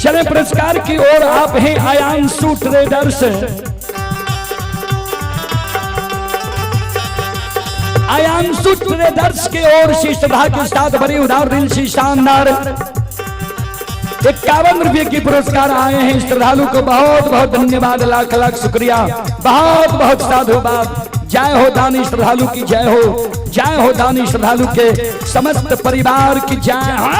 चले पुरस्कार की ओर। आप हैं आयांशु ट्रेडर्स। आयांशु ट्रेडर्स के ओर से श्रद्धा के साथ बड़ी उदार दिल से शानदार 51 रुपए की पुरस्कार आए हैं। श्रद्धालु को बहुत बहुत धन्यवाद, लाख लाख शुक्रिया, बहुत बहुत साधुवाद। जय हो दानी श्रद्धालु की जय हो, जय हो दानी श्रद्धालु के समस्त परिवार की जय हो।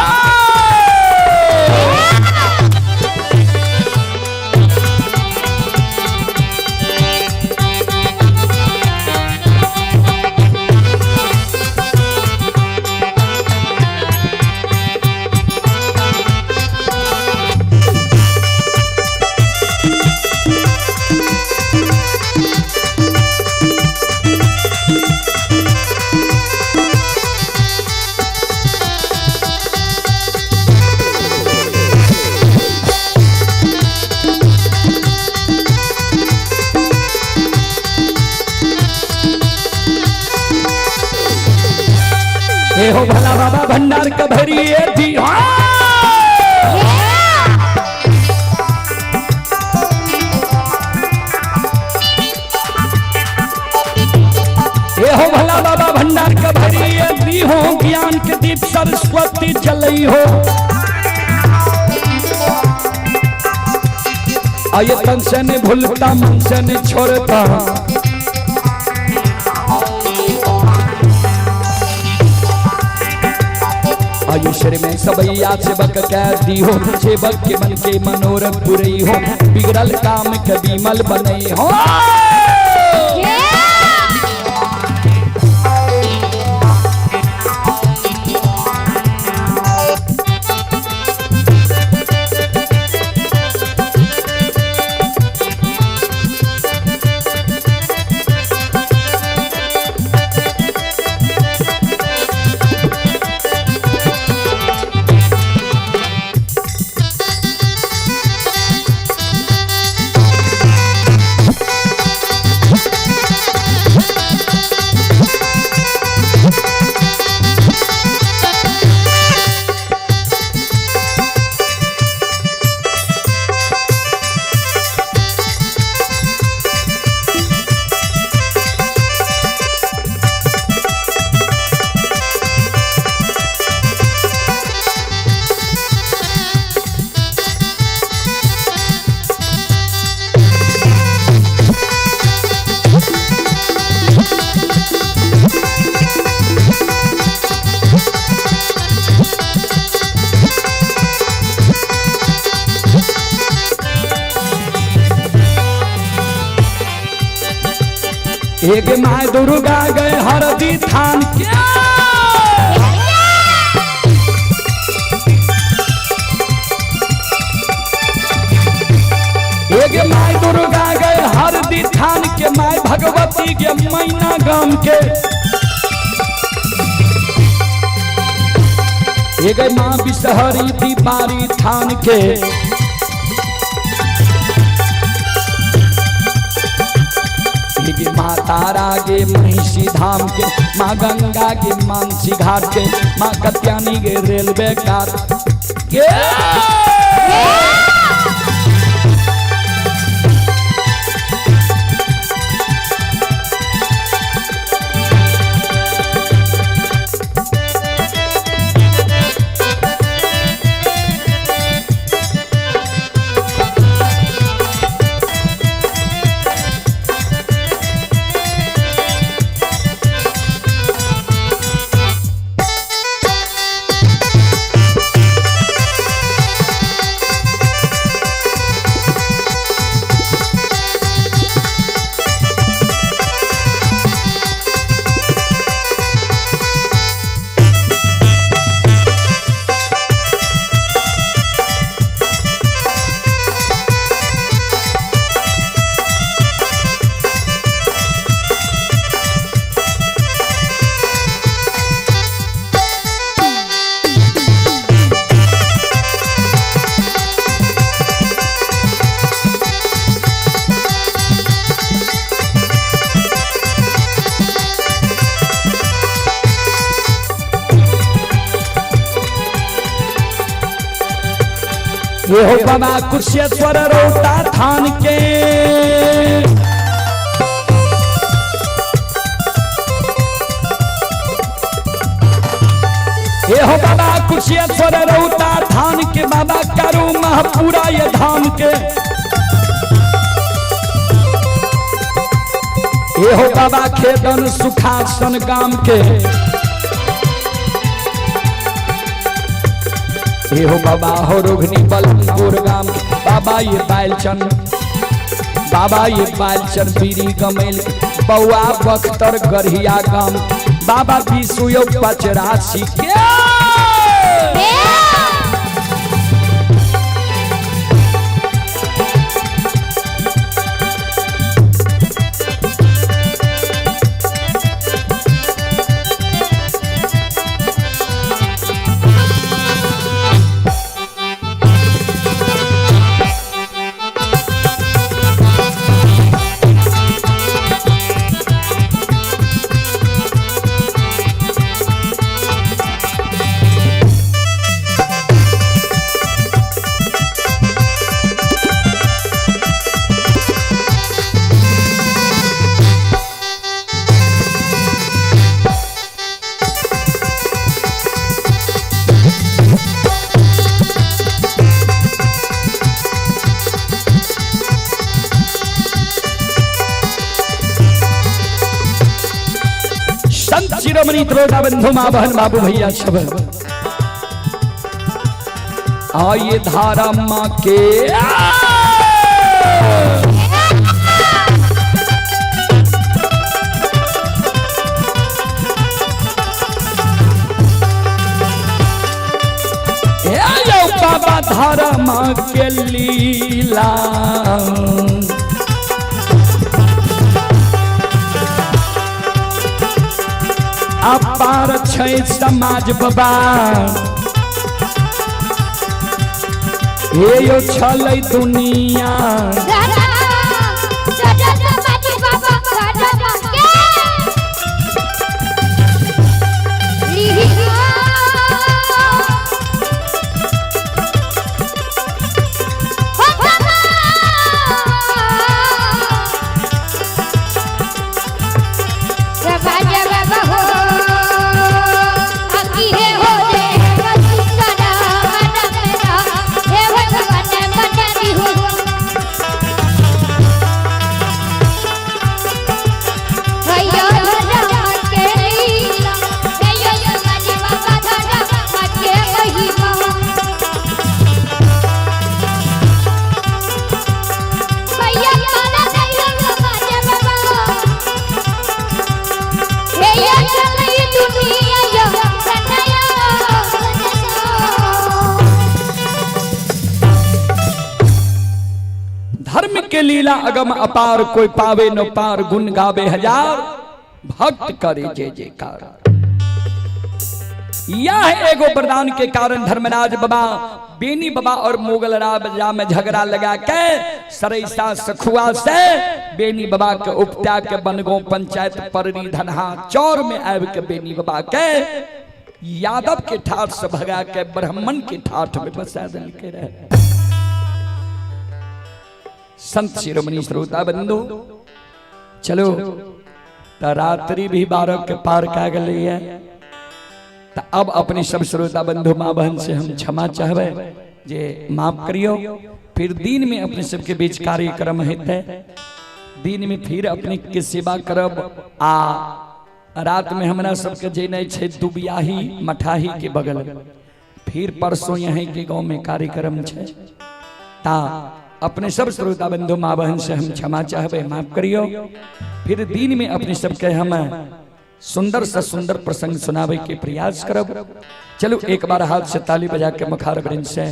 हे हो भला बाबा भंडार कभरी दी। हे हो भला बाबा भंडार कभरी दी हो, ज्ञान के दीप सरस्वती जलई हो। आये तन से ने भूलता, मन से ने छोड़ता। आयुष्य में सबैया सेवक कह दी हो, सेवक के मन के मनोरथ पुरई हो, बिगड़ल काम के बीमल बनई हो। एक माँ दुर्गा गए हरदी थान के, एक माय दुर्गा गए हरदी थान के, माय भगवती के मैना गाम के, एक माँ बिसहरी दीपारी थान के, एक माँ तारा गे महिषी धाम के, माँ गंगा के मानसी घाट के, माँ कत्यानी के रेलवे कार के। ये हो बाबा कुशेश्वर रौता थान के, हो बाबा कुशियेश्वर रौता धान के बाबा करू महपूरा ये धाम के। ए हो बाबा खेदन सुखासन गाम के। ए हो बाबा हो रोघनी बलमपुर गाम के। बाबा ये बालचन, बाबा ये बालचन बीरी गमेल बउआ बख्तर गढ़िया गाम बाबा विसुयो पचरासी के। संत शिरोमणि त्रोटा बंधु माँ बहन बाबू भैया सब आइए धारा माँ के। ए यो बाबा धारा माँ के लीला अपार छै समाज बाबा। हे यो छलै दुनिया धर्म के लीला अगम अपार, कोई पावे न पार, गुण गावे हजार, भक्त करे जय जयकार। यह एगो वरदान के कारण धर्मराज बाबा बेनी बाबा और मुगल राजा में झगड़ा लगा के सरैसा सखुआ से बेनी बाबा के उपटा के बनगांव पंचायत पररी धनहा चौर में आबि के बेनी बाबा के यादव के ठाठ से भगा के ब्राह्मण के ठाठ में बसा देलके रहे। संत शिरोमणि श्रोता बंधु, चलो त रात्रि भी 12 के पार का गई है। त अब अपने सब श्रोता बंधु माँ बहन से हम क्षमा चाहबे जे माफ करियो। फिर दिन में अपने सबके बीच कार्यक्रम हेतै, दिन में फिर अपने के सेवा करब आ रात में हमरा सबके जेनाइ छै दुबियाही मठाही के बगल। फिर परसों यहीं के गांव में कार्यक्रम छै। ता अपने सब श्रोता बंधु माँ बहन से हम क्षमा चाहबे, माफ करियो। फिर दिन में अपने सबके हम सुंदर से सुंदर प्रसंग सुनावे के प्रयास करब। चलो एक बार हाथ से ताली बजा के मुखार वृंद से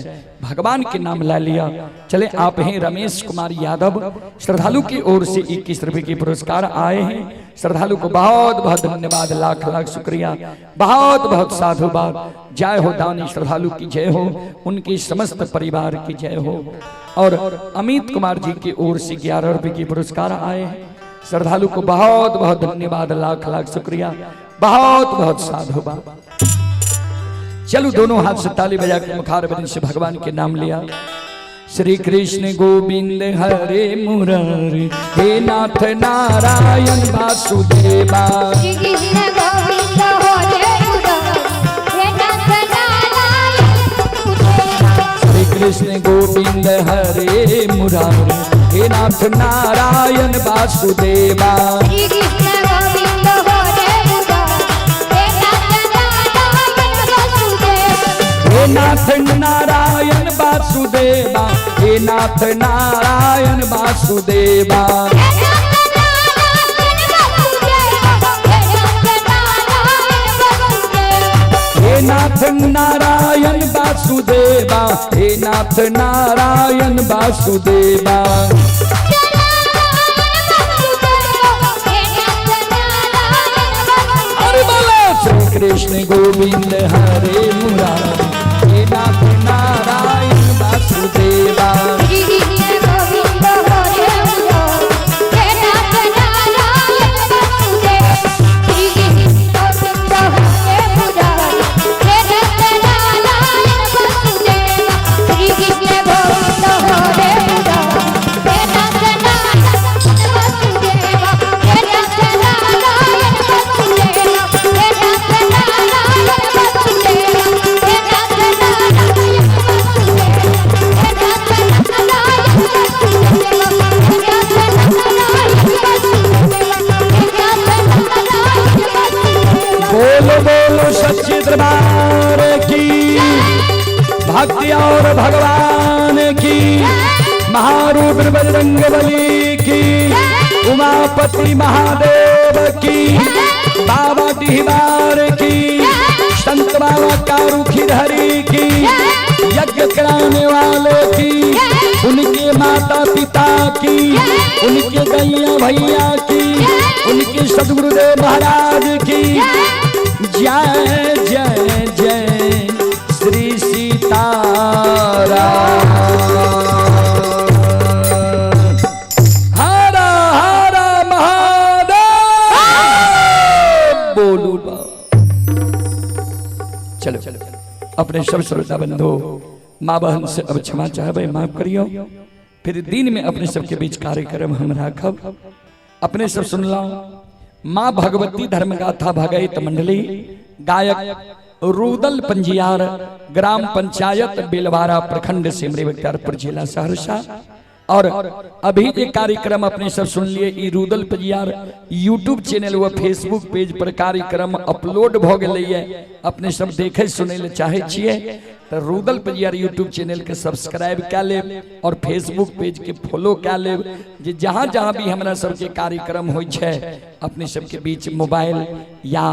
भगवान के नाम ला लिया। चले आप हैं रमेश कुमार यादव, श्रद्धालु की ओर से 21 रुपए के पुरस्कार आए हैं। श्रद्धालु को बहुत बहुत धन्यवाद, लाख लाख शुक्रिया, बहुत बहुत साधुवाद। जय हो दानी श्रद्धालु की जय हो, उनके समस्त परिवार की जय हो। और अमित कुमार जी की ओर से 11 रुपए के पुरस्कार आए हैं। श्रद्धालु को बहुत बहुत धन्यवाद, लाख लाख शुक्रिया, बहुत बहुत साधुवाद। चलो दोनों हाथ से ताली बजा के मुखार वृंद से भगवान के नाम लिया। श्री कृष्ण गोविंद हरे मुरारी, हे नाथ नारायण वासुदेवा। श्री कृष्ण गोविंद हरे मुरारी, हे नाथ कृष्ण गोविंद हरे मुरारे, हे नाथ नारायण वासुदेवा। श्री कृष्ण गोविंद हरे मुरारे, हे नाथ नारायण वासुदेवा। हे नाथ नारायण वासुदेवा, हे नाथ नारायण वासुदेवा। हे नाथ नारायण वासुदेवा, हे नाथ नारायण वासुदेवा। हे नाथ नारायण वासुदेवा। अरे बोलो श्री कृष्ण गोविंद हरे मुरारी, हे नाथ नारायण वासुदेवा। श्री कृष्ण गोविंद हरे मुरारे, हे नाथ नारायण वासुदेवा। श्री कृष्ण गोविंद हरे मुरारे, हे नाथ नारायण वासुदेवा। श्री कृष्ण गोविंद हरे मुरारे, हे नाथ नारायण वासुदेवा। हे नाथ नारायण वासुदेवा, हे नाथ नारायण वासुदेवा। हे नाथ नारायण वासुदेवा, हे नाथ नारायण वासुदेवा। हे नाथ नारायण वासुदेवा, हे नाथ नारायण वासुदेवा। बोलो बोलो सच्चे दरबार की, भक्ति और भगवान की, महारुद्र बजरंग बली की, उमापति महादेव की, बाबा डिहबार की, संत बाबा कारूखिरहरी की, यज्ञ कराने वाले की, उनके माता पिता की, उनके गैया भैया की, उनके सदगुरुदेव महाराज की जय जय जय श्री सीताराम। हर हर महादेव। बोलो बा। चलो चलो अपने सब श्रोता बंधु माँ बहन से अब क्षमा चाहबे, माफ करियो। फिर दिन में अपने सबके बीच कार्यक्रम हम राखब। अपने सब सुनला माँ भगवती धर्मगाथा भगैत मंडली, गायक रूदल पंजियार, ग्राम पंचायत बेलवारा, प्रखंड सिमरी बख्तियारपुर, जिला सहरसा। और अभी जे कार्यक्रम अपने सब सुन लिए ई रूदल पंजियार यूट्यूब चैनल व फेसबुक पेज पर कार्यक्रम अपलोड भ गेलैए। अपने सब देखे सुनै ले चाहे छियै तो रूदल पंजियार यूट्यूब चैनल के सब्सक्राइब कए लेब और फेसबुक पेज के फॉलो कए लेब, जे जहाँ जहाँ भी हमरा सबके कार्यक्रम होइ छै अपने सबके बीच मोबाइल या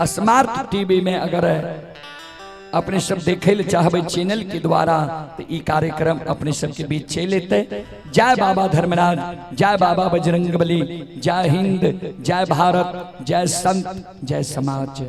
स्मार्ट टीवी में अगर अपने सब देखे ले चाहबे चैनल के द्वारा तो ई कार्यक्रम अपने सबके बीच चलि एतै। जय बाबा धर्मराज, जय बाबा बजरंग बली, जय हिंद, जय भारत, जय संत, जय समाज।